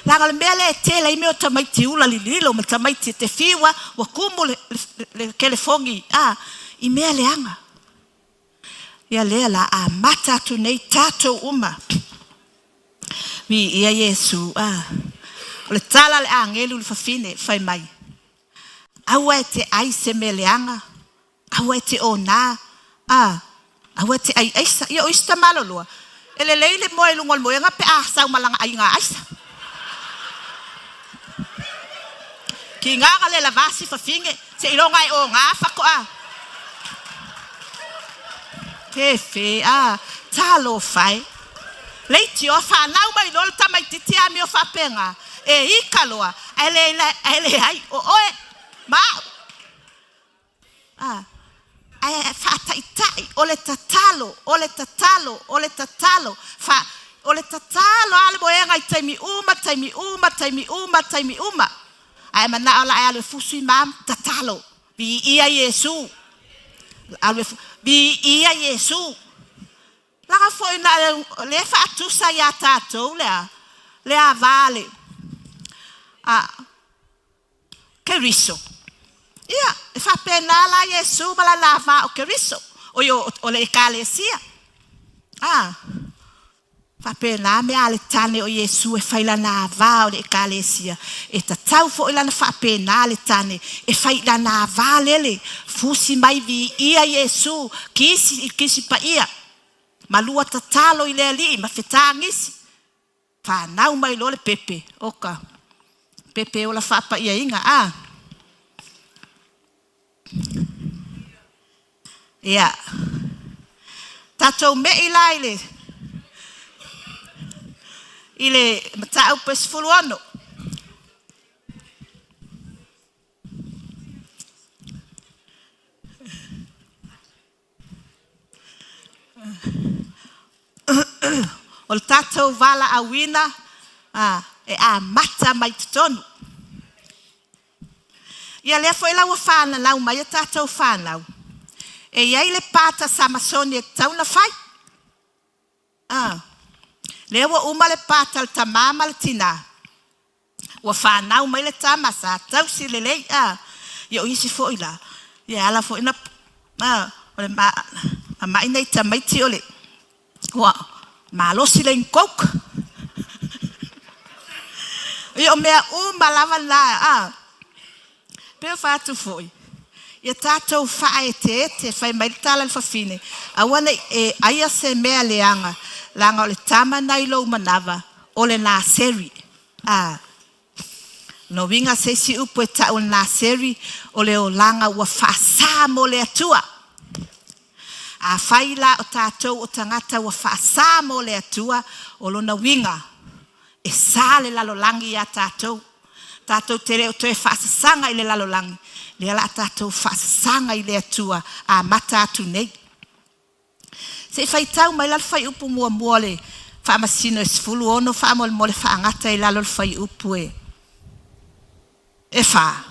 Speaker 7: Leaga o le mea lea e tele ai mea o tamaiti ula lililo ma tamaiti e te fiu lava ua tumu le telefoni a i mea leaga. Ia lea la amata atu nei tatou uma. Viia Iesu a. O le tala a le agelu i le fafine fai mai, aua e te ai se mea leaga, aua e te ona, a, aua e te ai aisa. Ia o isi tamaloloa, e lelei le moe i luga o le moega pe a sau ma lana aiga aisa. Kiga na le lavasi fafine, seiloga e ona faatoa. Fefe, a, talofa e. Leitioa fanau mai loa le tamaititi amio faapena, e ika loa, ae le, ae leai, o oe ma au. A, ae faataitai, o le tatalo, o le tatalo, o le tatalo, fa, o le tatalo lava le moega i taimi uma, taimi uma, taimi uma, taimi uma. Ae manao la e alu e fusi mam, tatalo, viia Iesu. Alu e viia Iesu. Laga foi na le faatusa iā tatou lea, le ava le, a, Keriso. Ia, e faapena la Iesu ma lana ava o Keriso, oi o, o le Ekalesia. A, faapena mea a le tane o Iesu e fai lana ava o le Ekalesia. E tatau foi lana faapena le tane e fai lana ava lele, fusi mai viia Iesu, kisi i kisi paia. Malua tatalo i le Alii ma fetagisi. Fanau mai loa le pepe, oka, pepe ola faapaiaina, a. Ia, tatou me'i la i le, i le mataupu e 16. O le tatou valaauina e amata mai totonu. Ia lea foi la ua fananau mai a tatou fanau, e i ai le pata Samasoni e tatau ona fai. A, lea ua uma le pata a le tamā ma le tinā. Ua fanau mai le tama sa tausi lelei a. Ia o isi foi la, ia e ala foi na a, o le ma, mamai nei tamaiti o le ua malosi le inu coke. Ia o mea uma lava na a. Pei o fai atu foi, ia tatou faaeteete, fai mai le tala a le fafine, aua ne i e aia se mea leaga, leaga o le tama na i lou manava, o le Naseri. A. Lona uiga se isi upu e tau o le Naseri, o le olaga ua faasa mo le Atua. Afai la o tatou o tagata ua faasa mo le Atua, o lona uiga, e sa le lalolagi iā tatou. Tatou te le o toe faasasaga i le lalolagi, lea la a tatou faasasaga i le Atua amata atu nei. Se i faitau mai la le fuaiupu muamua o le Faamasino e 16 faamolemole faagata i lalo o le fuaiupu e e fa.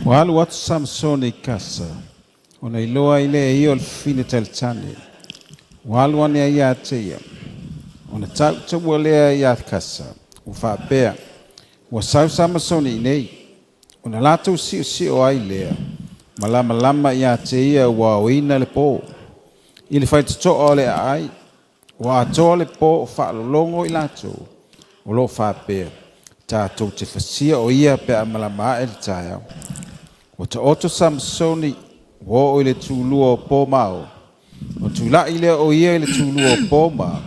Speaker 5: Ua alu atu Samasoni i Kasa, ona iloa ai lea e ia o le fafine taletane. Ua alu ane ai ia te ia. Ona tautaua lea iā Kasa, ua faapea, Ua sau Samasoni iinei. Ona latou siosio ai lea, malamalama ia te ia ua aoina le po. I le faitotoa o le aai, ua atoa le po o faalologo i latou, o lo o faapea, Tatou te fasia o ia pe a malama ae le taeao. Ua taoto Samasoni, ua oo i le tulua o po ma ao. Ona tulai lea o ia i le tulua o po ma ao.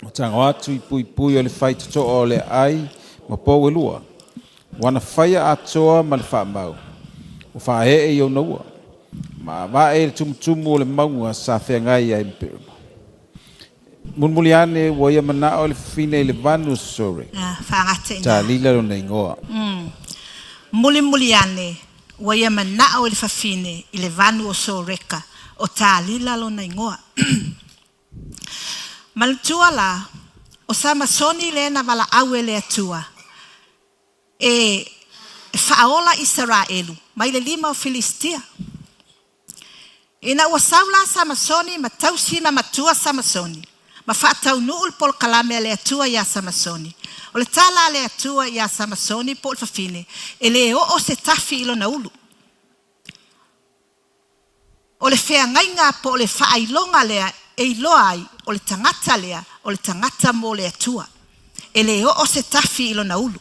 Speaker 5: Ua tago atu i puipui o le faitotoa o le aai ma pou e lua. Ua na faia atoa ma le faamau. Ua faaee i ona ua. Ma avae i le tumutumu o le mauga sa feagai ai ma Perema. Mulimuli ane ua ia manao i le fafine i le vanu o Sorek.
Speaker 7: Faagata i ina.
Speaker 5: Talila lona igoa.
Speaker 7: Mulimuli ane ua ia manao i le fafine i le vanu o Soreka, o Talila lona igoa. Manatua la, o Samasoni lea na valaau e le Atua e faaola Isaraelu mai le lima o Filistia. Ina ua sau la Samasoni ma tausi ma matua Samasoni, ma faataunuu le polokalame a le Atua iā Samasoni. O le tala a le Atua iā Samasoni po o le fafine, e le oo se tafi i lona ulu. O le feagaiga po o le faailoga lea e iloa ai o le tagata lea o le tagata mo le Atua. E le oo se tafi i lona ulu.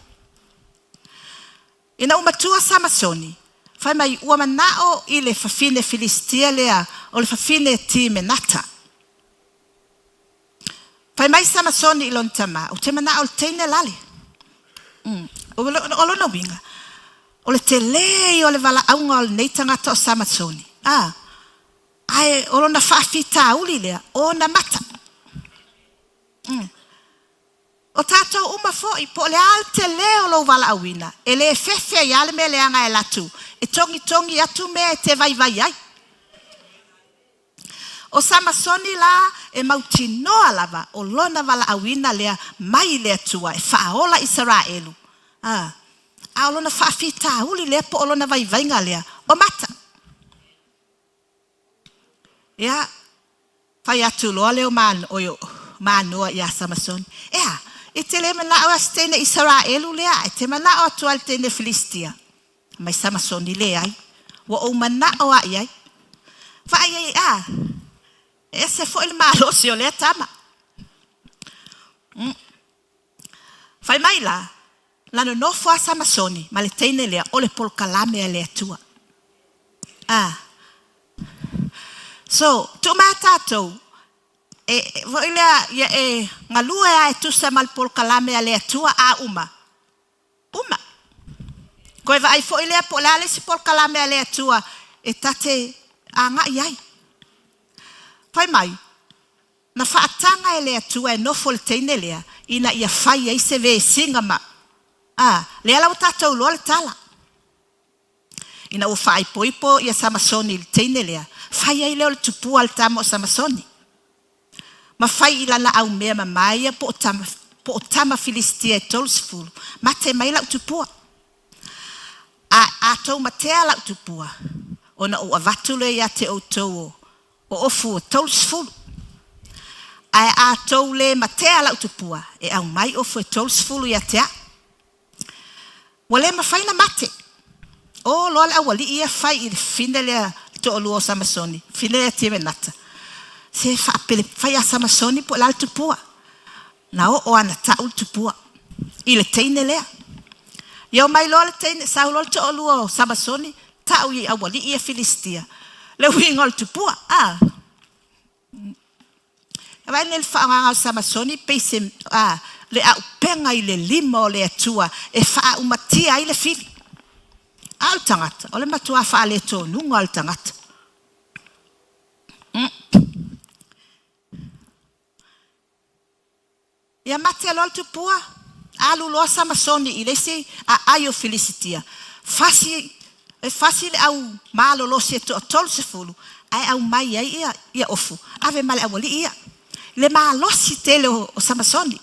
Speaker 7: Ina ua matua Samasoni, fai mai ua manao i le fafine Filistia lea o le fafine Timenata. Fai mai Samasoni i lona tama, Ou te manao i le teine lale. O lona uiga, o le tele ia o le valaauga o lenei tagata o Samasoni. A, Ae o lona faafitauli lea, o ona mata. O tatou uma foi, po o le a le telē o lou valaauina, e le fefe ai lava le mea leaga e alu atu e togitogi atu mea e te vaivai ai. O Samasoni la, e mautinoa lava o lona valaauina lea mai le Atua e faaola Isaraelu, a, a o lona faafitauli lea po o lona vaivaiga lea, o mata. Ia, fai atu loa lea o Manoa iā Samasoni, E a, e te le manao lava i se teine Isaraelu lea, ae e te manao atu lava i le teine Filistia? Mai Samasoni, Leai, ua ou manao lava i ai. Vaai ai, a, e ese foi le malosi o lea tama. Fai mai la, na nonofo a Samasoni ma le teine lea o le polokalame a le Atua. A. So, tuu mai a tatou, e, foi lea, ia e galue a e tusa ma le polokalame a le Atua a uma. Uma. Koe vaai foi lea po o le a le isi polokalame a le Atua e ta te agai ai. Fai mai, Na faataga e le Atua e nofo le teine lea ina ia fai ai se vesiga ma, a, lea la ua tatou iloa le tala. Ina ua faaipoipo ia Samasoni i le teine lea, fai ai lea o le tupua a le tama o Samasoni. Ma fai i lana aumea mama ia po o tama, po o tama Filistia e 30, mate mai lau tupua. A, a tou matea lau tupua, ona ou avatu lea ia te outou o, O ofu e 30. Ae a tou le matea lau tupua, e aumai ofu e 30 ia te a'u. Ua le mafai ona mate. O loa le aualii ia fai i le fafine lea le toalua o Samasoni, fafine lea Timenata, se faapele fai a Samasoni po o le a le tupua. Na oo lava ina tau le tupua i le teine lea. Ia omai loa le teine, sau loa le toalua o Samasoni, tau i aualii ia Filistia, le uiga o le tupua. A. E vaai nei le faaaogaga o Samasoni pei se, a, le aupega i le lima o le Atua e faaaumatia ai le fili. A o le tagata, o le matuā faaletonuga o le tagata. Ia mate loa le tupua, alu loa Samasoni i le isi aai o Filisitia, fasi, e fasi le au malolosi e toa 30, ae aumai ai ia, ia ofu, ave ma le aualii ia. Le malosi tele o, o Samasoni.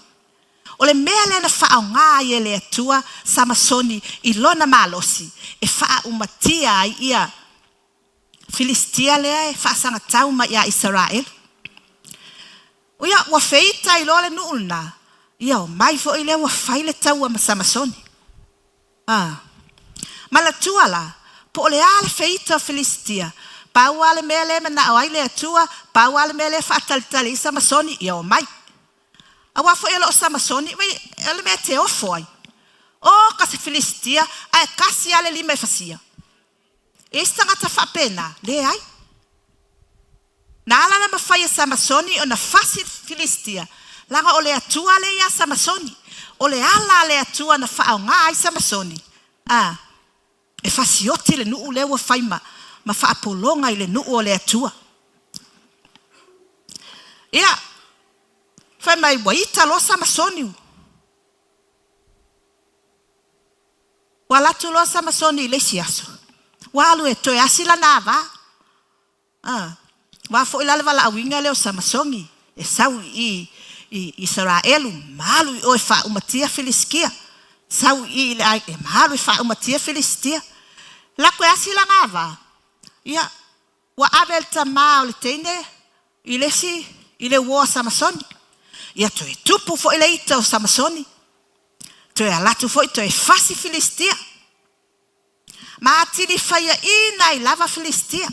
Speaker 7: O le mea lea na faaaoga ai e le Atua Samasoni i lona malosi, e faaaumatia ai ia Filistia lea e faasagatau mai ia Isaraelu. Ia, ua feita ai loa le nuu lena, ia omai foi lea ua fai le taua ma Samasoni. A. Manatua la, po o le a le feita o Filistia, pau lava le mea lea e manao ai le Atua, pau lava le mea lea e faatalitali ai Samasoni, ia omai. Aua foi o lo o Samasoni, vai, o le mea e te ofo ai. O ka se Filistia, ae kasi lava le lima e fasia. E i ai se tagata faapena? Leai. Na ala ona mafai e Samasoni ona fasi le Filistia, leaga o le Atua lea ia Samasoni. O le ala a le Atua na faaaoga ai Samasoni, a, e fasioti le nuu lea ua fai ma, ma faapologa i le nuu o le Atua. Ia, fai mai ua ita loa Samasoni. Ua alu atu loa Samasoni i le isi aso, ua alu e toe asi lana ava. A, ua foi la le valaauina lea o Samasoni e sau i i Isaraelu, ma alu i o e faaumatia Filisitia. Sau i i le aiga, ma alu e faaumatia Filisitia. Alu atu e asi lana ava, ia, ua ave e le tama o le teine i le isi, i le uo a Samasoni. Ia toe tupu foi le ita o Samasoni, toe alu atu foi toe fasi Filisitia. Ma atili faiaina ai lava Filistia.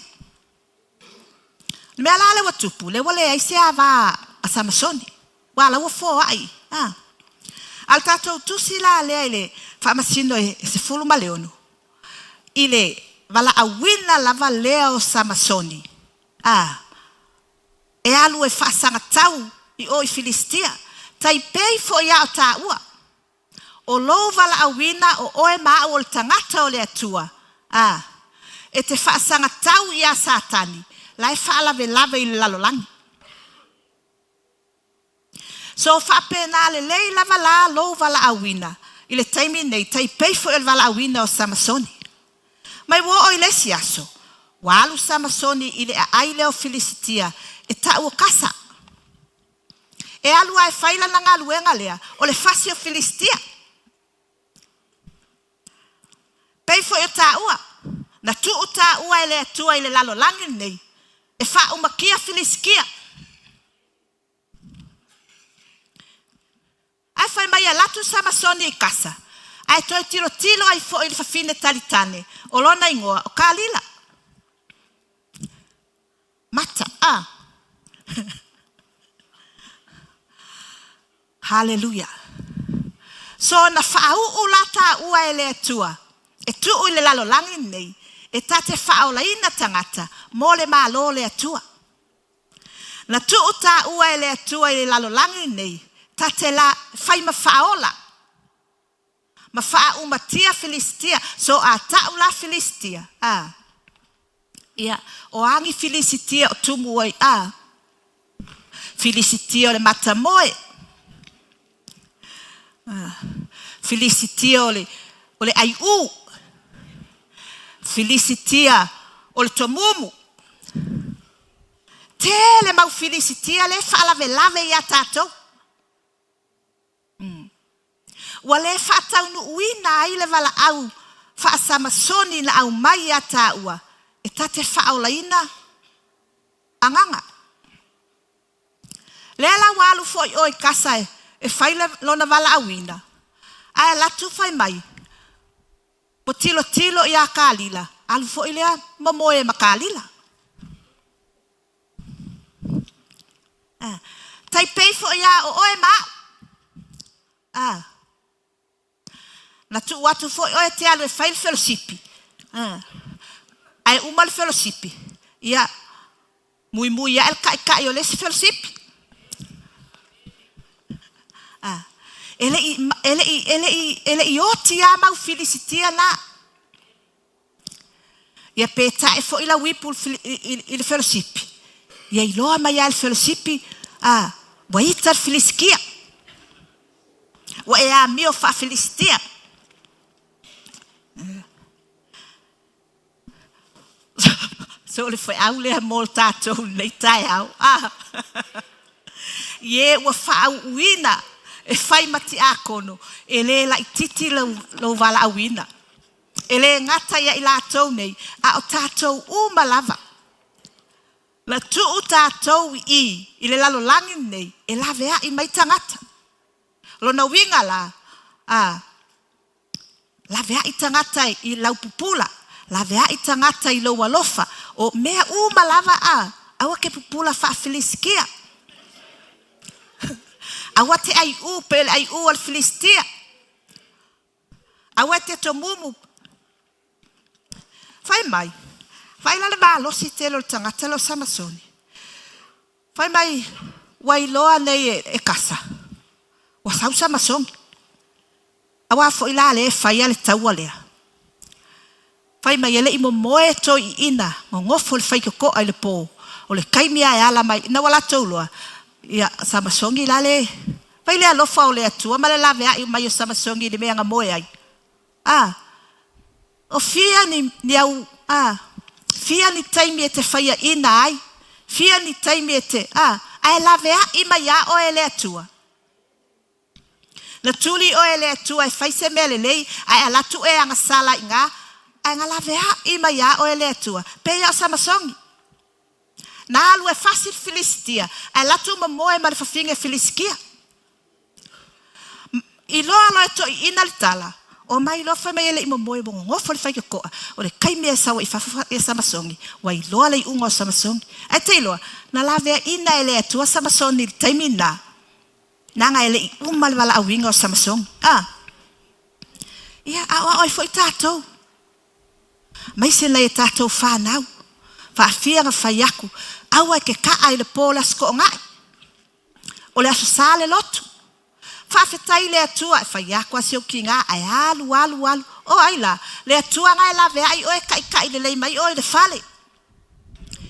Speaker 7: O le mea la lea ua tupu, lea ua leai se ava a Samasoni, ua la ua foai. A. A o le tatou tusi la lea i le faamasino e 16, i le valaauina lava lea o Samasoni, a, e alu e faasagatau i o i Filistia, tai pei foi a o taua. O lou valaauina o oe ma au o le tagata o le Atua, a, e te faasagatau iā Satani, la e faalavelave i le lalolagi. So faapena lelei lava la lou valaauina i le taimi nei, tai pei foi o le valaauina o Samasoni. Mai ua oo i le isi aso, ua alu Samasoni i le aai lea o Filisitia e ta'u o Kasa. E alu lava e fai lana galuega lea o le fasi o Filisitia. Pei foi o tāua, na tuu tāua e le Atua i le lalolagi lenei e faaumakia Filisitia. Ae fai mai e alu atu Samasoni i Kasa, ae toe tilotilo ai foi i le fafine talitane o lona igoa o Kalila. Mata, a. Haleluia. So na faauu la tāua e le Atua e tuu i le lalolagi lenei e ta te faaolaina tagata mo le Malo o le Atua. Na tuu tāua e le Atua i le lalolagi lenei ta te la fai ma faaola ma faaumatia Filisitia. So a ta'u la Filisitia, a, ia, o a ni Filisitia o tumu ai, a, Filisitia o le matamoe, a, Filisitia o le, o le ai'ū, Filisitia o le tomumu. Tele mau Filisitia lea e faalavelave iā tatou. Ua le faataunuuina ai le valaau faa-Samasoni na aumai iā tāua e ta te faaolaina agaga. Lea la ua alu foi oe i Kasa e fai lona valaauina, ae alu atu fai mai, Ua tilotilo iā Kalila, alu foi lea momoe ma Kalila. Tai pei foi a o oe ma a'u. A. Na tuu atu foi oe e te alu e fai le felosipi. A. Ae uma le felosipi, ia, muimui ae le ka'ika'i o le isi felosipi. A. E le'i, e le'i, e le'i, e le'i oti a mau Filisitia na. Ia pe ta'e foi lau ipu i le felosipi, ia iloa mai lava e le felosipi, a, ua ita le Filisitia. Ua e amio faa-Filisitia. So o le feau lea mo tatou i lenei taeao. A, i e ua faauuina e fai ma tiakono, e le laitiiti lou, lou valaauina. E le gata ia i latou nei, a o tatou uma lava. Na tuu tatou i i, i le lalolagi lenei, e laveai mai tagata. Lona uiga la, a, laveai tagata i lau pupula, laveai tagata i lou alofa, o mea uma lava, a, aua ke pupula faa-Filisitia. Aua te aiʻū pei o le aiʻū a le Filisitia. Aua e te tomumu. Fai mai, vaai la le malosi tele o le tagata lea o Samasoni. Fai mai, ua iloa nei e, e Kasa, ua sau Samasoni. Auā foi la lea e faia le taua lea. Fai mai, e le i momoe toiina, gogofo le faitotoa i le pō, o le taimi lava e ala mai, ina ua latou loa, ia, Samasoni la le, fai le alofa o le Atua ma le laveai mai o Samasoni i le mea na moe ai. A, o fia ni, ni au, a, fia ni taimi e te faiaina ai, fia ni taimi e te, a, ae laveai mai iā oe e le Atua. Na tuli oe e le Atua e fai se mea lelei, ae alu atu e agasala i ina, ae na laveai mai iā oe e le Atua, pei o Samasoni. Na alu e fasi le Filisitia, ae alu atu momoe ma le fafine Filisitia. Iloa loa e toeaiina le tala, omai loa fai mai e le i momoe ua nonofo le faitotoa, o le taimi e sau ai i fafo ia Samasoni, ua iloa le iuga o Samasoni. Ae te iloa, na laveaiina e le Atua Samasoni i le taimi lena, leaga e le i uma le valaauina o Samasoni. A! Ia, aoao ai foi tatou. Aemaise nai a tatou fanau. Faafia na fai atu, aua e te kaa i le pō o le Aso Toonai. O le Aso Sa le lotu. Faafetai i le Atua e fai atu a si ou tiga ae alu alu alu. O ai la? Le Atua na e laveai oe taitai lelei mai oe i le fale.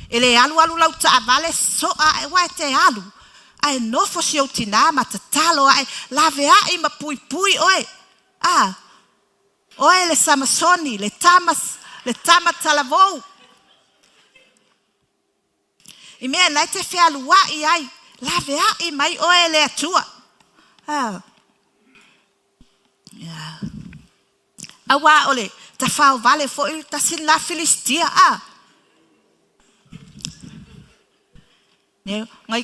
Speaker 7: E le alualu lau taavale soa ae aua e te alu ae nofo si ou tinā ma tatalo ae laveai ma puipui oe. A, oe le Samasoni, le tama, le tama talavou. I mea na e te fealuai ai, laveai mai oe e le Atua. A. Yeah. Auā o le tafaovale foi tasi lena Filistia, a. Ne, ngai,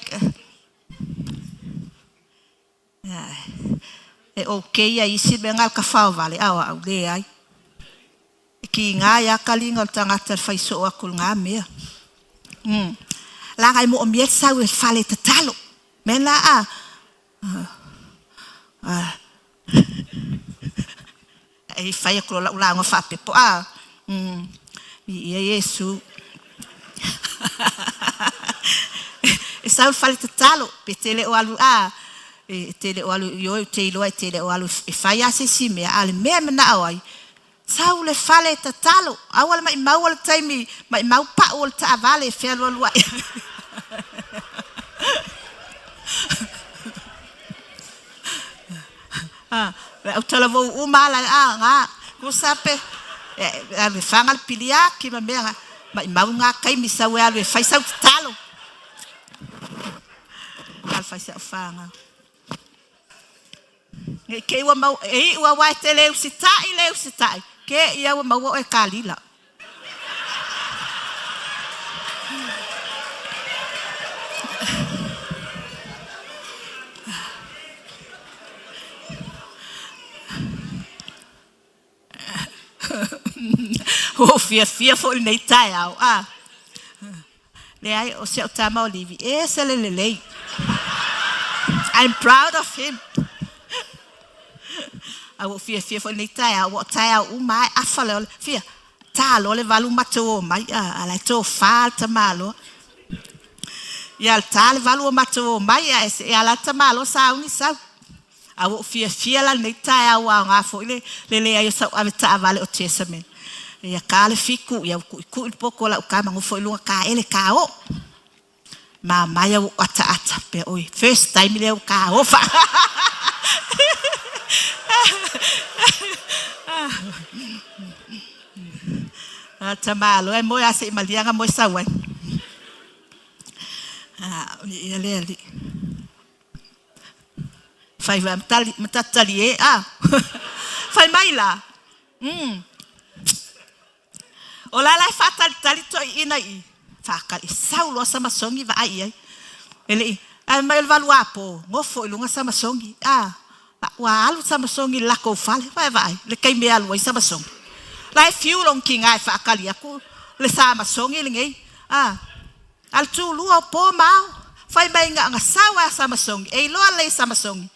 Speaker 7: e okay ia isi mea ngai tafaovale, a o au leai. E kiga ai a kaliga o le tagata i le fai soo atu o lena mea. Leaga e moomia le sau i le fale tatalo. Mea lena a. E fai atu loa lau lauga faapepo a. Viia Iesu. E sau i le fale tatalo pe te le o alu a e te le o alu i o te iloa e te le o alu e fai a se isi mea a o le mea e manao ai sau i le fale tatalo aua le maimau o le taimi maimau pau o le taavale e fealualuai. Le au talavou uma ala a nga kusa pe alu e faga le piliaki ma mea maimau nga taimi sau e alu e fai sau tatalo. Alu fai sau faga. Nei te i ua mau e iu aua e te le usitai le usitai ke ia ua maua oe kalila. Ua ou fiafia foi i lenei taeao, a. Leai, o si au tama o Livi, e ese le lelei. I'm proud of him. A ua ou fiafia foi i lenei taeao, ua o taeao uma lava e afa le ole. Fia, ta loa le valu matou omai, a, a la e tofa le tamaloa. Ia, ta le valu o matou omai, ae se i ala le tamaloa sauni sau. A ua ou fiafia la i lenei taeao ua aoga foi le le leai o sau ave taavale o Jessamine. Ia ka le fiku, ia ua tuitui le poto o lau tama nofo i luga taele ka o. Mamaia ua ou ataata pea oi first time lea ua ka o fa. A tamalo e moe a se i maliaga moe sau ai. A ia le alii. Fai mai matali, matatali e a. Fai mai la. O la la e faatalitali toeaiina i i. Faatali, sau loa Samasoni vaai i ai. E le i, ae mai o le valuapo, nofo i luga Samasoni. A, ua alu Samasoni i le latou fale, vaai vaai, le taimi e alu ai Samasoni. La e fiu lona tina e faatali atu le Samasoni lenei. A, A le tulua o po ma ao, fai mai na ona sau a Samasoni, e iloa lelei e Samasoni,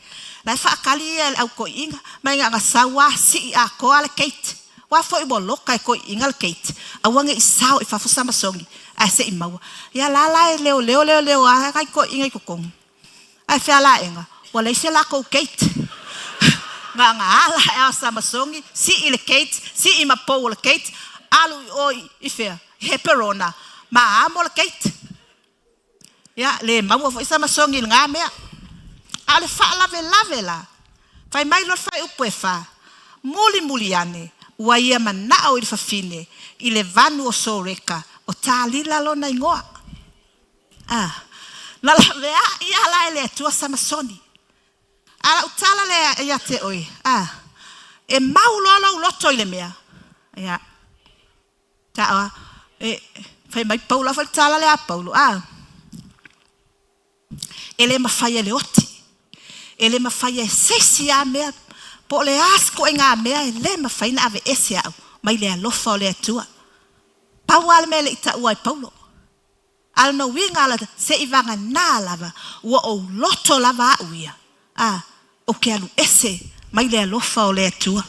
Speaker 7: la e faatali ia e le au toeaiina, mai na ona sau a sii atoa le gate. Aua foi ua loka e toeaiina le gate, aua ne i sao i fafo Samasoni, ae se i maua. Ia la la e leoleo leoleo a nai toeaiina i totonu. Ae fea laega, ua leai se latou gate. Na ona ala ae a o Samasoni, sii le gate, sii ma pou o le gate, alu i o i fea? I Heperona, ma amo le gate. Ia, le maua foi Samasoni i lena mea. A o le faalavelave la, fai mai loa le fuaiupu e fa, Mulimuli ane, ua ia manao i le fafine i le vanu o Soreka, o Talila lona igoa. A, na laveai lava la e le Atua Samasoni. A lau tala lea ia te oe, a, e mau loa lou loto i le mea, ia, ta, e, fai mai Paulo, a foi le tala lea a Paulo, a, e le mafai e le oti, e le mafai e se isi lava mea, po o le a se ituaiga mea, e le mafai ona aveese au mai le alofa o le Atua. Pau lava le mea e le i taua e Paulo. A o lona uiga la, seiavagana lava, ua ou loto lava au ia, a, ou te alu ese mai le alofa o le Atua.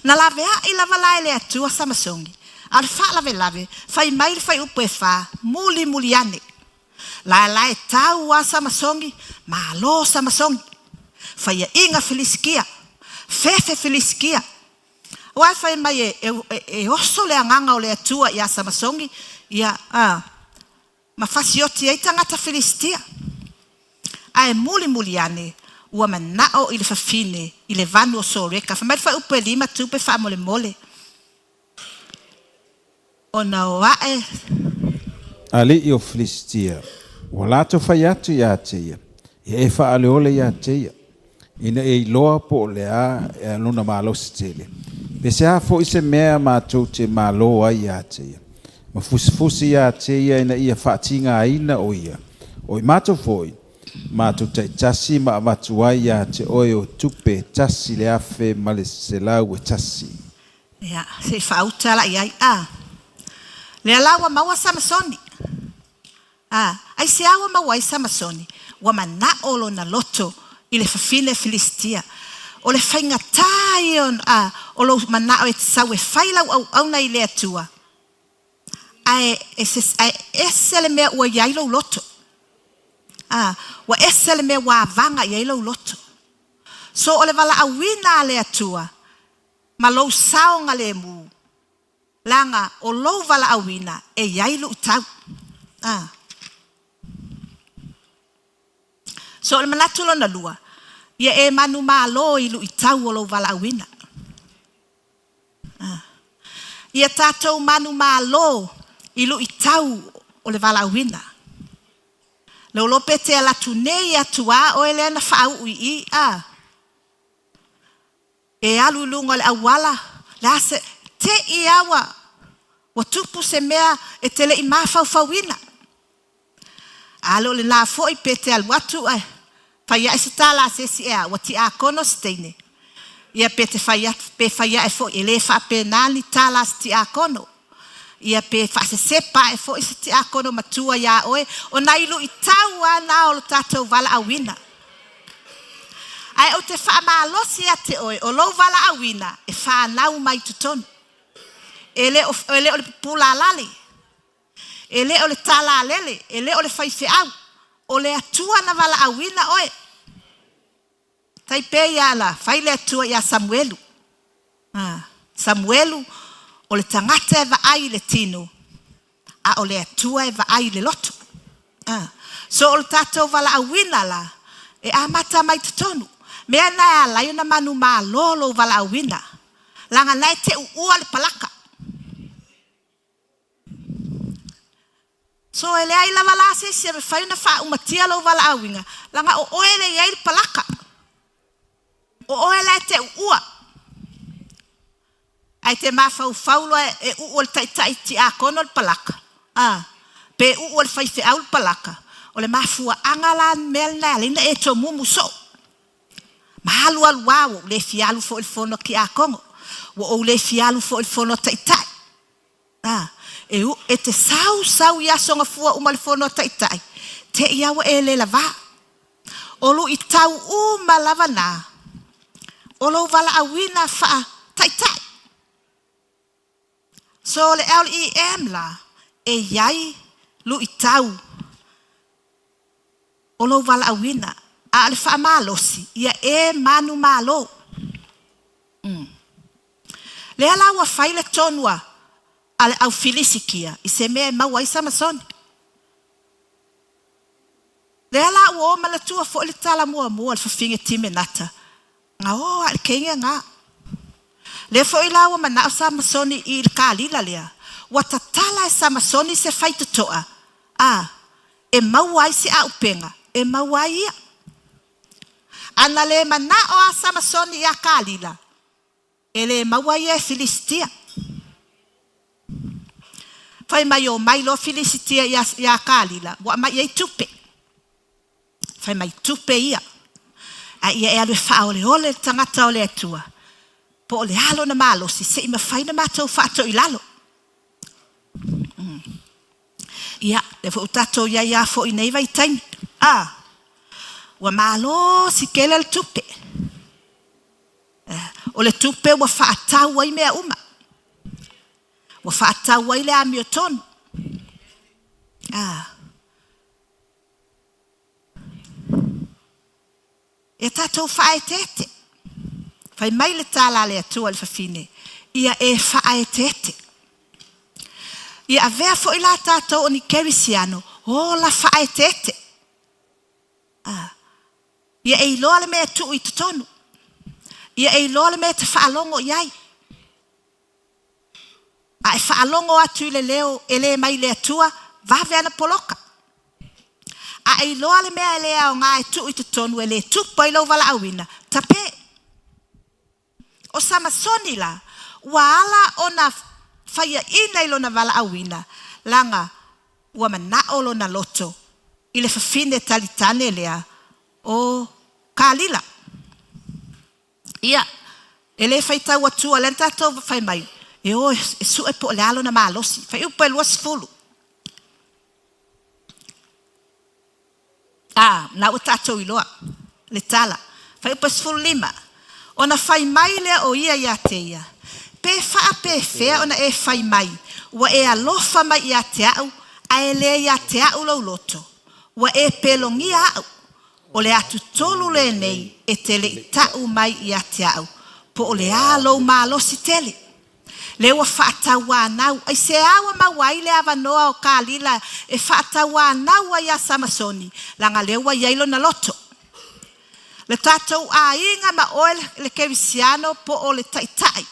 Speaker 7: Na laveai lava la e le Atua Samasoni, a o le faalavelave, fai mai le fuaiupu e fa, mulimuli ane. La la e tau a Samasoni, malo Samasoni. Faiaina Filisitia, fefe Filisitia. Aua e fai mai e, e, e oso le agaga o le Atua iā Samasoni. Ia, a, ma fasioti ai tagata Filisitia. Ae mulimuli ane, ua mana'o i le fafine i le vanu o Soreka. Fai mai le fuaiupu e lima tupe faamolemole. Ona o a'e.
Speaker 5: Alii o Filisitia, ua latou fai atu iā te ia, Ia e faaoleole iā te ia, ina ia iloa po o le a ea lona malosi tele, pe se a foi se mea matou te malo ai iā te ia, ma fusifusi iā te ia ina ia faatigaina o ia, o i matou foi, matou taitasi ma avatu ai iā te oe o tupe 1,100.
Speaker 7: Ia, se i faauta la i ai, a. Lea la ua maua Samasoni. A, aisea ua maua ai Samasoni? Ua mana'o lona loto i le fafine Filisitia. O le faigatā ia a, o lou mana'o e te sau e fai lau auauna i le Atua, ae e se, ae ese le mea ua i ai lou loto. A, ua ese le mea ua avaga i ai lou loto. So o le valaauina a le Atua ma lou saogalemu, leaga o lou valaauina e i ai luitau. A. So o le manatu lona lua, ia e manumalo i luitau o lou valaauina. A. Ia tatou manumalo i luitau o le valaauina. Lou pe te alu atu nei atu a oe lea na faauu i i, a. E alu i luga o le auala, le a se, te i a ua, ua tupu se mea e te le i mafaufauina. A le o lenā foi pe te alu atu ae fai ae se tala a se isi ea, ua tiakono se teine. Ia pe te fai atu, pe fai ae foi, e le faapena ni tala a se tiakono. Ia pe faasesepa ae foi se tiakono matua iā oe, o nai luitau lava na o lo tatou valaauina. Ae ou te faamalosi ia te oe, o lou valaauina e fanau mai totonu. E le o, e le o le pupula alale, e le o le talalele, e le o le faifeau, o le Atua na valaauina oe. Tai pei a la fai le Atua iā Samuelu. A, Samuelu, o le tagata e vaai i le tino, a o le Atua e vaai i le loto. A, so o le tatou valaauina la, e amata mai totonu. Mea na e ala ai ona manumalo lou valaauina, leaga na e te uua le palaka. So e leai lava la se isi e mafai ona faaumatia lou valaauina, leaga o oe le i ai le palaka. O oe la e te uua. Ae te mafaufau loa e uu e le taitai tiakono le palaka, a, pe uu e le faifeau le palaka, o le mafuaaga la mea lena e ala ai ona e tomumu soo. Ma alu alu lava, ua ou le fia alu foi i le fono a tiakono, ua ou le fia alu foi i le fono a taitai. A, e u, e te sau sau i aso gafua uma le fono a taitai, te i a ua e le lavā. O luitau uma lava na, o lou valaauina faa taitai. So o le LEM la, e i ai luitau o lou valaauina, a o le faamalosi, ia e manumalo. Mm. Lea la ua fai le tonu a a le au Filisitia i se mea e maua ai Samasoni. Lea la ua o manatua foi le tala muamua a le fafine Timenata, na o a i le teine na. Lea foi la ua manao Samasoni i le kalila lea, ua tatala e Samasoni se faitotoa, a e maua ai se aupega e maua ai ia. A na le manao a Samasoni iā Kalila, e le maua ia e Filisitia. Fai mai omai loa Filisitia iā, iā Kalila, ua aumai i ai tupe. Fai mai tupe ia. A ia e alu e faaoleole le tagata o le Atua, po o le a lona malosi, se i mafai ona matou faatoilalo. Mm. Ia, lea foi ua tatou i ai lava foi i nei vaitaimi. A, ua malosi tele le tupe. O le tupe ua faatau ai mea uma. Ua faatau ai le amiotonu. A, Ia tatou faaeteete. Fai mai le tala a le Atua i le fafine, Ia e faaeteete. Ia avea foi la tatou o ni kerisiano ola faaeteete. A. Ia e iloa le mea e tuu i totonu. Ia e iloa le mea e te faalogo i ai. A e faalogo atu i le leo e le mai le Atua, vave ana poloka. A e iloa le mea e le aoga e tuu i totonu e le tupu ai lou valaauina, tape. O Samasoni la, ua ala ona faiaina i lona valaauina, laga ua manao lona loto i le fafine talitane lea o Kalila. Ia, e le faitau atua, lea na tatou fai mai, e o e sue po o le a lona malosi. Fuaiupu e 20. A, na ua tatou iloa le tala. Fuaiupu 15. Ona fai mai lea o ia ia te ia, Pe faapefea ona e fai mai, ua e alofa mai ia te au, ae le ia te au lou loto? Ua e pelogia au, o le atutolu lenei e te le i tau mai ia te au, po o le a lou malosi tele. Lea ua faatauanau, aisea ua maua ai le avanoa o Kalila e faatauanau ai iā Samasoni, leaga lea ua i ai lona loto. Le tatou aiga ma oe le kerisiano po o le taitai,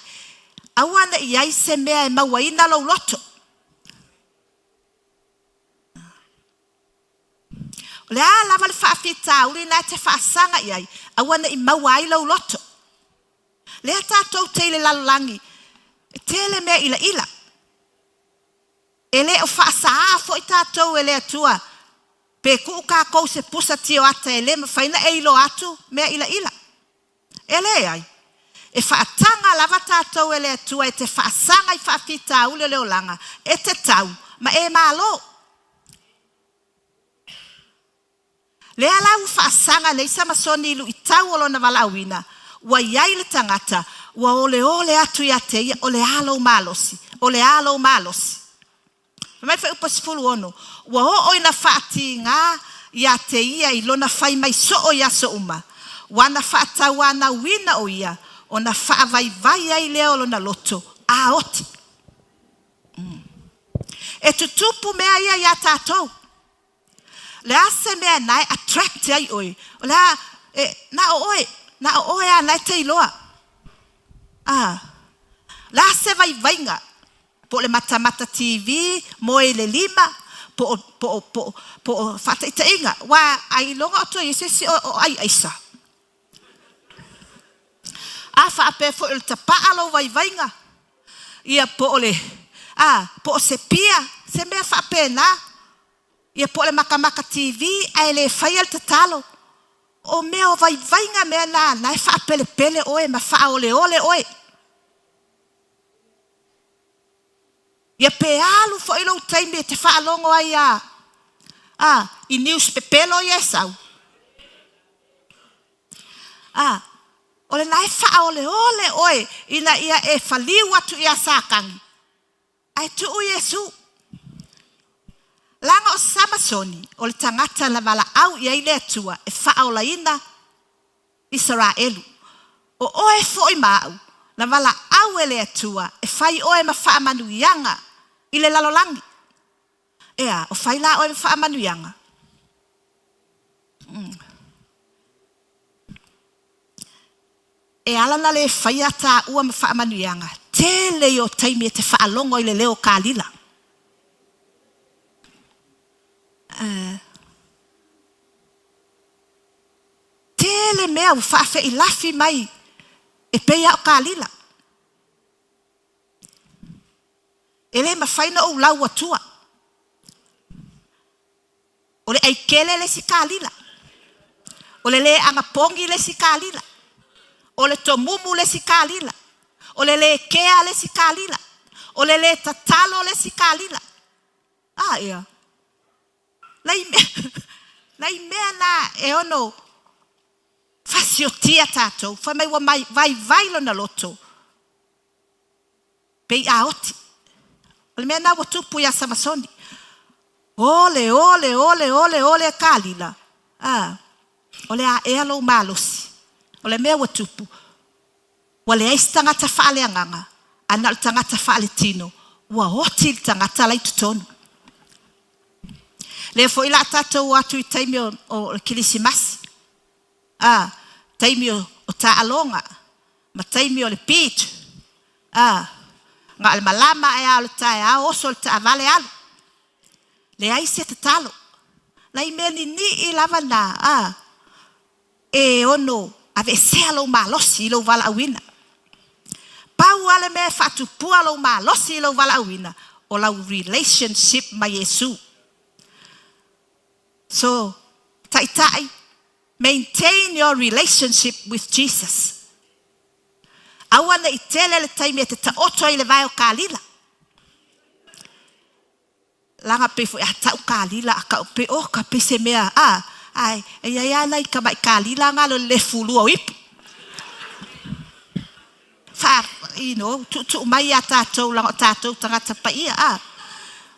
Speaker 7: aua ne i i ai se mea e mauaina lou loto. O le a lava le faafitauli na e te faasaga i ai, aua ne i maua ai lou loto. Lea tatou te i le lalolagi, e tele mea ilaila. E le o faasaā foi tatou e le Atua pe tuu tatou se pusa tioata e le mafai ona e iloa atu mea ilaila. E leai. E faataga lava tatou e le Atua e te faasaga i faafitauli o le olaga, e te tau ma e malo. Lea la ua faasaga nei Samasoni i luitau o lona valaauina, ua i ai le tagata ua oleole atu ia te ia, o le a lou malosi? O le a lou malosi? Fai mai Fuaiupu 16, ua oo ina faatiga ia te ia i lona fai mai soo i aso uma, ua na faatauanauina o ia, ona faavaivai ai lea o lona loto, a oti. E tutupu mea ia iā tatou. Le a se mea na e attract ai oe, o le a, e, na o oe, na o oe lava na e te iloa. A, le a se vaivaiga, po o le matamata TV, moe i le lima, po o, po o, po o, po o faataitaiga, aua ailoga o toe i ai se isi o, o ai aisa. A faapea foi o le tapaa lou vaivaiga, ia po o le, a, po o se pia, se mea faapena, ia po o le makamaka TV ae le faia le tatalo. O mea o vaivaiga mea na, na e faapelepele oe ma faaoleole oe. Ia pe alu foi lou taimi e te faalogo ai a, a, i news pepelo ia e sau. A, o lena e faaoleole oe ina ia e faliu atu iā Satani, ae tuu Iesu. Leaga o Samasoni, o le tagata na valaau i ai le Atua e faaolaina Isaraelu. O oe foi ma au, na valaau e le Atua e fai oe ma faamanuiaga i le lalolagi. Ea, o fai la oe ma faamanuiaga? E ala na le faia taua ma faamanuiaga, tele ia o taimi e te faalogo i le leo o Kalila. Tele mea ua faafeilafi mai e pei lava o Kalila. E le mafai ona ou lau atua. O le aikele le isi kalila. O le le anapogi le isi kalila. O le tomumu le isi kalila. O le le kea le isi kalila. O le le tatalo le isi kalila. A ea. Nai mea, nai mea na e ono fasiotia tatou. Fai mai ua mai, vaivai lona loto. Pei a oti. O le mea lena ua tupu iā Samasoni. Ole, ole, ole, ole, ole e Kalila. A, o le a ea lou malosi. O le mea ua tupu, ua leai se tagata faaleagaga, ae na o le tagata faaletino. Ua oti le tagata la i totonu. Lea foi la a tatou o atu i taimi o, o le Kilisimasi, a, taimi o, o taaloga, ma taimi o le beach, a, na o le malama ae a o le taeao oso le taavale alu. Leai se tatalo. Nai mea ninii lava na, a, e ono aveesea lou malosi i lou valaauina. Pau lava le mea e faatupua lou malosi i lou valaauina, o lau relationship ma Iesu. So, taitai, maintain your relationship with Jesus. Aua ne i tele le taimi e te taoto ai i le vae o Kalila. Laga pei foi a tau kalila a kau pei oh ka pei se mea a ae e iai a nai tamai kalila nga lo le fulua o ipu. Fa you know tuutuu mai ia tatou laga o tatou tagata paia a.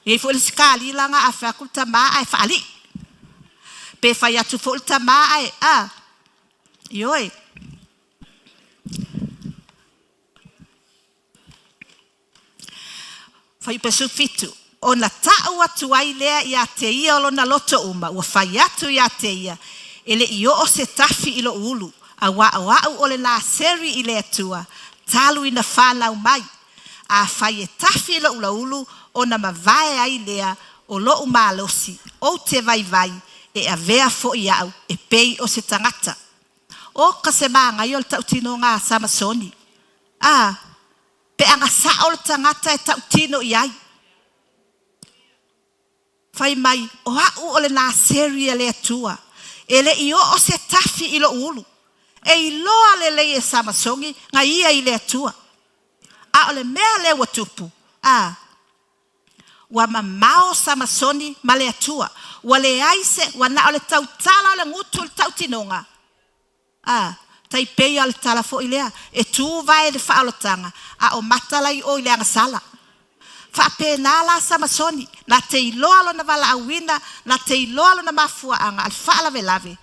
Speaker 7: E iai foi le isi kalila nga a fai atu le tama ae faalii. Pe fai atu foi le tama ae a. Ioe. Fuaiupu 17, Ona ta'u atu ai lea iā te ia o lona loto uma, ua fai atu iā te ia, E le i oo se tafi i loʻu ulu, auā o aʻu o le Naseri i le Atua, talu ina fanau mai. Afai e tafi i loʻu laulu, ona mavae ai lea o loʻu malosi, ou te vaivai, e avea foʻi aʻu e pei o se tagata. ʻO ka se māgaia o le tautinoga a Samasoni, a pe agasao le tagata e tautino i ai. Fai mai, O aʻu o le Naseri a le Atua, e le i oo se tafi i loʻu ulu. E iloa lelei e Samasoni na ia i le Atua. A o le mea lea ua tupu, a ua mamao Samasoni ma le Atua, ua leai se, ua na o le tautala o le gutu i le tautinoga, A, tai pei a o le tala foi lea, e tū vae i le faaolataga, a o mata la i o i le agasala. Faapena la Samasoni, na te iloa lona valaauina, na te iloa lona mafuaaga a le faalavelave,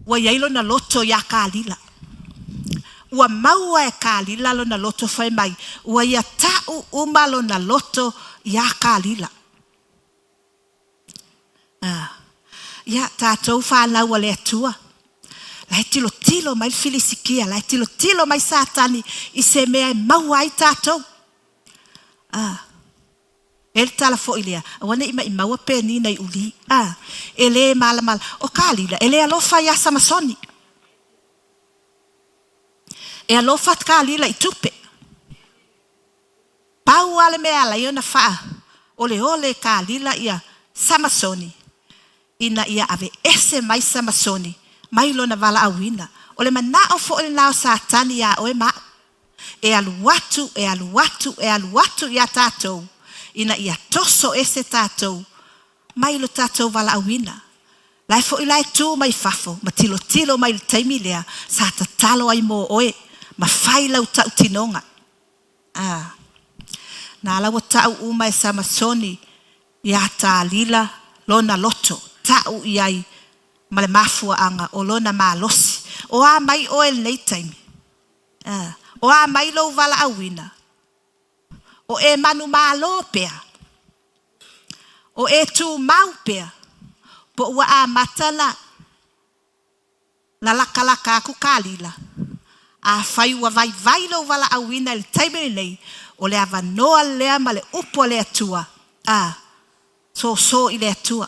Speaker 7: ua i ai lona loto iā Kalila. Ua maua e Kalila lona loto fai mai, ua ia ta'u uma lona loto iā Kalila. Ia, tatou fanau a le Atua, la e tilotilo mai le Filisitia, la e tilotilo mai Satani i se mea e maua ai tatou. E le tala foi lea, aua ne i maʻimau a Penina i uli. E le malamalama. O Kalila, e le alofa iā Samasoni. E alofa Kalila i tupe. Pau lava le mea e ala ai ona faaoleole e Kalila ia Samasoni, ina ia aveese mai Samasoni mai lona valaauina. O le manaʻo foi lena o Satani iā ʻoe ma aʻu, e alu atu, e alu atu, e alu atu iā tatou, ina ia toso ese tatou mai lo tatou valaauina. La e foi la e tu mai fafo ma tilotilo mai i le taimi lea sa tatalo ai mo oe ma fai lau tautinoga. A. Na ala ua taʻu uma e Samasoni iā Talila lona loto, taʻu i ai ma le mafuaaga o lona malosi. O a mai ʻoe i lenei taimi? A. O a mai lou valaauina? O e manumalo pea? O e tumau pea? Po ua amata na Na lakalaka aku Kalila. Afai ua vaivai lou valaauina i le taimi lenei, o le avanoa lea ma le upu a le Atua, a, soso i le Atua.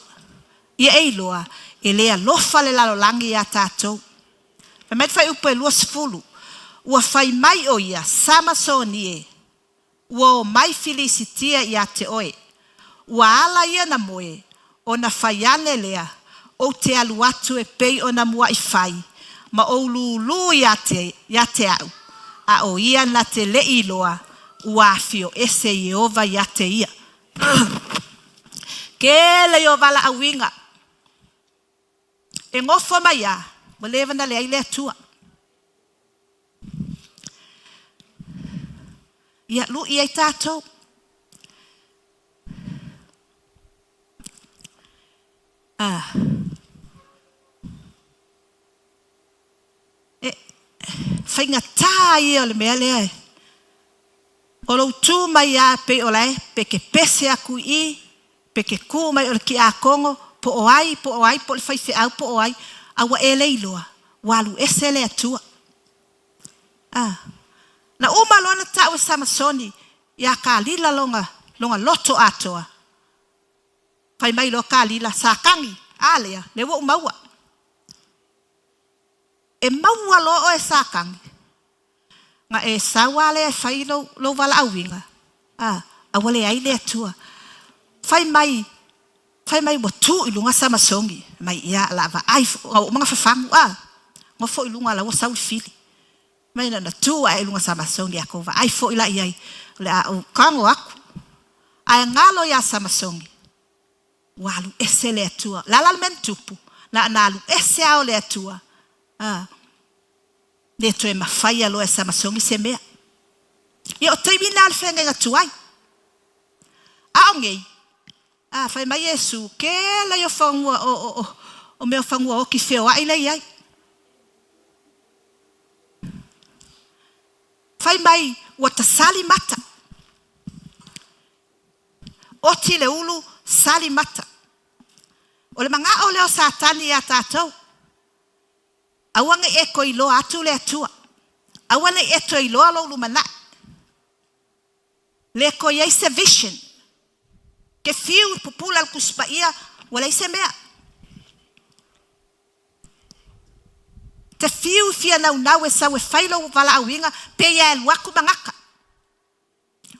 Speaker 7: Ia e iloa, e le alofa le lalolagi iā tatou. Fai mai le fuaiupu e 20, Ua fai mai ʻo ia, Samasoni e, Ua o mai Filisitia iā te oe. Ua ala ia na moe, ona fai ane lea, Ou te alu atu e pei ona muaʻi fai, ma ou lūlū iā te, iā te aʻu, a ʻo ia na te leʻi iloa, ua afio ese Iēhova iā te ia. Kele i o valaʻauina e nofo mai a, ua leva na leai le Atua. Ia luʻi ai tatou. Ah. E, faigata ia o le mea lea e. O lou tu mai lava pei o la e pe ke pese aku i i, pe ke ku mai o le tiakono, po o ai, po o ai, po o le faifeau, po o ai, a ua e le iloa, ua alu ese le Atua. A. Na uma loa ona tau e Samasoni ia Kalila lona, lona loto atoa, fai mai loa Kalila, Satani, a lea, lea ua ou maua. E maua loa oe e Satani, na e sau lava lea e fai lou, lou valaauina, a, a ua leai le Atua. Fai mai, fai mai ua tu i luga Samasoni, mai ia, o le a vaai, ua uma ona fafanu, a, nofo i luga o la ua sau le fili. Mai na ona tu ae i luga Samasoni, a tou vaai foi la i ai, o le a ou tago atu. Ae galo iā Samasoni, ua alu ese le Atua. O le a la le mea na tupu? Na ona alu ese lava o le Atua, a, le toe mafaia loa e Samasoni se mea. Ia, o taimi na o le feagaiga tuai. A o nei, a, fai mai Iesu, kela ia o fanua, o, o, o, o mea o fanua oti feoai la e i ai. Fai mai ua tasali mata. Oti le ulu, sali mata. O le manao lea o Satani iā tatou, aua ne i e toe iloa atu le Atua. Aua ne i e toe iloa lou lumanai. Le toe i ai se vision. Ke fiu pupula le Tusi Paia, ua leai se mea. Te fiu fia naunau e sau e fai lou valaauina, pei lava e alu atu manata.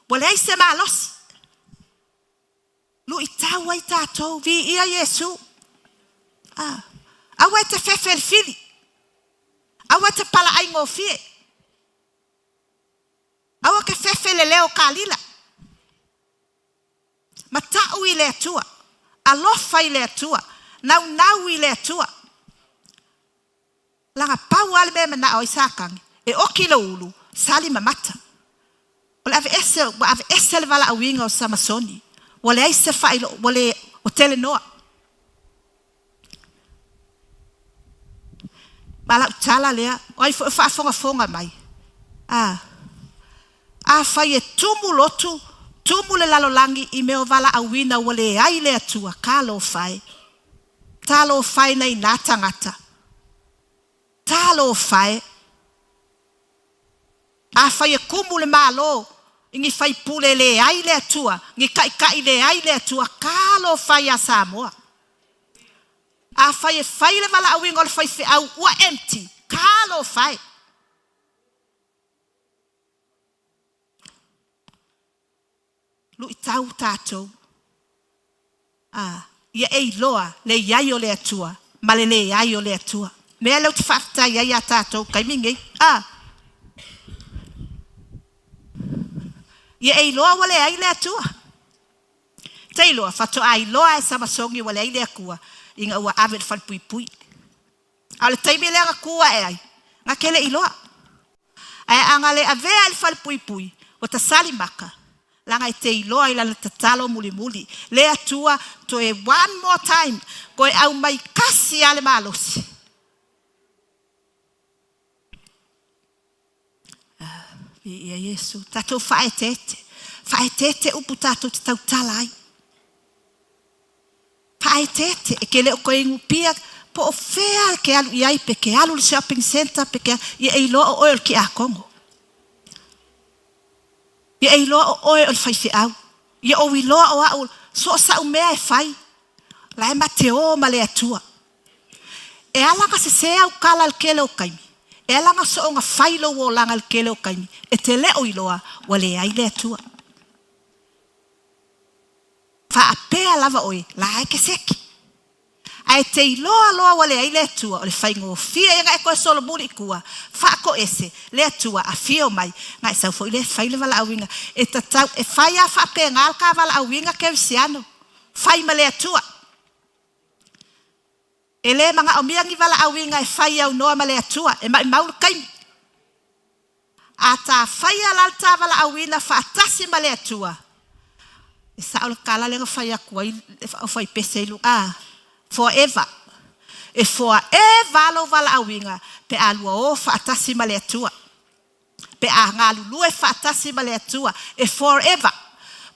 Speaker 7: Ua leai se malosi. Luitau ai tatou, viia Iesu. Ah, aua e te fefe i le fili. Aua e te palaai gofie. Aua ke fefe i le leo o Kalila. Matau i le Atua. Alofa i le Atua. Naunau i le Atua. Leaga pau lava le mea e manao ai Satani, e oti lou ulu, sali mamata. O le aveese, ua aveese le valaauina o Samasoni. Ua leai se faailoa, ua le, ua telenoa. Ma lau tala lea, o ai foi o faafogafoga mai, a, afai e tumu lotu, tumu le lalolagi i mea o valaauina ua leai le Atua, talofa e. Talofa e nai nā tagata. Talofa e. Afai e tumu le Malo i ni faipule e leai le Atua, ni taitai leai le Atua, talofa ia Samoa. Afai e fai le valaauina o le faifeau ua empty, talofa e. Luitau tatou. A, ia e iloa le i ai o le Atua ma le leai o le Atua. Mea lea ou te faafetai ai ia tatou i le taimi lenei. A, ia e iloa ua leai le Atua. Te iloa, faatoa iloa e Samasoni ua leai le Atua ina ua ave i le falepuipui. A o le taimi lea na tu ae ai, na te le iloa. Ae a na le avea i le falepuipui, ua tasali maka, leaga e te iloa i lana tatalo mulimuli, le Atua, toe one more time, toe aumai kasi lava le malosi. Ah, viia Iesu. Tatou faaeteete. Faaeteete upu tatou te tautala ai. Faaeteete, e ke le o toe inupia po o fea ke alu i ai, pe ke alu i le shopping centre, pe ke, ia e iloa o oe o le tiakono. Ia e iloa o oe o le faifeau. Ia ou iloa o au, so o sau mea e fai, la e ma te o ma le Atua. E ala ona sesē au tala i le tele o taimi, e ala ona soona fai lou olaga i le tele o taimi, e te le o iloa ua leai le Atua. Faapea lava oe, la e te seki. Ae te iloa loa ua leai le Atua, o le faigofie ia na e toe solomuli i tua, faatoese le Atua, afio mai, na e sau foi lea e fai le valaauina. E tatau, e fai lava faapena le ta valaauina kerisiano, fai ma le Atua. E le manaomia ni valaauina e fai aunoa ma le Atua, e maumau le taimi. A ta faia la le ta valaauina faatasi ma le Atua, e sao le tala lea na fai atu ai le aufaipese i luga, a, forever. E forever lou valaauina pe a lua o faatasi ma le Atua. Pe a galulue faatasi ma le Atua, e forever.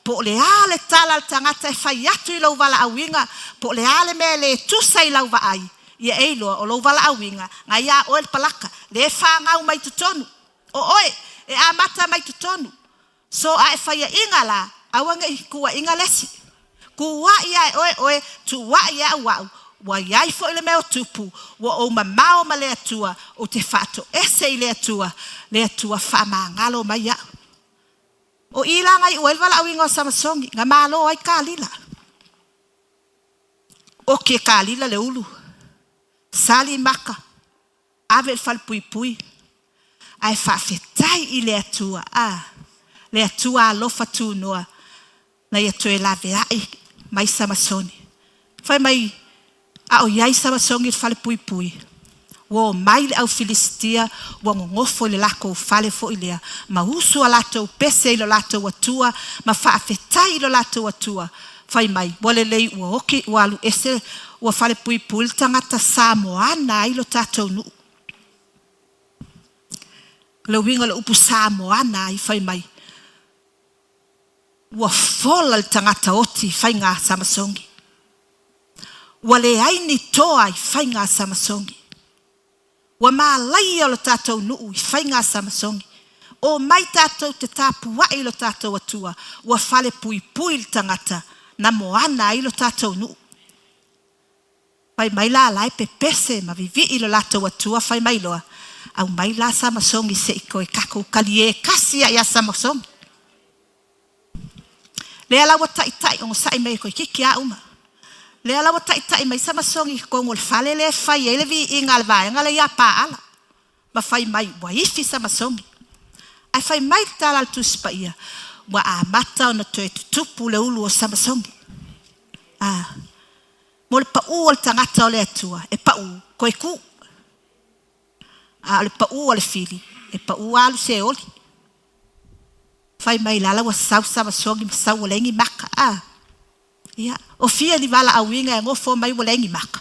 Speaker 7: Po o le a le tala a le tagata e fai atu i lou valaauina, po o le a le mea e le tusa i lau vaai, ia e iloa o lou valaauina na iā oe le palaka, lea e fanau mai totonu o oe, e amata mai totonu. So a e faiaina la, aua ne i tuuaina le isi. Tuuai lava e oe oe, tuuai e au au, ua i ai foi le mea o tupu, ua ou mamao ma le Atua, ou te faatoese i le Atua, le Atua faamagalo mai au. O i la na iu ai le valaauina o Samasoni, na malo ai Kalila. Oti e Kalila le ulu, sali maka, ave i le falepuipui, ae faafetai i le Atua, a, le Atua alofa tunoa, na ia toe laveai mai Samasoni. Fai mai, a o i ai Samasoni i le falepuipui, ua omai le au Filisitia, ua nonofo i le latou fale foi lea, ma usu a latou pese i lo latou Atua, ma faafetai i lo latou Atua. Fai mai, ua lelei ua oti, ua alu ese, ua falepuipui le tagata sa moana ai lo tatou nuu. O le uiga o le upu sa moana ai, fai mai, ua fola le tagata oti i faiga a Samasoni. Ua leai ni toa i faiga a Samasoni. Ua malaia lo tatou nuu i faiga a Samasoni. Omai tatou te tapuai i lo tatou Atua, ua falepuipui le tagata na moana ai lo tatou nuu. Fai mai la la e pepese ma vivii lo latou Atua, fai mai loa, aumai la Samasoni se i toe tatou talie tasi ai ia Samasoni. Lea la ua taitai onosai mai toeitiiti a uma. Lea la ua taitai mai Samasoni i totonu o le fale lea e fai ai le viiga a le vaega lea ia Paala, ma fai mai ua ifi Samasoni. Ae fai mai le tala a le Tusi Paia, ua amata ona toe tutupu le ulu o Samasoni. A, mo le pau o le tagata o le Atua, e pau toe tu. A o le pau o le fili, e pau alu seoli. Fai mai la la ua sau Samasoni ma sau ua leai ni maka. A, ia, o fia ni valaauina e nofo mai ua leai ni maka.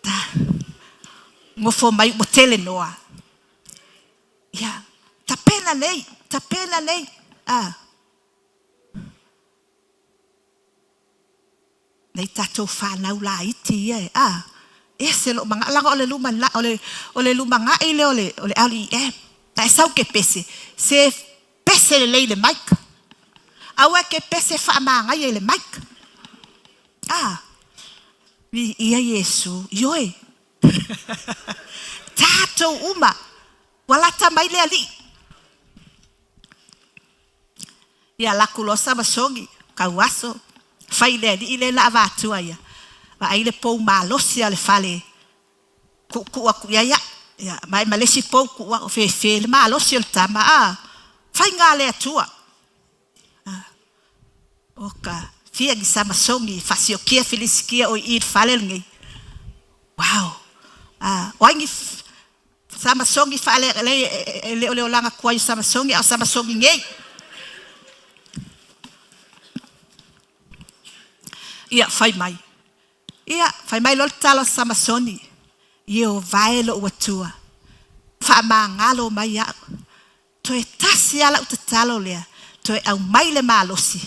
Speaker 7: Ta, nofo mai ua tele noa. Ia, tapena nei, tapena nei. A, Nei tatou fanau laiti ia e, a, ese lou manao, leaga o le lumanai, o le, o le lumanai lea o le, o le LEM. A e sau e te pese, se pese lelei i le mic. Aua e te pese faamanaia i le mic. A, viia Iesu, ioe. Tatou uma, ua lata mai le Alii. Ia alu atu loa Samasoni, tauaso, fai i le alii lea na avatua ia, vaai le pou malosi a le fale, tuutuu atu i ai au. Ia, ma ma le isi pou tuu atu, fefe le malosi o le tama, a, faiga a le Atua. A, oka, fia ni Samasoni e faasiokia Filisitia o i i le fale lenei. Wow! A, o ai ni Samasoni faale, e le o le olaga tuai o Samasoni, a o Samasoni nei. Ia, fai mai. Ia, fai mai loa le tatalo a Samasoni, Ieova e lou Atua, faamagalo mai au. Toe tasi lava lau tatalo lea, toe aumai le malosi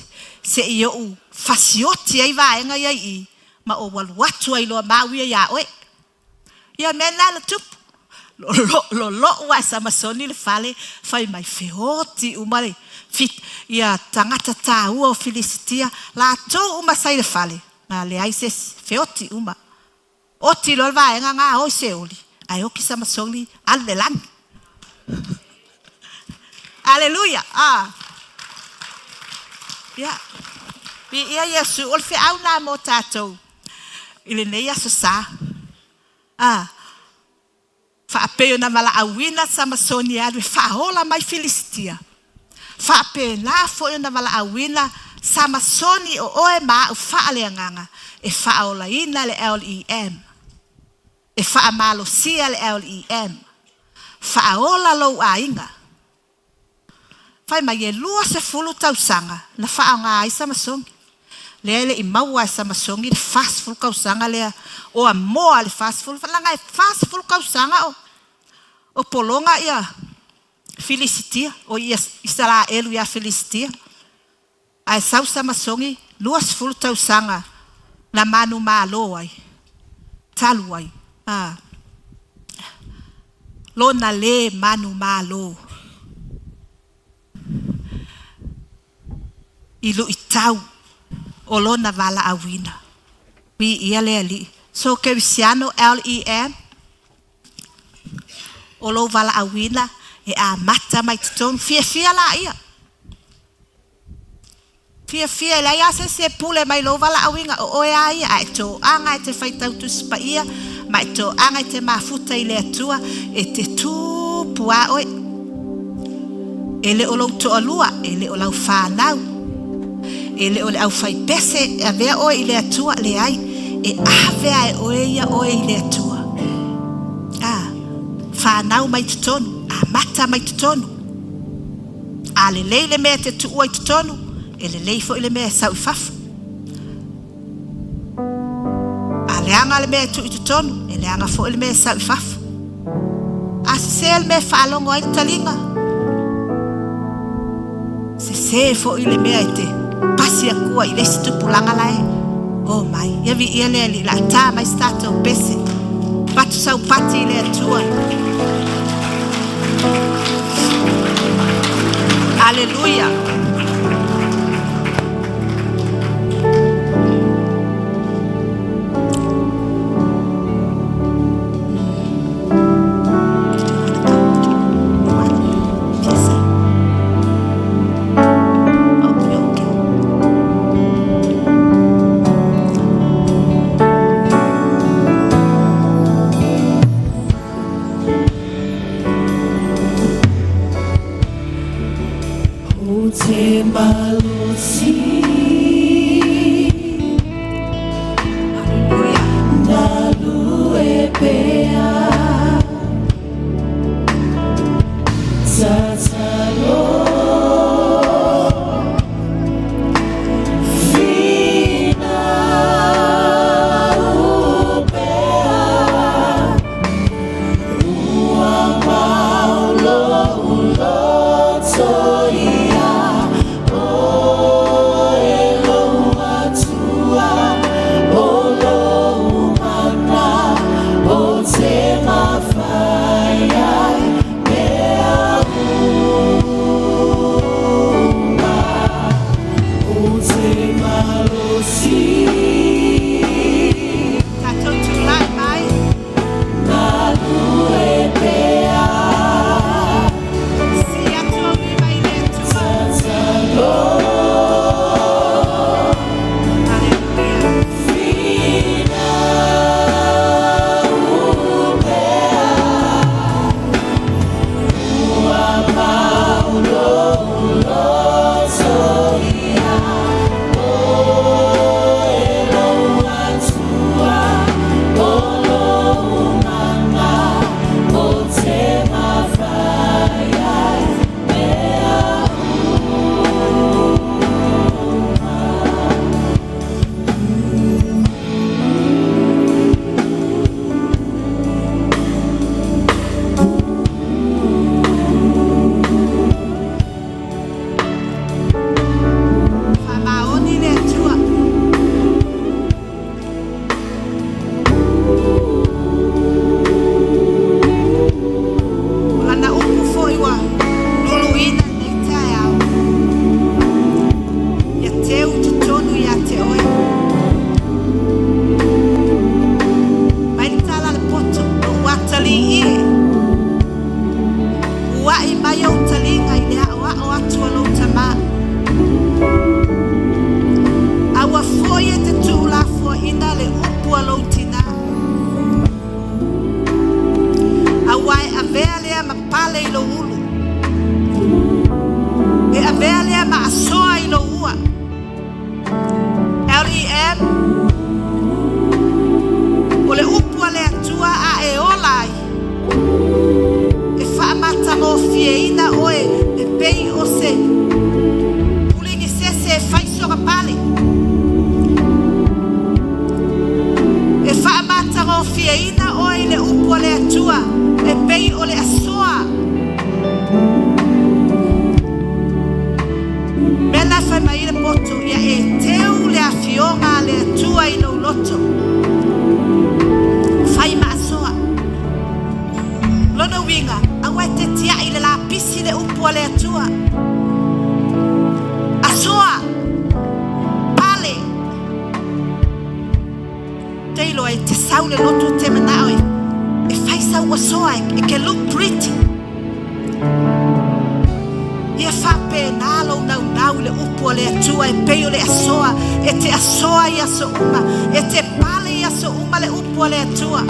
Speaker 7: se i ou fasioti ai vaega ia i i, ma ou alu atu ai loa ma au ia iā oe. Ia mea lena na tupu. Lolo'u lava e Samasoni le fale, fai mai, feoti uma le ia tagata taua o Filisitia, latou uma sa i le fale, na leai se isi, feoti uma. Oti loa le vaega na o i Seoli, ae oti Samasoni alu i le lagi. Aleluia! Ah. Ia. Viia Iesu, o le feau lena mo tatou i lenei aso sa. Ah. Faapei ona valaauina Samasoni e alu e faaola mai Filisitia, faapena foi ona valaauina Samasoni o oe ma au faaleagaga e faaolaina le LEM, e faamalosia le LEM, faaola lou aiga. Fai mai, e 20 tausaga na faaaoga ai Samasoni. Lea e le i maua e Samasoni le 40 tausaga lea, o amoa le 40, leaga e 40 tausaga o. O pologa ia Filisitia, o ia Isaraelu ia Filisitia. Ae sau Samasogi 20 tausaga na manumalo ai, talu ai, lona lē manumalo i luʻitau o lona valaauina. Viia le Alii. So kerisiano LEM, o lou valaauina e amata mai totonu. Fiafia laia. Fiafia e leai lava se isi e pule mai lou valaauina o oe a ia, ae toaga e te faitau Tusi Paia ma e toaga e te mafuta i le Atua e te tupu a oe. E le o lou toalua, e le o lau fanau, e le o le aufaipese e avea oe i le Atua, leai, e ave a e oe ia oe i le Atua. Fanau mai totonu, amata mai totonu. A lelei le mea e te tuua i totonu, e lelei foi le mea e sau i fafo. A leaga le mea e tuu i totonu, e leaga foi le mea e sau i fafo. A sese le mea e faalogo ai le taliga, sese foi le mea e te pasi atua i le isi tupulaga lae o mai. Ia viia le Alii, la tā mai se tatou pese. Patu sau pati i le Atua. Aleluia.
Speaker 2: O te malosi
Speaker 7: Aleluia.
Speaker 2: Galue pea Tatalo Finau pea Ua mau lou loto ia Oe lou Atua O lou mana O te mafai ai mea uma O te malosi
Speaker 7: Tatou tulai mai.
Speaker 2: Galue pea
Speaker 7: Si atu au lima i le Atua.
Speaker 2: Tatalo
Speaker 7: Aleluia.
Speaker 2: Finau pea Ua mau lou loto ia Oe lou Atua O lou mana O te mafai ai mea uma.
Speaker 7: Faamaoni le Atua. O lana upu foi ua luluina lenei taeao. Ia teu i totonu ia te oe. Mai le tala a le poto, lou atalii e. Ua'i mai ou taliga i le aoao atu a lou tamā. Aua foi e te tuulafoaina le upu a lou tinā. Auā e avea lea ma pale i lou ulu. E avea lea ma asoa i lou ua. LEM, o le upu a le Atua a e ola ai, e faamatagofieina oe e pei o se puligisese e fai soga pale. E faamatagofieina oe i le upu a le Atua e pei o le asoa. pisi le upu a le Atua. Asoa, pale. Te iloa e te sau le loto te manao e, e fai sau asoa e, e ke look pretty. Ia faapena lou naunau i le upu a le Atua e pei o le asoa, e te asoa i aso uma, e te pale i aso uma le upu a le Atua.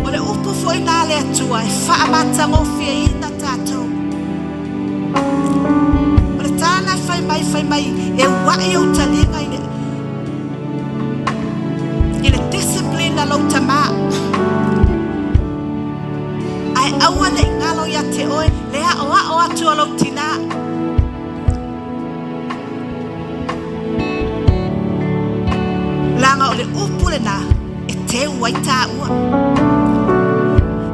Speaker 7: O le upu foi na le Atua e faamatagofieina tatou. O le tala e fai mai, fai mai, e ua'i ou taliga i le, i le discipline a lou tamā. Ae aua ne i galo ia te oe le aoao atu a lou tinā. Leaga o le upu lena e teu ai tāua.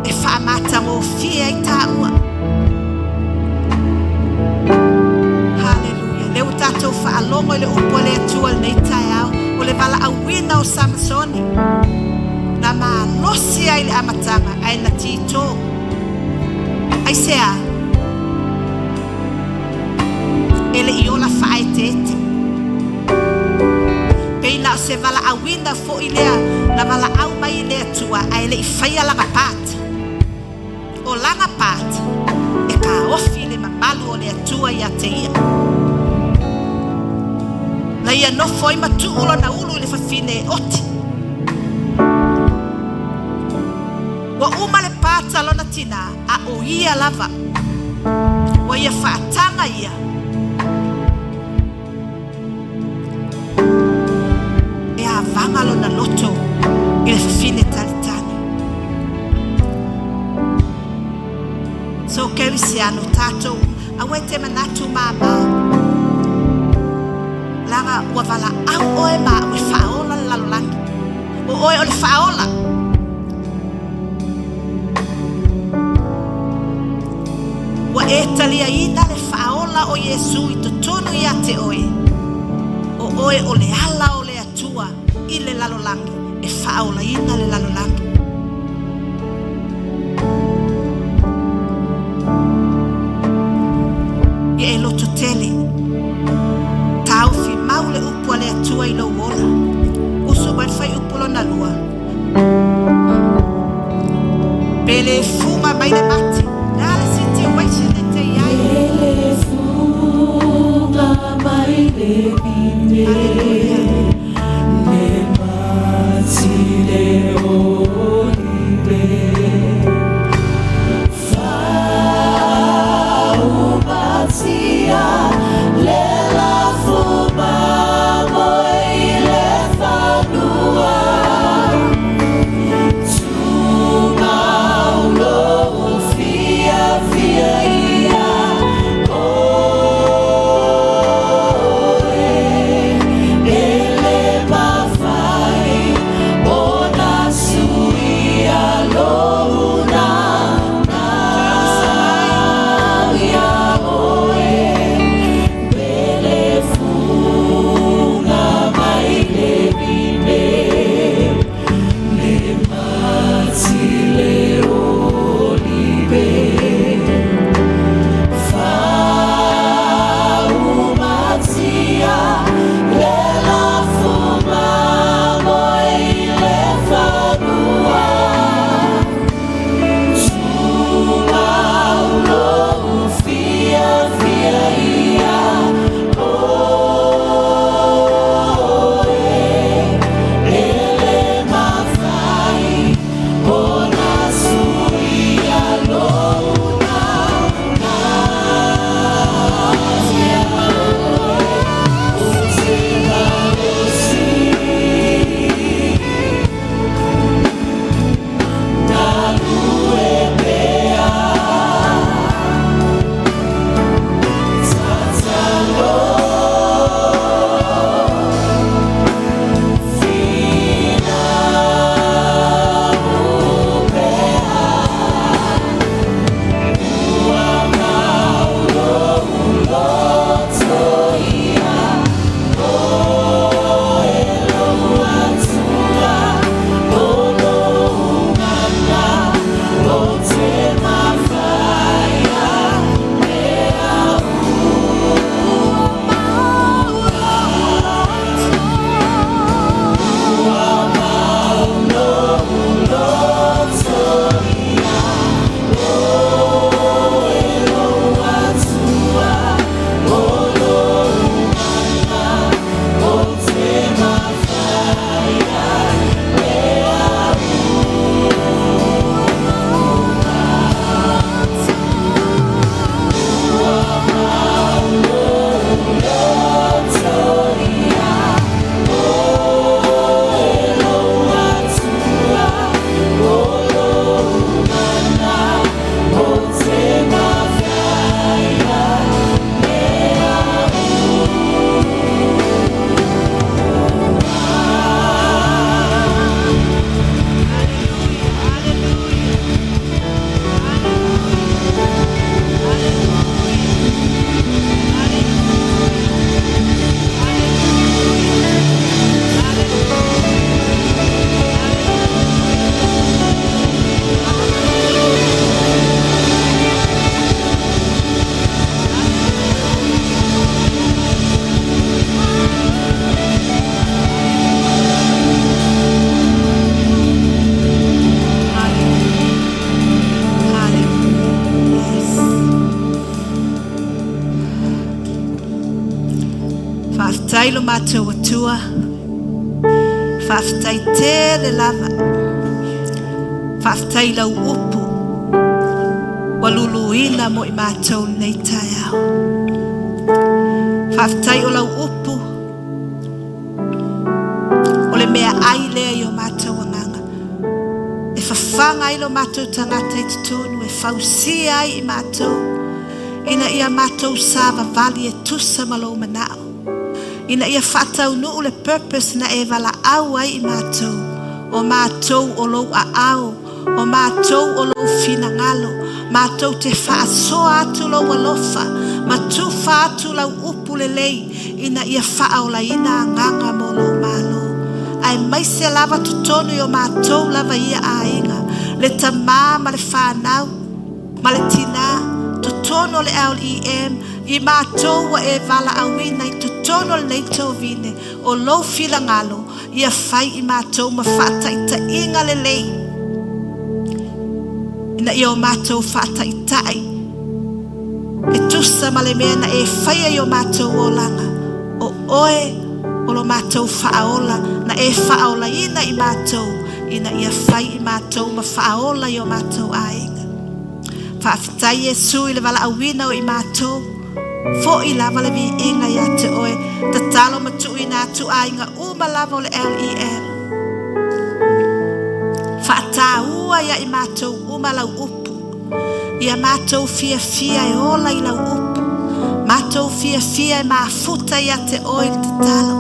Speaker 7: E faamatagofie ai tāua. Haleluia. Lea ua tatou faalogo i le upu a le Atua lenei taeao o le valaauina o Samasoni. Na malosi ai le amataga ae na titō. Aisea? E le i ola faaeteete. Pei na o se valaauina foi lea na valaau mai i le Atua ae le i faia lana part. O lana part e kaofi le mamalu o le Atua ia te ia. Na ia nofo ai ma tuu lona ulu i le fafine e oti. Ua uma le part a lona tinā a o ia lava. Ua ia faataga ia. E avaga lona loto i le fafine talitali. So kerisiano tatou aua e te manatu māmā. Leaga ua valaau oe ma au e faaola le lalolagi. O oe o le faaola. Ua e taliaina le faaola o Iesu i totonu ia te oe. O oe o le ala o le Atua i le lalolagi e faaolaina le lalolagi. Ia e loto tele. Taofi mau le upu a le Atua i lou ola. Usu mai le fuaiupu lona lua. Pe le fuga mai le mate. Le a le situation e te i ai.
Speaker 2: Le fuga mai le vine.
Speaker 7: Hallelujah.
Speaker 2: Le mati le olive. Faumatia le lafuma moi le fanua. Tumau lou fiafia ia oe.
Speaker 7: mai lo matou Atua, faafetai tele lava. Faafetai i lau upu ua luluina mo i matou lenei taeao. Faafetai o lau upu o le meaai lea i o matou agaga. E fafaga ai lo matou tagata i totonu, e fausia ai i matou, ina ia matou savavali e tusa ma lou manao, ina ia faataunuu le purpose na e valaau ai i matou, o matou o lou aao, o matou o lou finagalo, matou te faasoa atu lou alofa, ma tufa atu lau upu lelei, ina ia faaolaina agaga mo lou Malo, aemaise lava totonu i o matou lava ia aiga, le tamā ma le fanau, ma le tinā, totonu o le LEM, i matou ua e valaauina i totonu o lenei tovine, o lou finagalo ia fai i matou ma faataitaiga lelei, ina ia o matou faataitai e tusa ma le mea na e faia i o matou olaga, o oe o lo matou faaola, na e faaolaina i matou, ina ia fai i matou ma faaola i o matou aiga. Faafetai Iesu i le valaauina o i matou, fo'i lava le viiga ia te oe, tatalo ma tuuina atu aiga uma lava o le LEM. Faataua ia i matou uma lau upu, ia matou fiafia e ola i lau upu, matou fiafia e mafuta ia te oe i le tatalo,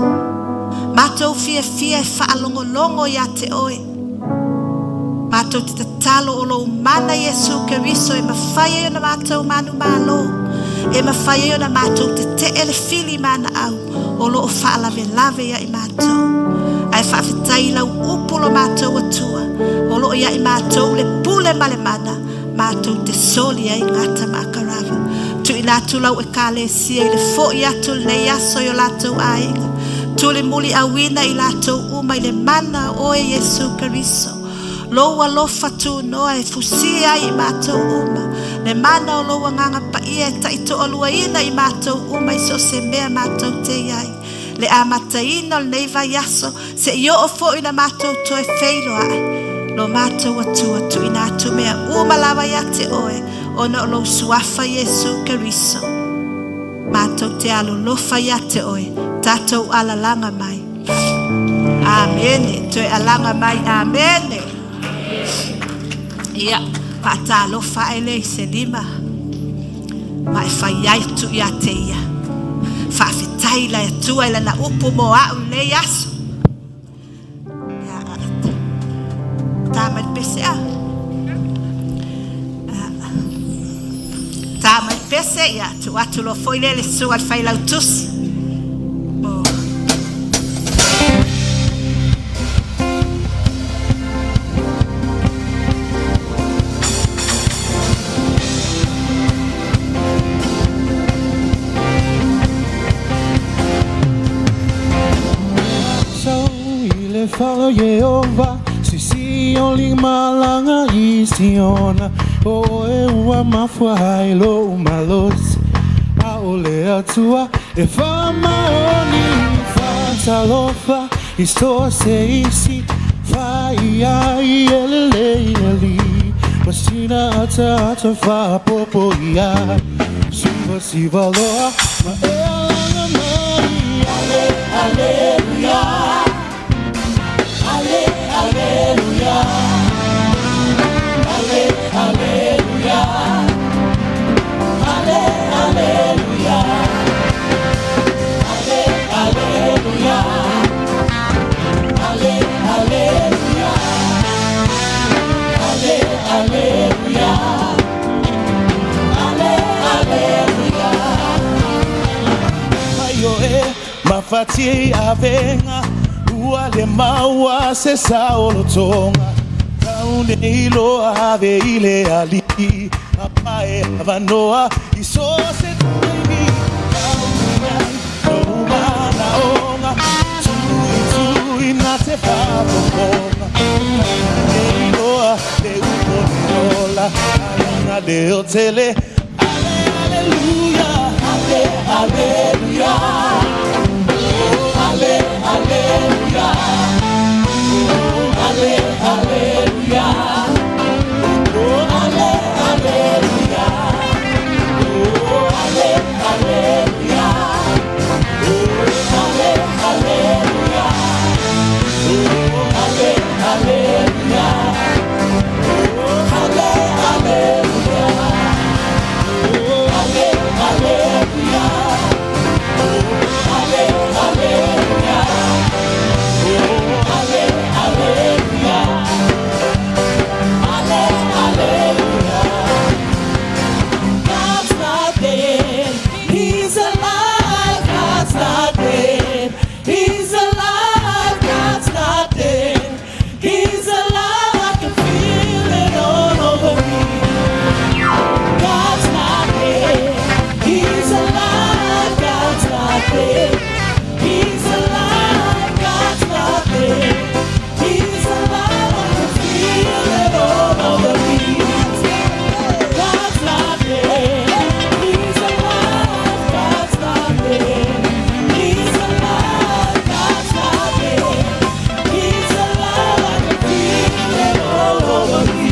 Speaker 7: matou fiafia e faalogologo ia te oe. Matou te tatalo o lou mana Iesu Keriso e mafai ai ona matou manumalo, e mafai ai ona matou tetee le fili manaau o loo faalavelave ia i matou. Ae faafetai i lau upu lo matou Atua, o loo ia i matou le pule ma le mana, matou te soli ai gata ma akarava. Tuuina atu lau Ekalesia i le fo'i atu i lenei aso i o latou aiga. Tulimuliauina i latou uma i le mana o oe Iesu Keriso. Lou alofa tunoa e fusia ai i matou uma. Le mana o lou Agaga Paia e taitoaluaina i matou uma i so o se mea matou te i ai. Le amataina o lenei vaiaso, seia oo foi ina matou toe feiloai, lo matou Atua, tuuina atu mea uma lava ia te oe, ona o lou Suafa Iesu Keriso. Matou te alolofa ia te oe, tatou alalaga mai. Amene. Toe alaga mai. Amene. Ia, faatalofa ae lea i se lima ma e fai ai tu ia te ia. Faafetai i le Atua i lana upu mo au i lenei aso. Ia, tā mai le pese a. Tā mai le pese, ia, tuu atu loa foi lea i le susuga i le Failautusi. Oh.
Speaker 2: hallelujah. Oh, hallelujah. Oh, hallelujah. Oh, hallelujah. Oh, hallelujah. Oh, hallelujah. Oh, hallelujah. Oh, hallelujah. Oh, hallelujah. Oh, hallelujah. Hallelujah. God's not dead. He's alive. God's not dead. He's alive. God's not dead. He's alive. I can feel it all over me. God's not dead. He's alive. God's not dead. He's alive. God's not dead. He's alive. I can feel it all over me. God's not dead. He's alive. God's not dead. He's alive. God's not dead. He's alive. I can feel it all over me.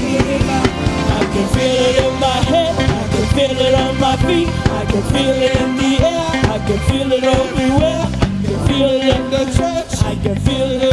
Speaker 2: I can feel it in my head. I can feel it on my feet. I can feel it in the air. I can feel it everywhere. I can feel it in the church. I can feel it.